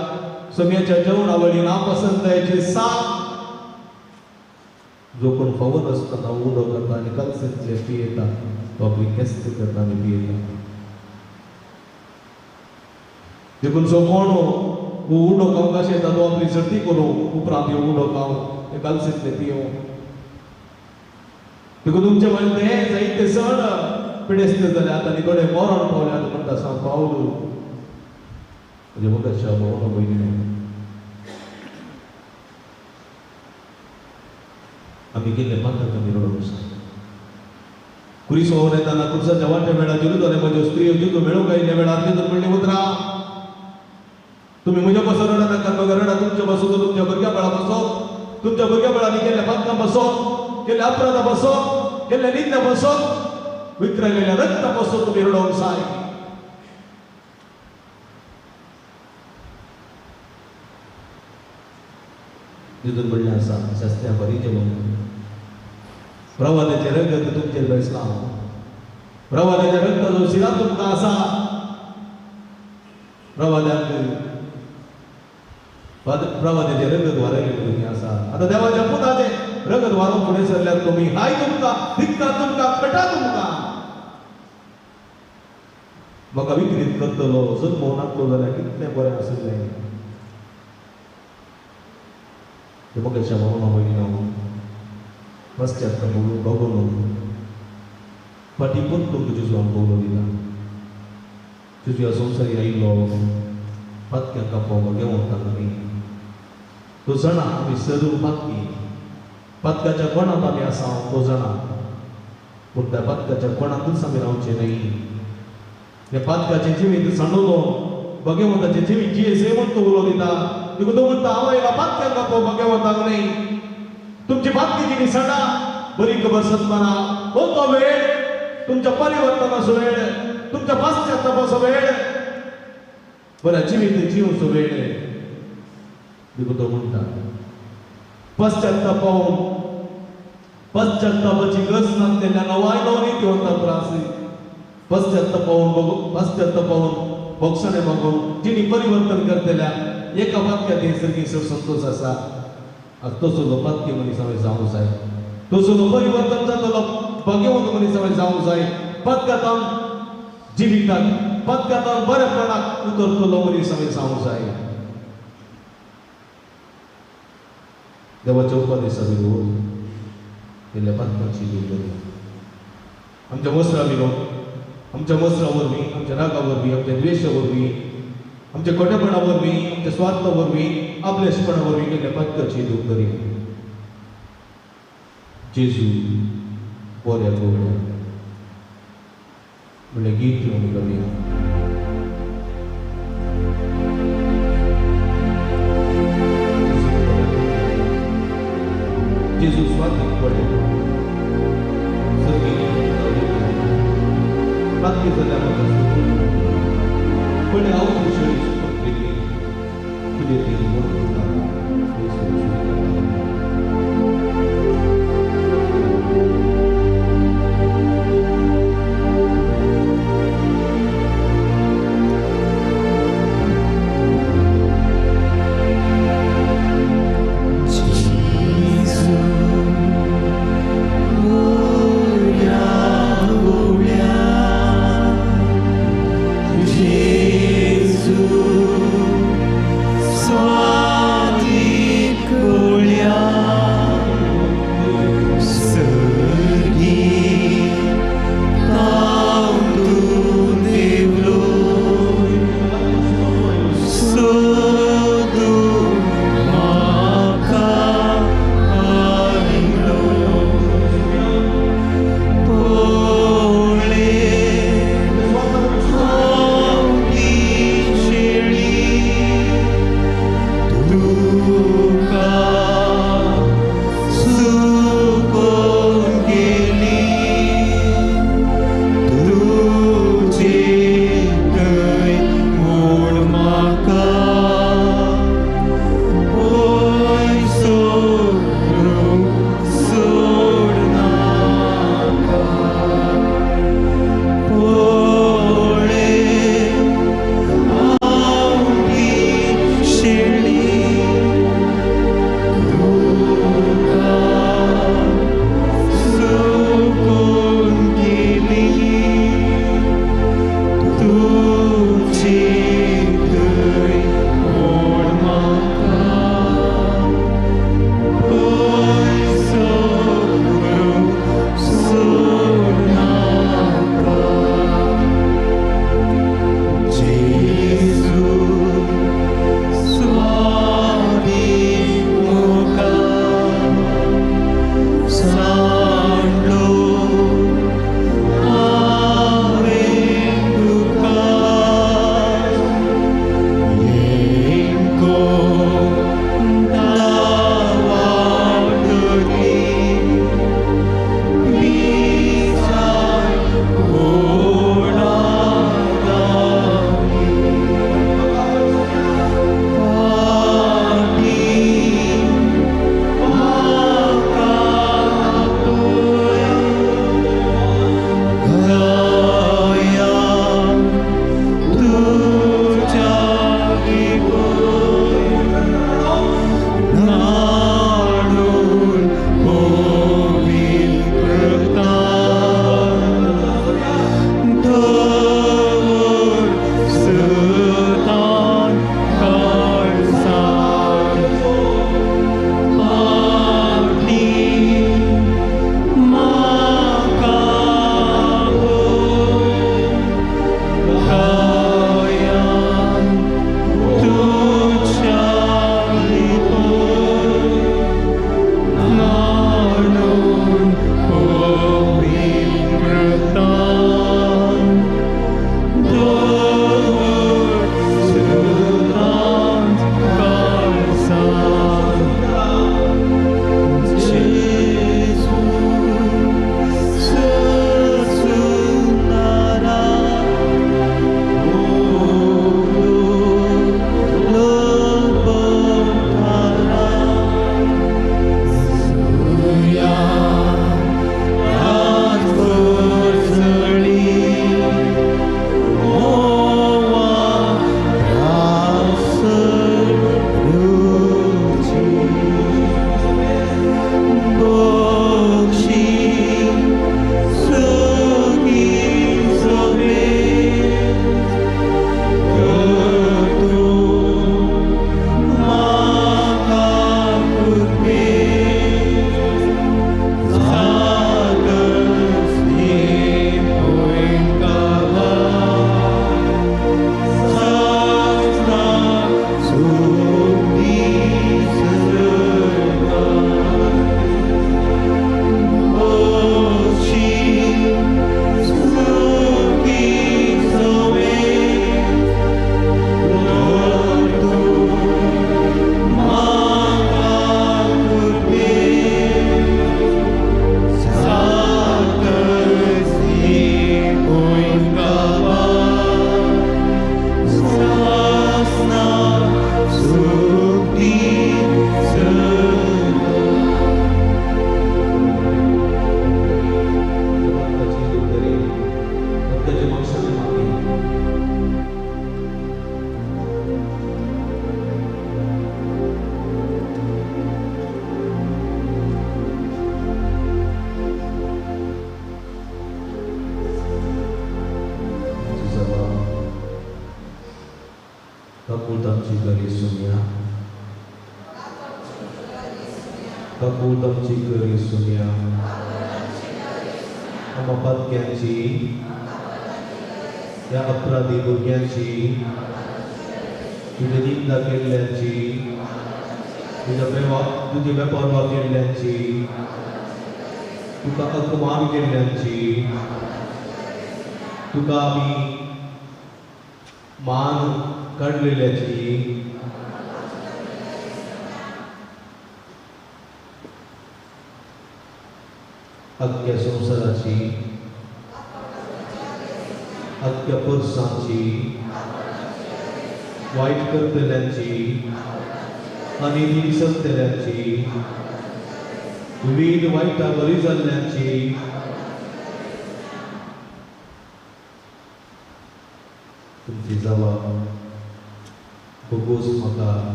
सम्याच्या जेवणा वळी नापसंतायेची साथ जो कोण फावो नासतना उडो करता आनी कलसेंतले पियेता तो आपली केस्त करता आनी पियेता. देखून जो कोण उडो खावंक अशें येता तो आपली सर्ती करूं उपरांत ह्यो उडो खावं ते कलसेंतले पियों. देखून तुमचे म्हणलें जायते सण पिडेस्त जाल्यात आनी थोडे मरण पावल्यात म्हणटा सांग पावलू म्हज्या मोगाच्या भावना भयणीनो, आमी केल्ले पातक आमी रडोवंक जाय. कुरिसो येताना कुर्साच्या वाट्या वेळार जेरुजालेमाच्यो स्त्रियो जेजू मेळूंक आयिल्ल्या वेळार जेजून म्हणलें उतरां तुमी म्हज्या पासून रडा नाकात, बगर रडा तुमच्या पासून, तुमच्या भुरग्या बाळा पासून, तुमच्या भुरग्या बाळांनी केल्ल्या पातकां पासून, केल्ल्या अपराधा पासून, केल्ल्या निंदा पासून, विखरायलेल्या रक्ता पासून तुमी रडोवंक जाय. तितून म्हणलें आसा शास्त्र्या बरी जेवण प्रवादाचें रगत तुमचेर बेसलां, प्रवादाच्या रक्ताचो शिरा तुमकां आसा. प्रवाद्यांक प्रवादाचें रगत वारयलें तुमी आसा. आतां देवाच्या पुताचें रगत वारोवन फुडें सरल्यार तुमी हाय तुमकां, धिक्कार तुमकां, कटा तुमकां. म्हाका विक्रीत करतलो जल्मो नासलो जाल्यार कितलें बरें आशिल्लें. मोगाच्या भावना भयणीनो, पश्चाताप बगोवन फाटीं परतूंक जेजू आमकां उलो दिता. जेजू ह्या संवसारी आयिल्लो पातक्यांक आपोवपाक घेवंक न्ही. तो जाणा आमी सर्व पातकी, पातकाच्या कोणांत आमी आसा तो जाणा, पूण त्या पातकाच्या कोणांतूच आमी रावचें न्ही. त्या पातकाचें जिवीत सांडलो भगवंताचें जिवीत जिये सेवंत उलो दिता. देखून तो म्हणटा हांव आयला पातक्यांक आपोवपाक भगवंताक न्ही. तुमची पातकी जिणी सांडा, बरी खबर सत्माना हो तो वेळ तुमच्या परिवर्तनाचो वेळ, तुमच्या पश्चातापाचो वेळ, बऱ्या जिवीत जिवचो वेळ. देखून तो म्हणटा पश्चातापावन पश्चातापाची गरज नासलेल्या नवाय नव नीतिवंता त्रास पश्चातापावन पश्चातापावन बोगसणे मागून जिणी परिवर्तन करतल्या एका वाक्यात हे सर्गी संतोष आसा. आज तसलो पातकी मनीस हांवें जावंक जाय, तसलो परिवर्तन जातलो भाग्यवंत मनीस हांवें जावंक जाय. पातकातान जिविताक पातकातान बरेपणाक उतरतलो मनीस हांवें जावंक जाय. देवाच्या उपदेसा विरोध केल्ल्या पातकाची दूर आमच्या वस्त्रा विरोध, आमच्या वस्त्रा वरवीं, आमच्या रागा वरवीं, आमच्या द्वेशा वरवीं, आमच्या खोटेपणा वरवीं, आमच्या स्वार्था वरवीं, आपलेशपणा वरवीं केल्ल्या पातकाची दूर करी. जेजू बऱ्या गोवड्या म्हणल्यार गीत आमी गावया. जेजू स्वार्थीक पडले सर्गी पातकी जाल्यार म्हाका सोदून पडले हांव तुजी पत्रिके तुजे ती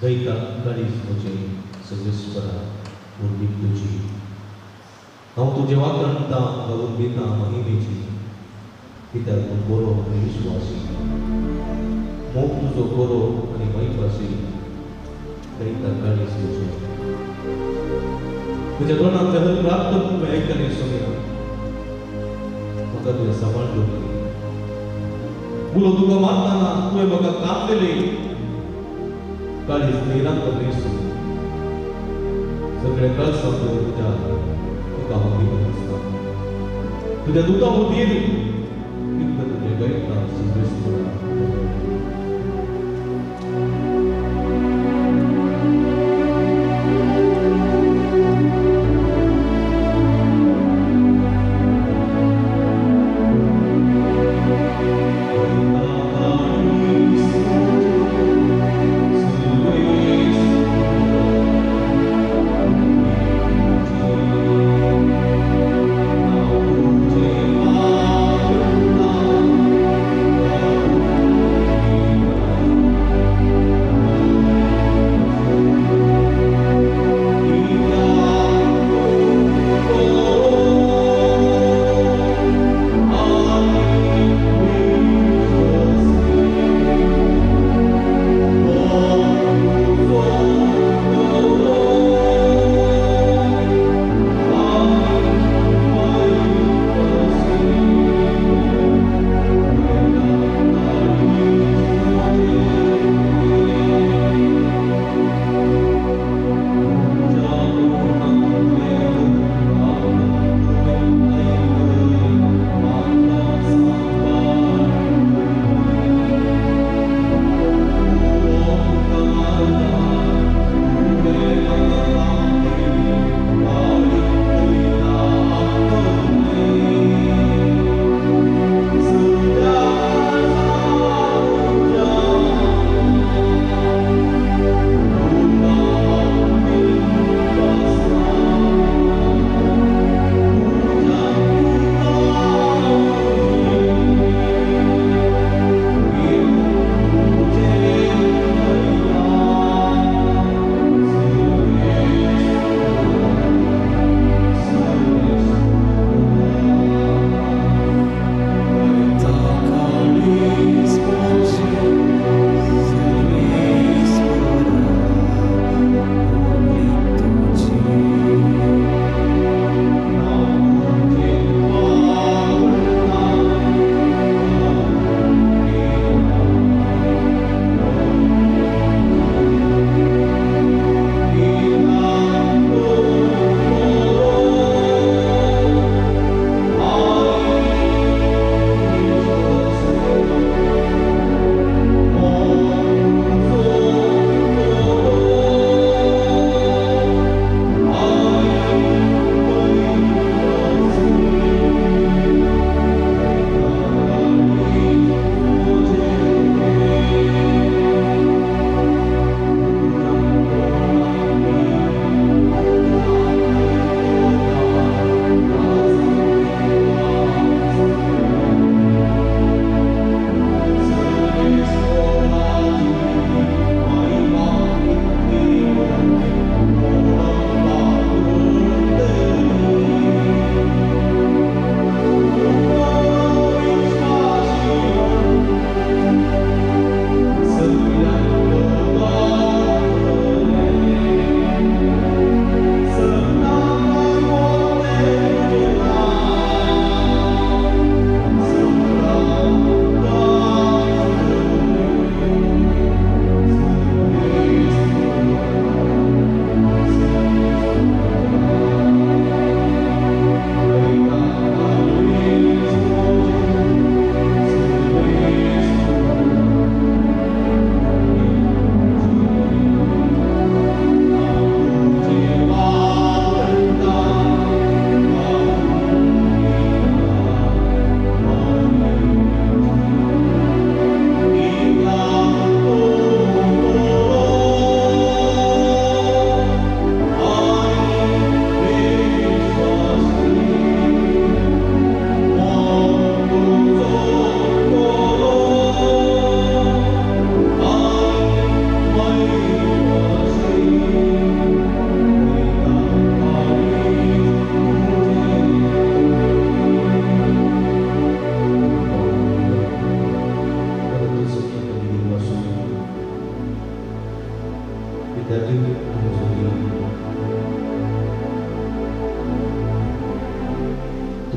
दैता काळीज म्हजें सगळेस्वरा उर्बीक तुजी हांव तुजें वाखाणता घालून दिता महिमेची, कित्याक तूं बरो आनी विश्वासी, मोग तुजो बरो आनी महिपासी दैता काळीज तुजें. तुज्या तोंडांतले हर प्राप्त तुवें आयकलें सोम्या, म्हाका तुवें सांबाळ्ळो. उलो तुका मारतना तुवें म्हाका कापलेले, काळीज धैरान भरलें सोम्या. सगळे कळसां तुज्या तुका हांव दिवन आसता, तुज्या दुता मुदीर तितलें तुजें गयता सर्वेस्परा. Oh,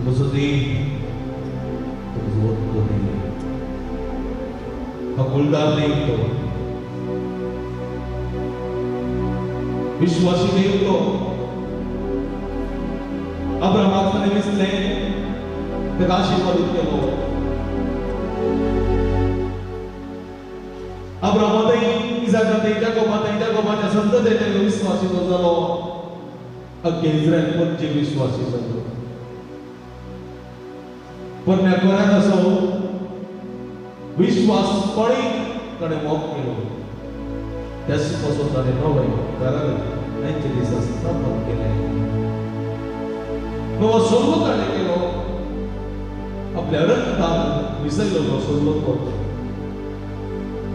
म्हजो देव, तो म्हजो वखदो देव, कबूलदार देव, तो विश्वासी देव. तो अब्रामाक ताणें दिसलें, ताका आशिर्वादीत केलो. अब्रामातय, इजाकातय, जाकोबातय, जाकोबाच्या संततेतय विश्वासी तो जालो. अख्खे इस्रायल पणजे विश्वासी जालो. पोरण्या कोराक असो विश्वास पळी ताणें मोग केलो. त्याच पासून ताणें नवें करार तांचे दिसा स्थापन केलें. नवो सोल्लो ताणें केलो. आपल्या रक्तान विसरलेलो सोल्लो तो,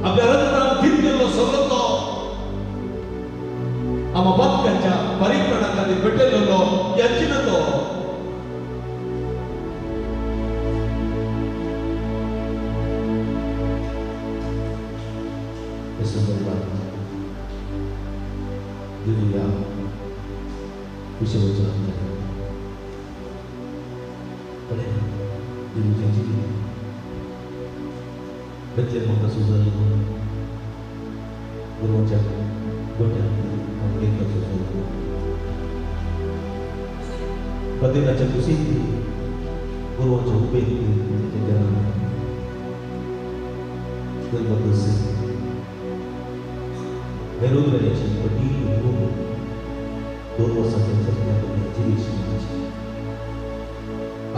आपल्या रक्तान थिपलेलो सोल्लो तो, आमा बापकांच्या परिप्रणा खातीर भेटलेलो याचिन तो. संदर्भात दिलेल्या विषयाच्या दिलूच्या जिवीत बेतले म्हाका सुजालो गुरुवाच्या गोट्यांत हांव सुजालो. बदेलाच्या कुशींत गुरुवाच्या उबेंत ताच्या घरान गर्भतस हेरोद्राची कठीण होऊन 2 वर्सांच्या चलण्या पडली जिवीत शिकण्याची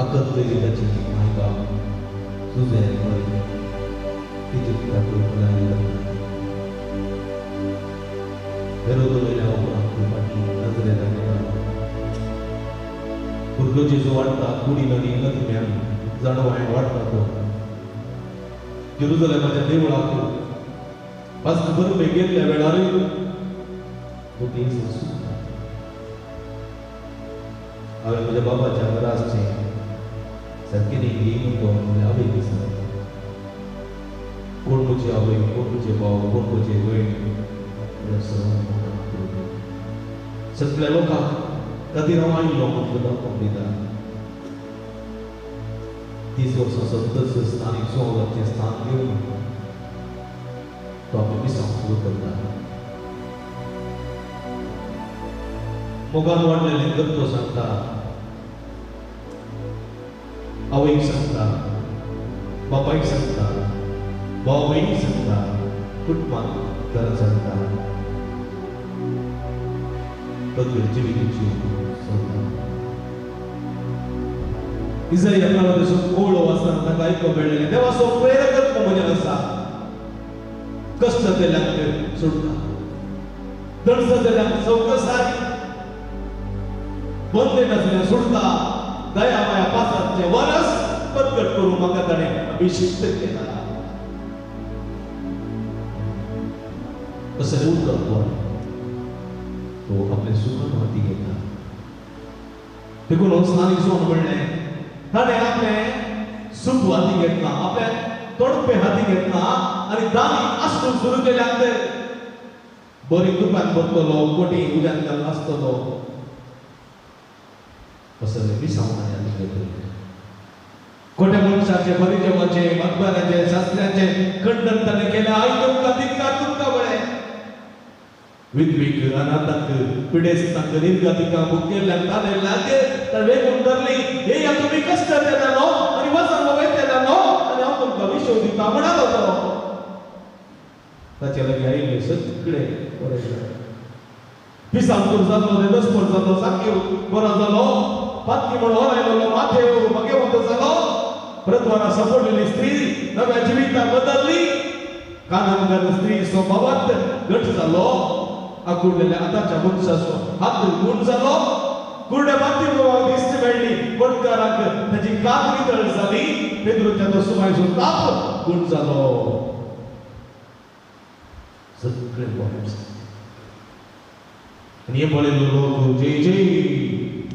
अकत केली. ताची मायबाप सुजय मरी इजिप्ताक पलायन लागली. हेरोद वयल्या उपरांत फाटीं नजरेंत येता. भुरगो जेजू वाडटा, कुडीन आनी नदम्यान जाणवाय वाडटा. तो जेरुजलेमाच्या देवळाक पास्क बरोबर गेल्ल्या वेळारूय तो तेज सुटता. हांवें म्हज्या बाबाच्या घरा आसचें सारकें न्ही घेवन तो म्हज्या आवयक दिसना. कोण म्हजी आवय, कोण म्हजे भाव, कोण म्हजे भयण, सगळ्या लोकांक खातीर हांव आयिल्लो म्हटलो दाखोवन दिता. 30 वर्सां संतच स्थानीक सोहळ्याचें स्थान घेवन तो आपलें मिसांव सुरू करता. मोगान वाडलेलें करतो सांगता, आवयक सांगता, बापायक सांगता, भाव भयणीक सांगता, कुटुंबाक घरांत सांगता, तत्व जिविताची सांगता. इजाई आपणालो कोळो आसतना ताका आयकूंक मेळ्ळें देवाचो प्रेरकत्व म्हजेर आसा. कश्ट जाल्ल्यांक सोडटा, दणस जाल्ल्यांक चवकसाय, बंद नासल्यार सोडटा. दया माया पासाचे वरस प्रकट करूं म्हाका ताणें अभिषिक्त केला. तशें उदक कोण तो आपलें सुखन हाती घेता. देखून हो स्थानीक सोन म्हणलें ताणें आपलें सुख हाती घेतलां, आपलें तोडपे हाती घेतलां आनी दानी आसून सुरू केल्यान ते बरी दुकान बसतलो, कोटी उज्यान घालून आसतलो. असलें मिसांव ताणें हाती घेतलें. खोट्या मनशाचे, परिचवाचे, मकबऱ्याचे, शास्त्र्याचे खंडन ताणें केलें. आई तुमकां धिक्कार, तुमकां म्हळें. विधवीक, अनाथांक, पिडेस्तांक, निर्गतिकांक, भुकेल्ल्यांक, तानेल्ल्यांक ताणें वेगून धरली. येया तुमी कश्ट येतालो आनी वचन वयतालो आनी हांव तुमकां विशव दिता म्हणालो तो. ताचे लागीं आयिल्ले सगळे बरे जाले. पिसांतूर जालो, दसपट जालो, साक्यू बरो जालो, पातकी म्हण आयलो, माथेव भाग्यवंत जालो. प्रत्वारा सापडलेली स्त्री नव्या जिवितां बदलली. कानामगार स्त्री स्वभावात घट जालो. आकुडलेल्या हाताच्या मनशाचो हात गूण जालो. कुरड्या बातीमुखाक दिश्ट मेळ्ळी. बोटकाराक ताची कात नितळ जाली. पेद्रूच्या तो सुमायचो ताप गूण जालो. सगळे बरें आनी हे पळयलो लोक जय जय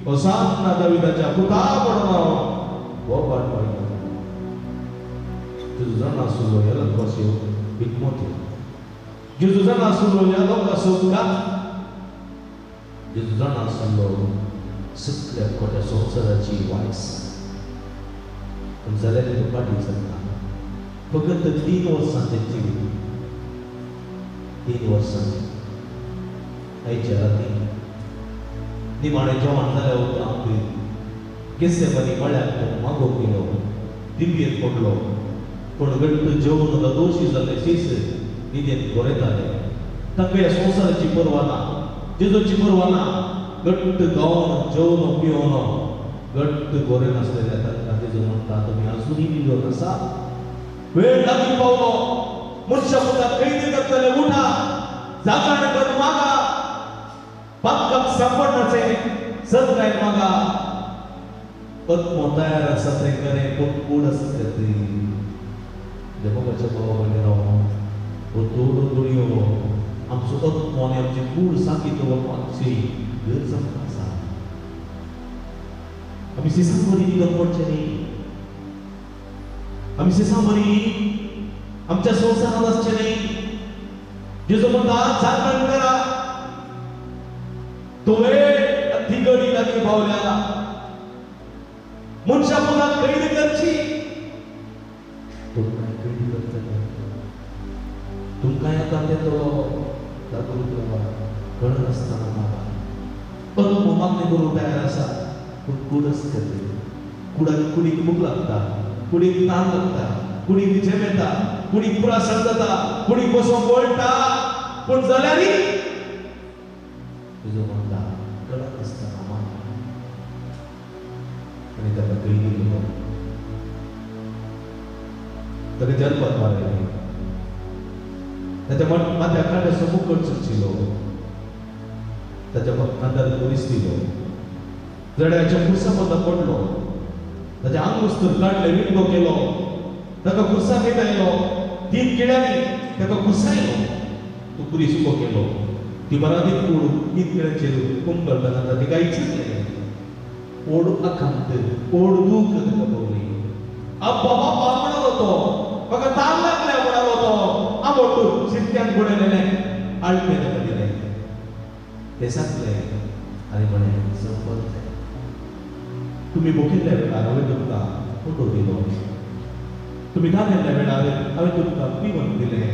होसान्ना दाविदाच्या पुता पडलो हो पाट पडलो. जेजू जाणा आसलो ह्या लोकांच्यो हिकमत्यो, जेजू जाणा आसलो ह्या लोकांचो गात, जेजू जाणा आसलो सगळ्या खोट्या संवसाराची वायस. पूण जाल्यार तो फाटीं सरना. फकत 3 वर्सांचें जिवीत, 3 वर्सांचें. आयच्या राती निमाणें जेवण जाल्या उपरांत गेसेमनी मळ्याक तो मागो केलो, दिंबयेंत पडलो. पूण घट्ट जेवण दोशी जाल्ले शीस न्हिदेंत गोरेताले. तांकां ह्या संवसाराची पर्वा ना, जेजूची पर्वा ना. घट्ट गावन जेवन पिवन घट्ट गोरे नासलेल्या तांकां जेजू म्हणटा, तुमी आजुनूय न्हिदून आसा? वेळ लागीं पावलो, मनशा पुताक कैदी करतले. उठा, जागरण करून मागा, पातकाक सांपडनाचें सदकाय मागा. आत्मो तयार आसा तें खरें, पूण कूड आसता ती. देवाच्या भावा भयणीनो, हो थोडो दुडयो आमचो आत्मो आनी आमची कूड सामकी दवरपाची गरज आमकां आसा. आमी सिसां बरी न्हिदोन पडचें न्ही. आमी सिसां बरी आमच्या संवसारांत आसचें न्ही. जेजू म्हणटा, जागरण करा. तो वेळ ती घडी लागीं पावल्या. मनशा पुताक कैद करची. तुमकांय कैद करतले, तुमकांय आतां तेतो जागृत रावा, कळनासतना मागा. आत्मो मागणें करूंक तयार आसा, पूण कूड आसता ती. कुडाक कुडीक भूक लागता, कुडीक तान लागता, कुडीक झेम येता, कुडीक पुरासण जाता, कुडीक बसूंक वळटा. पूण जाल्यारय तुजो म्हणटा, कळनासतना मागा. आनी ताका कैदी केलो, ताका जल्पात मारले, ताच्या माथ्या कांड्याचो मुकट चुचिलो, ताच्या खांदार पुलीस दिलो, जड्याच्या खुर्सा मदीं पडलो, ताचें आंगवस्त्र काडलें, विंडो केलो, ताका खुर्सा खेटायलो, 3 किड्यांनी ताका खुर्सायलो, तो पुलीस उबो केलो. ती बरादीत कूड 3 किड्यांचेर कुंकळटा ताका इच्छितलें. ओड आकांत, ओड दूख ताका पावली. अब्बा बाबा म्हणालो तो, म्हाका तान लागल्या म्हणालो तो. आंबट शिरक्यान बुडयलेलें आळपें ताका दिलें. तें सांगलें आनी म्हळें, संपलें. तुमी भुकिल्ल्या वेळार हांवें तुमकां उंडो दिलो, तुमी तानेल्ल्या वेळार हांवें तुमकां पिवन दिलें,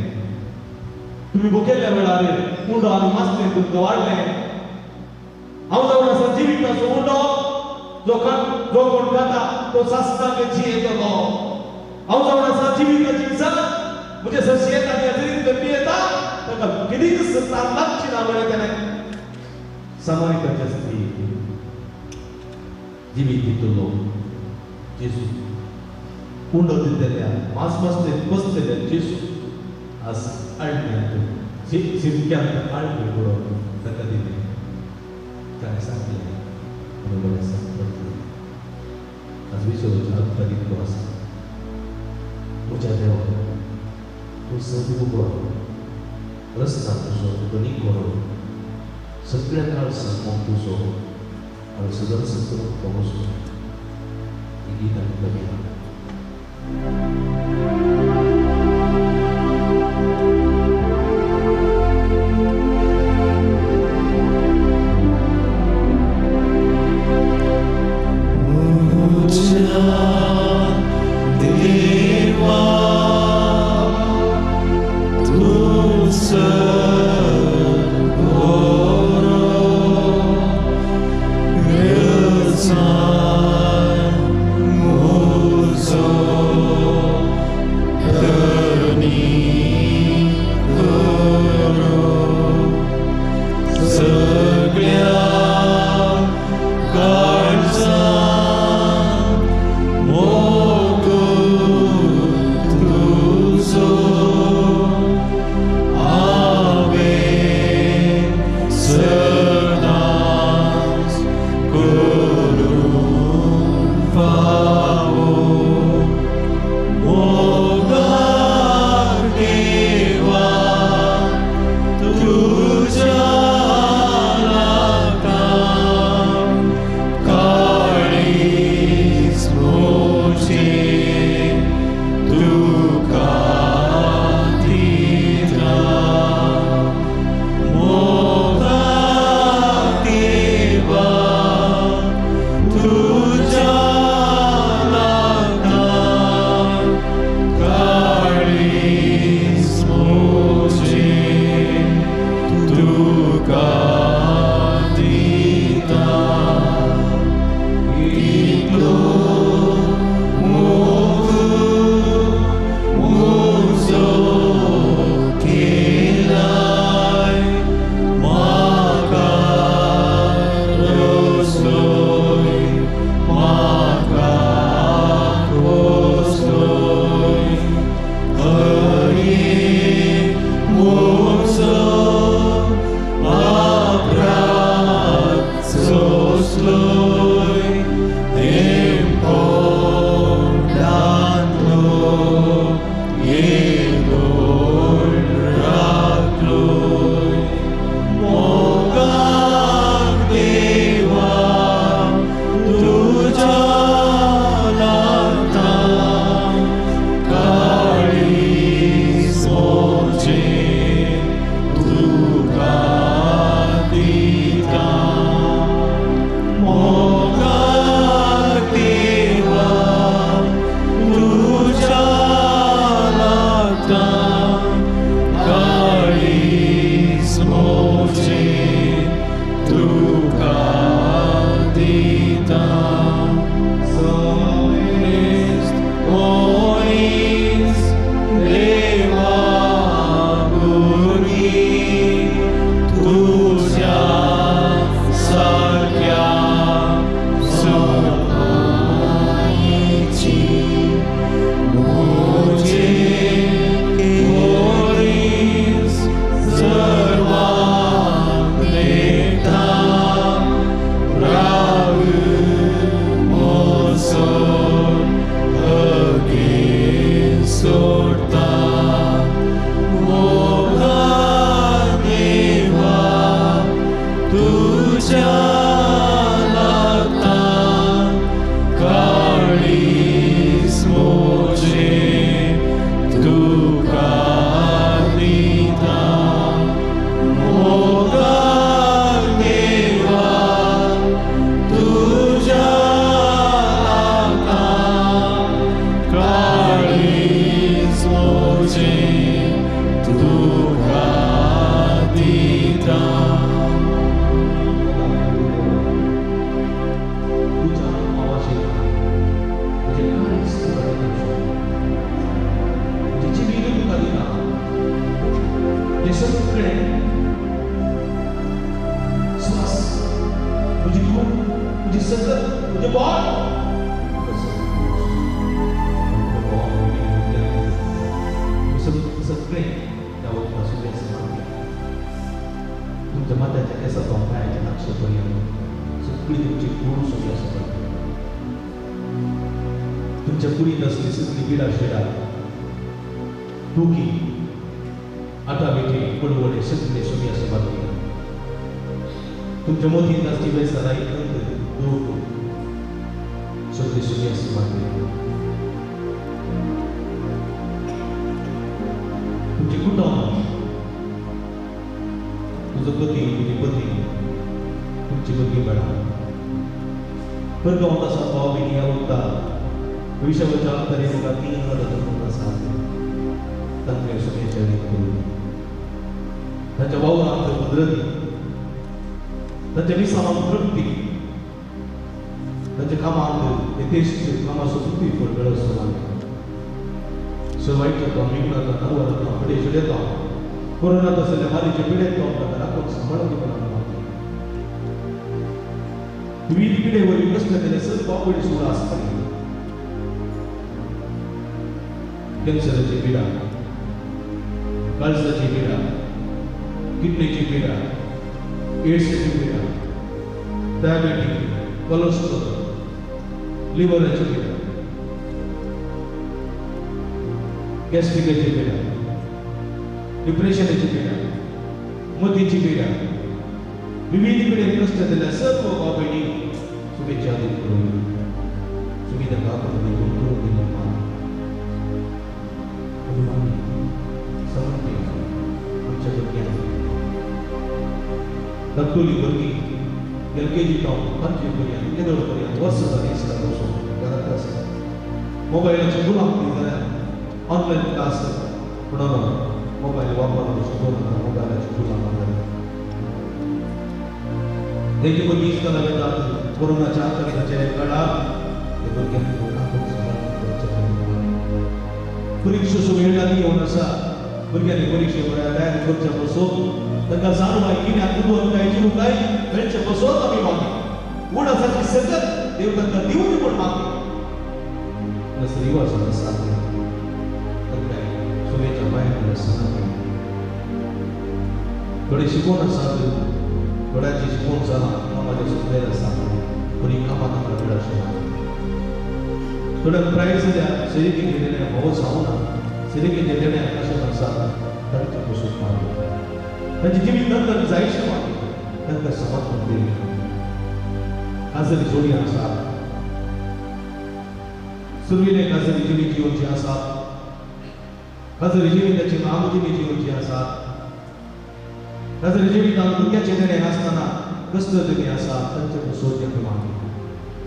तुमी भुकेल्ल्या वेळार उंडो आनी मासलें तुमकां वाडलें. हांव जावन आसा जिविताचो उंडो, जो कोण खाता तो सासणाक जियेतलो. हांव जावन आसा जिविताची जात, म्हजे सरशी येता आनी हजेरींतले पियेता ताका केदीच तान लागची ना म्हळें तेणें. सामारिकाच्या स्त्री जिवीत दितलो जेजू, उंडो दितल्या मास मासले बसलेल्या जेजू आज आळम्यांत शिरक्यांत आळमे पडोवन ताका दिलें. ताणें सांगलें आनी बरें सांगलें. आज विश्वाच्या अर्थ इतलो आसा, म्हज्या देवा तूं सद उगड, रस्ता तुजो तुका निकोरो, सगळ्या काळसाक मोग तुजो आनी सदांच करूंक पावसो. ही गीत आमी गावया. देवा तूं सगळें स्वास, म्हजी कूड, म्हजी सकत, म्हजें बोट सगळें त्या वखदा सुबें समर्पी. तुमच्या माथ्याच्या केसा पांयाच्या नक्ष पर्यंत सगळी तुमची कूड सुबें समर्पी. तुमच्या कुडींत आसली सगळी पिडा शिडा, दुखी, आटाविटी, पडवडे सगळे सुबें समर्पी. तुमच्या मोतींत आसची बेसराय दूख सगळी सुबें समर्पी. तुमचें कुटुंब, तुजो पती, तुजी पत्नी, तुमची भुरगीं बाळां परगांवांत आसा भाव भयणी ह्या वखदा भविश्याच्या तरे मुखार 3 वर्सां आसा तांकां सुमेच्या करून तांच्या वावरांत भद्रती, तांच्या विसावांत तृप्ती, तांच्या कामांत यथेश्ट कामाचो तृप्ती फळ मेळोवचो. सवायचो विघ्नाचो नरवरांतलो फुडें शिडयतो कोरोना आसलेल्या मारीचे पिडेत ताका राखून सांबाळून दिवपाक विविध पिडे वरवीं कश्ट केले सर बावडी सुद्दां आसतली. कॅन्सराची पिडा, काळजाची पिडा, किडनीची पिडा, एड्साची पिडा, डायबेटीक, कोलेस्ट्रॉल, लिव्हराची पिडा, गॅस्ट्रिकाची पिडा, डिप्रेशनाची पिडा, मतीची पिडा, विविध पिडे कश्ट दिल्या सर्व बाबणी शुभेच्छा दिली करून सुविधा दाखवून दिली करून दिली. समर्पी आमच्या भुरग्यांक धाकटुली भुरगीं LKG तो 5 पर्यंत येदोळ पर्यंत वर्स जालीं इस्लाम वचून घरांत आसा. मोबायलाची गुलाम ती जाल्यार ऑनलायन क्लास म्हणून मोबायल वापरून शिकोवन मोबायलाची गुलाम जाल्या. तेजी भुरगीं इस्कॉला वतात कोरोनाच्या आतंकाच्या काळार ते भुरग्यांक परिक्षा वेळ लागीं येवन आसा. भुरग्यांनी परिक्षे बऱ्या तयारी करचे पसून तांकां जाणवाय कित्याक उदक काय जिरू काय मेळचे पसून आमी मागी उडासाची सगत देव तांकां दिवची म्हूण मागी. रिवाज आसा तांकां सुमेच्या पांयां आसना थोडे शिकोवन आसात, थोड्यांची शिकोवन जालां, कामाचें सुकलें आसा पूण कामां तांकां वेळ आशिल्ला. थोड्यांक प्रायज जाल्यार सिरिकेचें देणें भोव जावना, सिरिकेचें देणें कशें आसा तांचे पसून मागू तांची जिवीत नंतर जायशें मागू तांकां समर्पण दिली. खाजरी जोडी आसा, सुरवेले खाजरी जिवीत जिवची आसा, खाजरी जिविताची नाम जिवीत जिवची आसा, खाजरी जिवितांत भुरग्याचें देणें नासतना कश्ट देणें आसा तांचे पसून तांकां मागू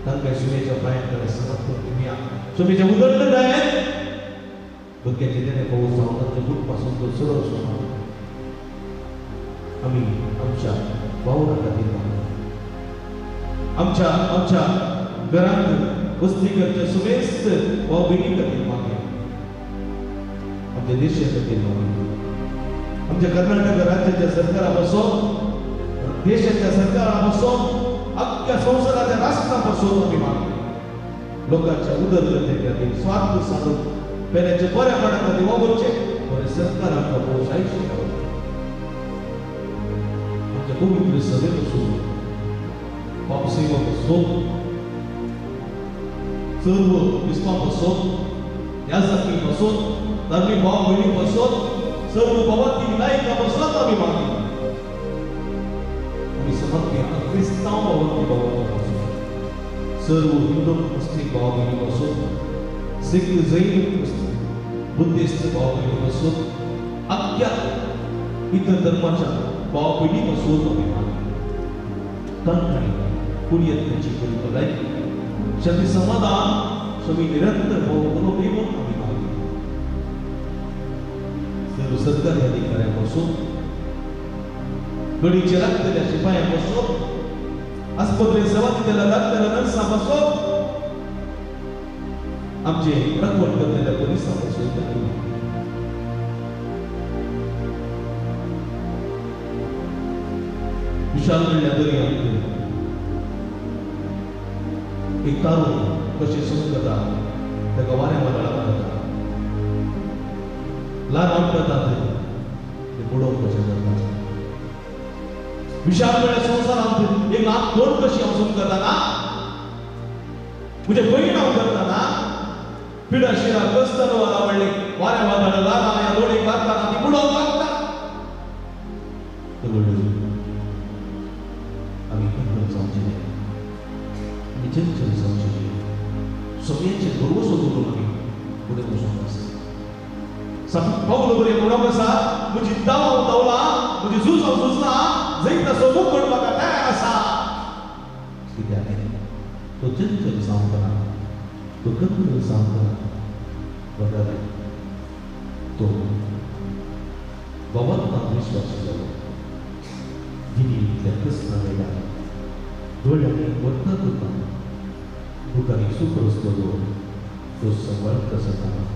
तांकां सुमेच्या पांयां कडेन समर्पण दिवया. सुमेच्या उदरगतायेन भुरग्याचें देणें पावस जावन तांचे गुटपासून तो चड मागू. आमी आमच्या वावरा खातीर मागू, आमच्या आमच्या घरांत वस्ती करच्या सुमेस्त भाव भयणी खातीर मागया, आमच्या देशा खातीर मागया, आमच्या कर्नाटक राज्याच्या सरकारा पासून, देशाच्या सरकारा पासून, अख्ख्या संवसाराच्या राष्ट्रा पासून आमी मागया. लोकांच्या उदरगते खातीर स्वार्थ साधून पेल्याचे बऱ्यापणा खातीर वावुरचें बरें सरकार आमकां भोव जायशें. आमच्या पवित्र सभे पासून, पापसेवा पासून, सर्व क्रिस्तांव पासून, याजकी पासून, धार्मीक भाव भयणी पासून, सर्व भावांती नायका पासून आमी मागया. आमी समर्पी क्रिस्तांव भावांती भावां पासून, सर्व हिंदू मुस्लिम भाव भयणी पासून, सिख जैन बुद्धिस्ट भाव भयणी पासून, अख्ख्या इतर धर्माच्या भाव भयणी पासून आमी मागया. तांकां कुडयेंतल्याची बरी भलायकी, शांती समाधान सगळी निरंतर भाव करून म्हणून आमी मागया. सर्व सरकारी अधिकाऱ्यां पासून, गडीचे लागतल्या शिपायां पासून, आस्पत्रेंत सेवा दितल्या लागतल्या नर्सां पासून, आमचे राखण करतल्या पोलिसां पासून. विशाल म्हणल्या दर्यांत एक तारू कशें समजता ताका वाऱ्या वादळां जाता, ल्हान आपटात ते बुडोवंक कशें जाता. विशाल म्हणल्या संवसारांत एक ल्हान दोन कशी हांव समजता ना, म्हजे भयण हांव करता ना, पिडा शिरा कस्तन वारा म्हणले वाऱ्या वादळां ल्हान ह्या दोळीक लागता ती बुडोवंक लागता. आमी कंट्रोल जावचे न्हय, आमी चंचल जावचे न्हय, सगळ्यांचेर भरवसो दवरून आमी फुडें वचूंक आसा. पावलो बरें म्हणप आसा, म्हजी दाव हांव धांवला, म्हजी झूज हांव झुजला, जैताचो मुकट म्हाका तयार आसा. कित्याक तो चंचल जावंक ना, तो कंट्रोल जावंक ना, बगर तो भगवंतान विश्वास जालो. जिणेंतल्या कृष्णा वेळार दोळ्यांनी वता तुका दुकानी सुख रसलो तो सांबाळटा सदां.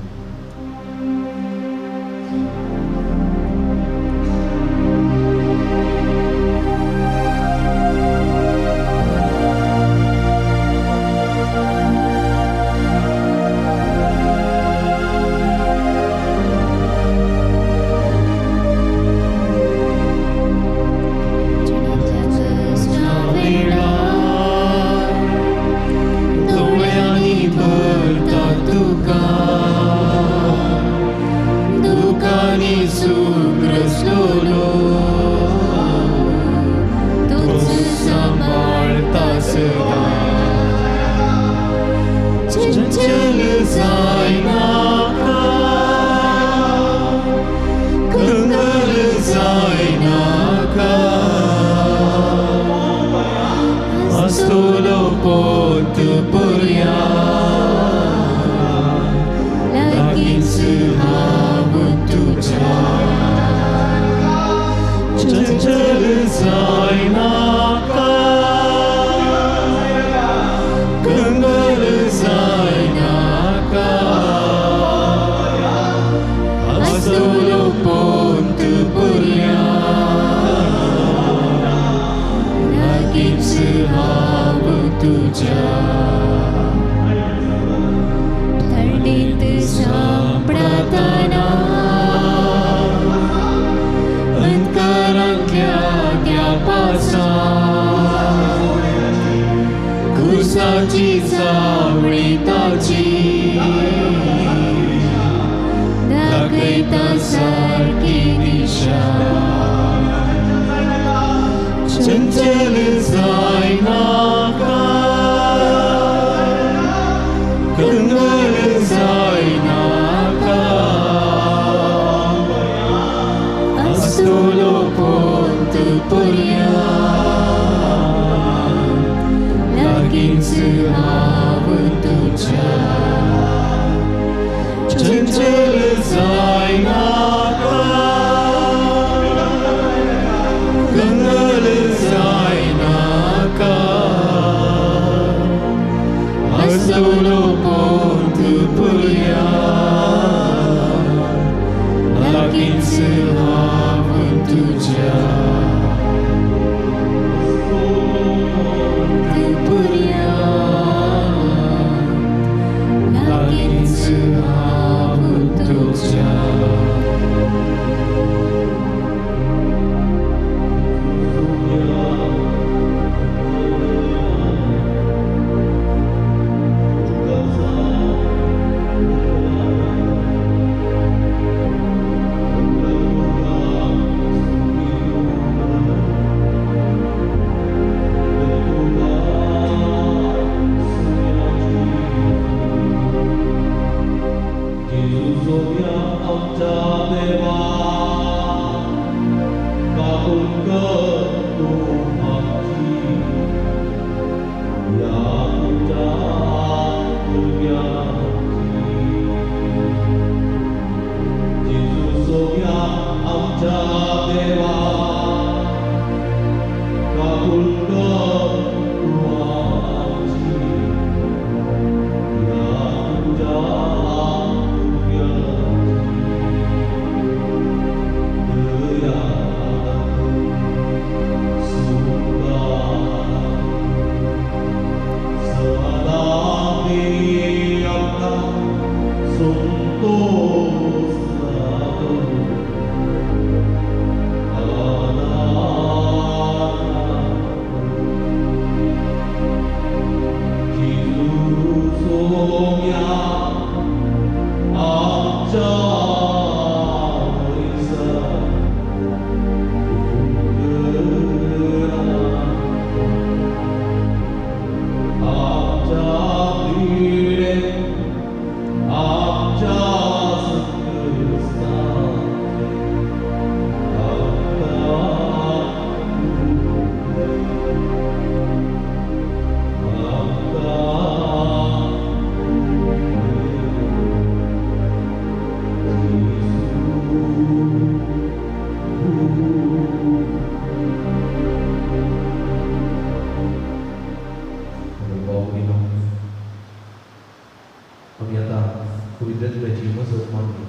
पवित्रत्वाची मजत मागली.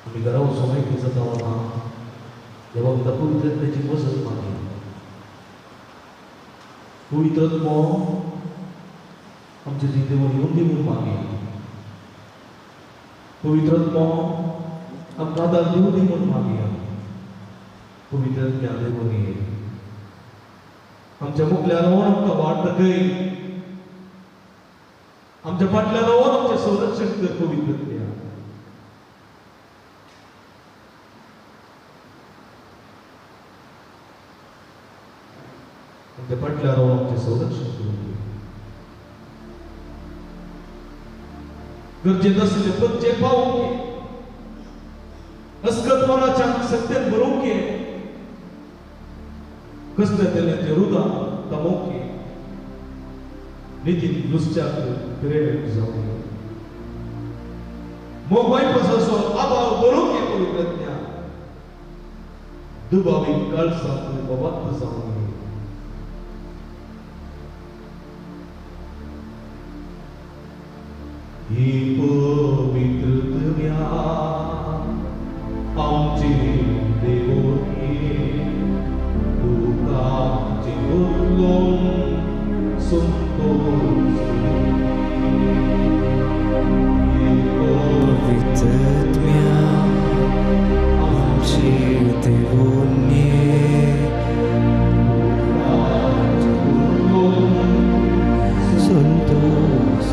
आमी घरा वचून माहिती जाता वता देवाक त्या पवित्रत्वाची मजत मागली. पवित्रत्व आमचे देव येवन दी म्हूण मागया. पवित्रत्व आमकां आदार दिवं दी म्हूण मागया. पवित्रत्म्या देवून ये आमच्या मुखल्यान रावन आमकां वाट दाखय, आमच्या फाटल्यान रावन आमचें संरक्षण कर पवित्रत्म्या. आमच्या फाटल्यान रावन आमचें संरक्षण करूं. गरजेत आसले गरजे पावोवंक, अस्कत मनाच्या सत्तेन बरोवंक, कसले तेल्याचे रुदां दमोवंक, नितीन लुसच्याक प्रेरण जावंक, मोग वायपासाचो आभाव बरोवंक पवित्रज्ञा, दुबावी काळसाक बाबात जावंक. ही पवित्रत्म्या आमची देवोनी, तुका आमचे बदलून संतोष. पवित्रत्म्या आमची देवोनी, तुका आमचे बदलून संतोष.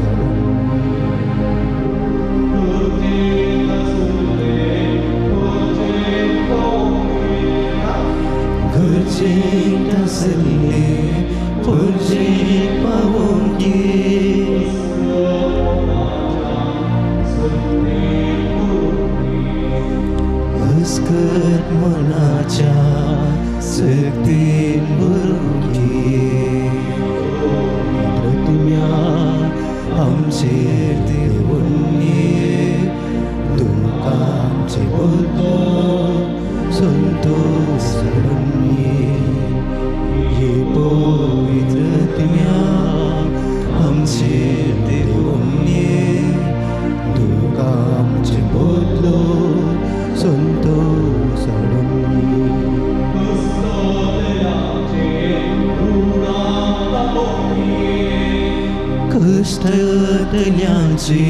गरजेक आसले परजेक पावोवंक, अस्कत मनाच्या सक्तीन भरूंक. पवित्रत्म्या आमचेर देवोनी, तुका आमचे बदलो संतोष हाडून ये. पवित्रत्म्या आमचेर देवोनी, तुका आमचे बदलो संतोष हाडून. कश्टतल्यांचे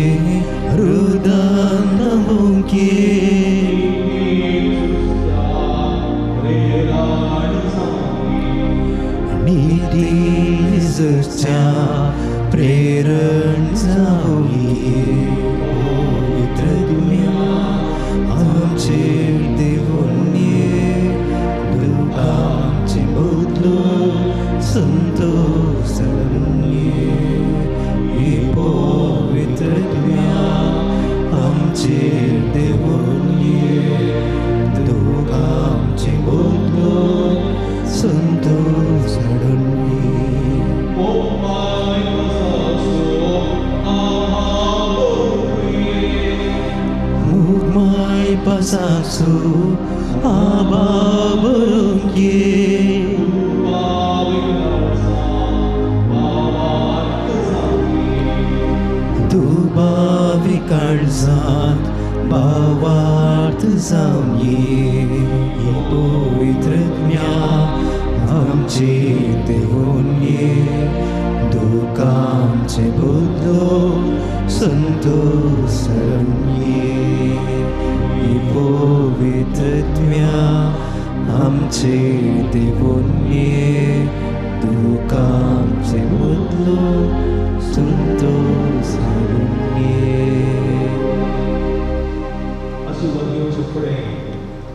रुदान दमोवंक, निती जरच्या प्रेरण जावंक. पवित्रत्म्या आमचेर देवोनी, तुका आमचे बदलो संतोष हाडून ये. पवित्रत्म्या आमचेर देवोनी, तुका आमचे बदलो संतोष हाडून. मुगमाय पासासो आबा बरोवंक, दुबावी काळजांत भावार्थ जावंक. पवित्रत्म्या आमचे देवोनी, तुका आमचे बदलो संतोष हाडून. पवित्रत्म्या आमचे देवोनी, तुका आमचे बदलो संतोष हाडून. आशीर्वाद घेवचे फुडें,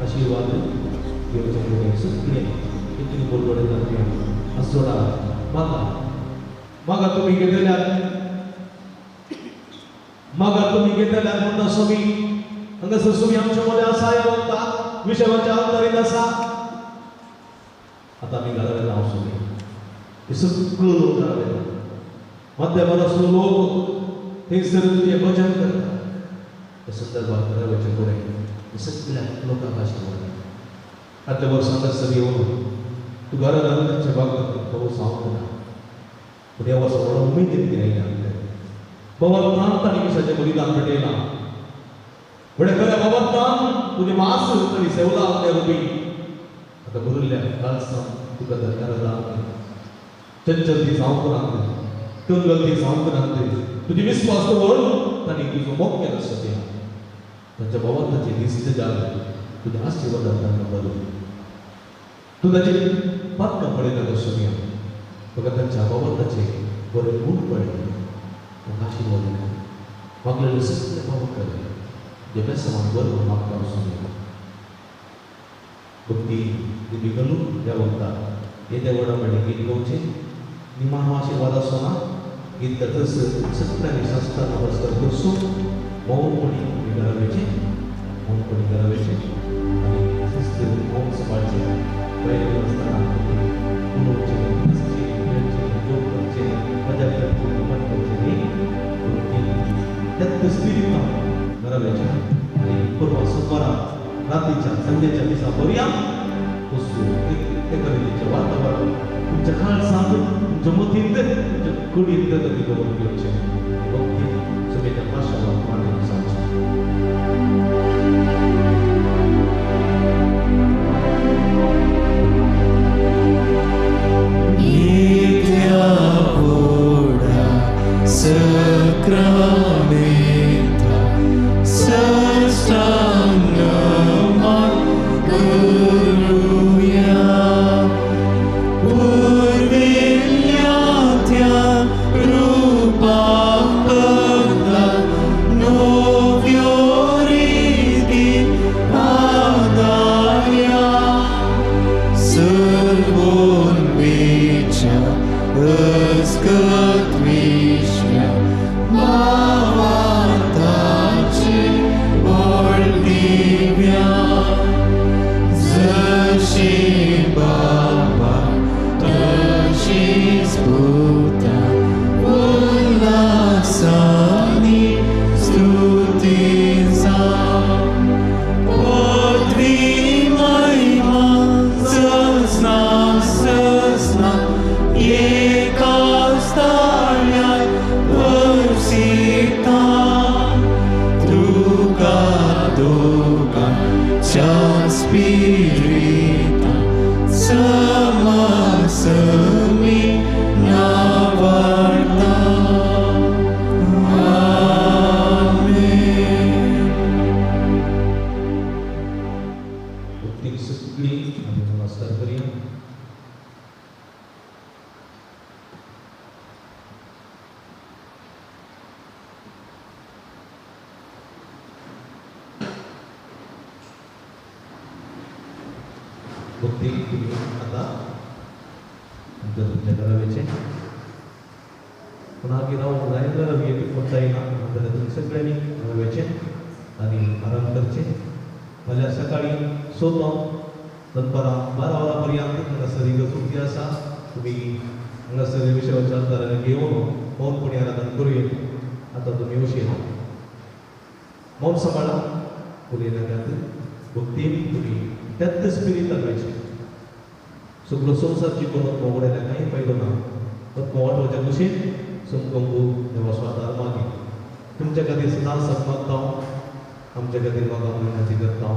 आशीर्वाद घेवचे फुडें सगळें कितली बोलबडे जातली आसोडा मागा मागा तुमी घेतल्यात, मागा तुमी घेतल्यात म्हणटा स्वामी. हांगासर स्वामी आमच्या मदें आसा, ह्या वखता विशयाच्या अंतरीत आसा. आतां आमी घरा वेता हांव स्वामी, हे सगळो लोक घरा वेता, मध्यावर आसलो लोक थंयसर तुजें भजन करता. ह्या संदर्भात घरा वचचे फुडें हे सगळ्या लोकांक आशिर्वाद. आदल्या वर्सा हांगासर येवन तूं घरा घालून भाग पावस हांव ना, पूण ह्या वर्सा व्हडा उमेदीन ती आयल्या. बाबा प्रांत आनी मिसाचें बलिदान भेटयलां. व्हडे खऱ्या बाबात्मान तुजी मास तरी सेवला आपल्या रुपी आतां भरिल्ल्या कालसां तुका धन्यवाद चंचल ती जावंक नात कंगल ती जावंक नात तुजी विस्वास दवरून तांणी तुजो मोग केला सद्या तांच्या बाबांताचे दिस्त जाले तुज्या आशिर्वादान तांकां बरो तूं ताचे पातकां पळयता सोनिया तुका तांच्या बाबांताचे बरे गूण पळय तांकां आशिर्वाद दिता मागलेले सगळे बाबा कर जे बेसमान बरोबर मागता सोनिया भक्ती दिमी घालून ह्या वखदार येद्या व्हडा म्हणलें गीत गावचें निमाणो आशिर्वाद आसना गीत गातच सगळ्यांनी शास्त्रां नमस्कार करचो मौनपणी तुमी घरा वयचें मौनपणी घरा वयचें आनी शिस्त मौन सांबाळचें भायर आसतना उलोवचें हांसचें खेळचें जोक करचें मजा करची गमत करचें न्ही त्याच स्पिरितान घरा वयचें आनी परवा सोमारा रातीच्या संदेच्या दिसा बरया वस्तू एकामेकांचें वातावरण तुमच्या काळजांत तुमच्या मतींत तुमच्या कुडींत तुमी दवरून घेवचें भक्ती सगळ्या पाशाला मांडून जावचें. Sacramenta sastangama guruya purvilyatya rupa pada novyoriti padaya sarvonvicha askatvishya Bhavartache Oldivya Zashi Baba Tashi Sputa Ullasani Stutiza Potvi Mahima Sasna Sasna Ekastalya Sita Tuka Duka Cha Spirita Samasami Navarta. Amen. भक्ती सगळी आमी नमस्कार करया. भक्ती तुमी आतां तुमच्या तुमच्या घरा वयचें पूण हांव रावूंक जायना जाल्यार एक जायना जाल्यार तुमी सगळ्यांनी घरा वयचें आनी आराम करचें. फाल्यां सकाळीं 6 दनपारां 12 वरां पर्यंत हांगासर इगर्ज उक्ती आसा. तुमी हांगासर विशयाच्या आदारान घेवन मौनपणी आराधन करूया. आतां तुमी उशीर मौन सांबाळा उलयनाकात. भक्तीन तुमी त्याच स्पिरितान वयचें. सगळो संवसार जिखून उगडायल्यार कांय फायदो ना. आत्मो वाटोवच्या कुशीन समकंबू देवाचो आदार मागी तुमच्या खातीर सदांच मागता, आमच्या खातीर म्हाका विनंती करता.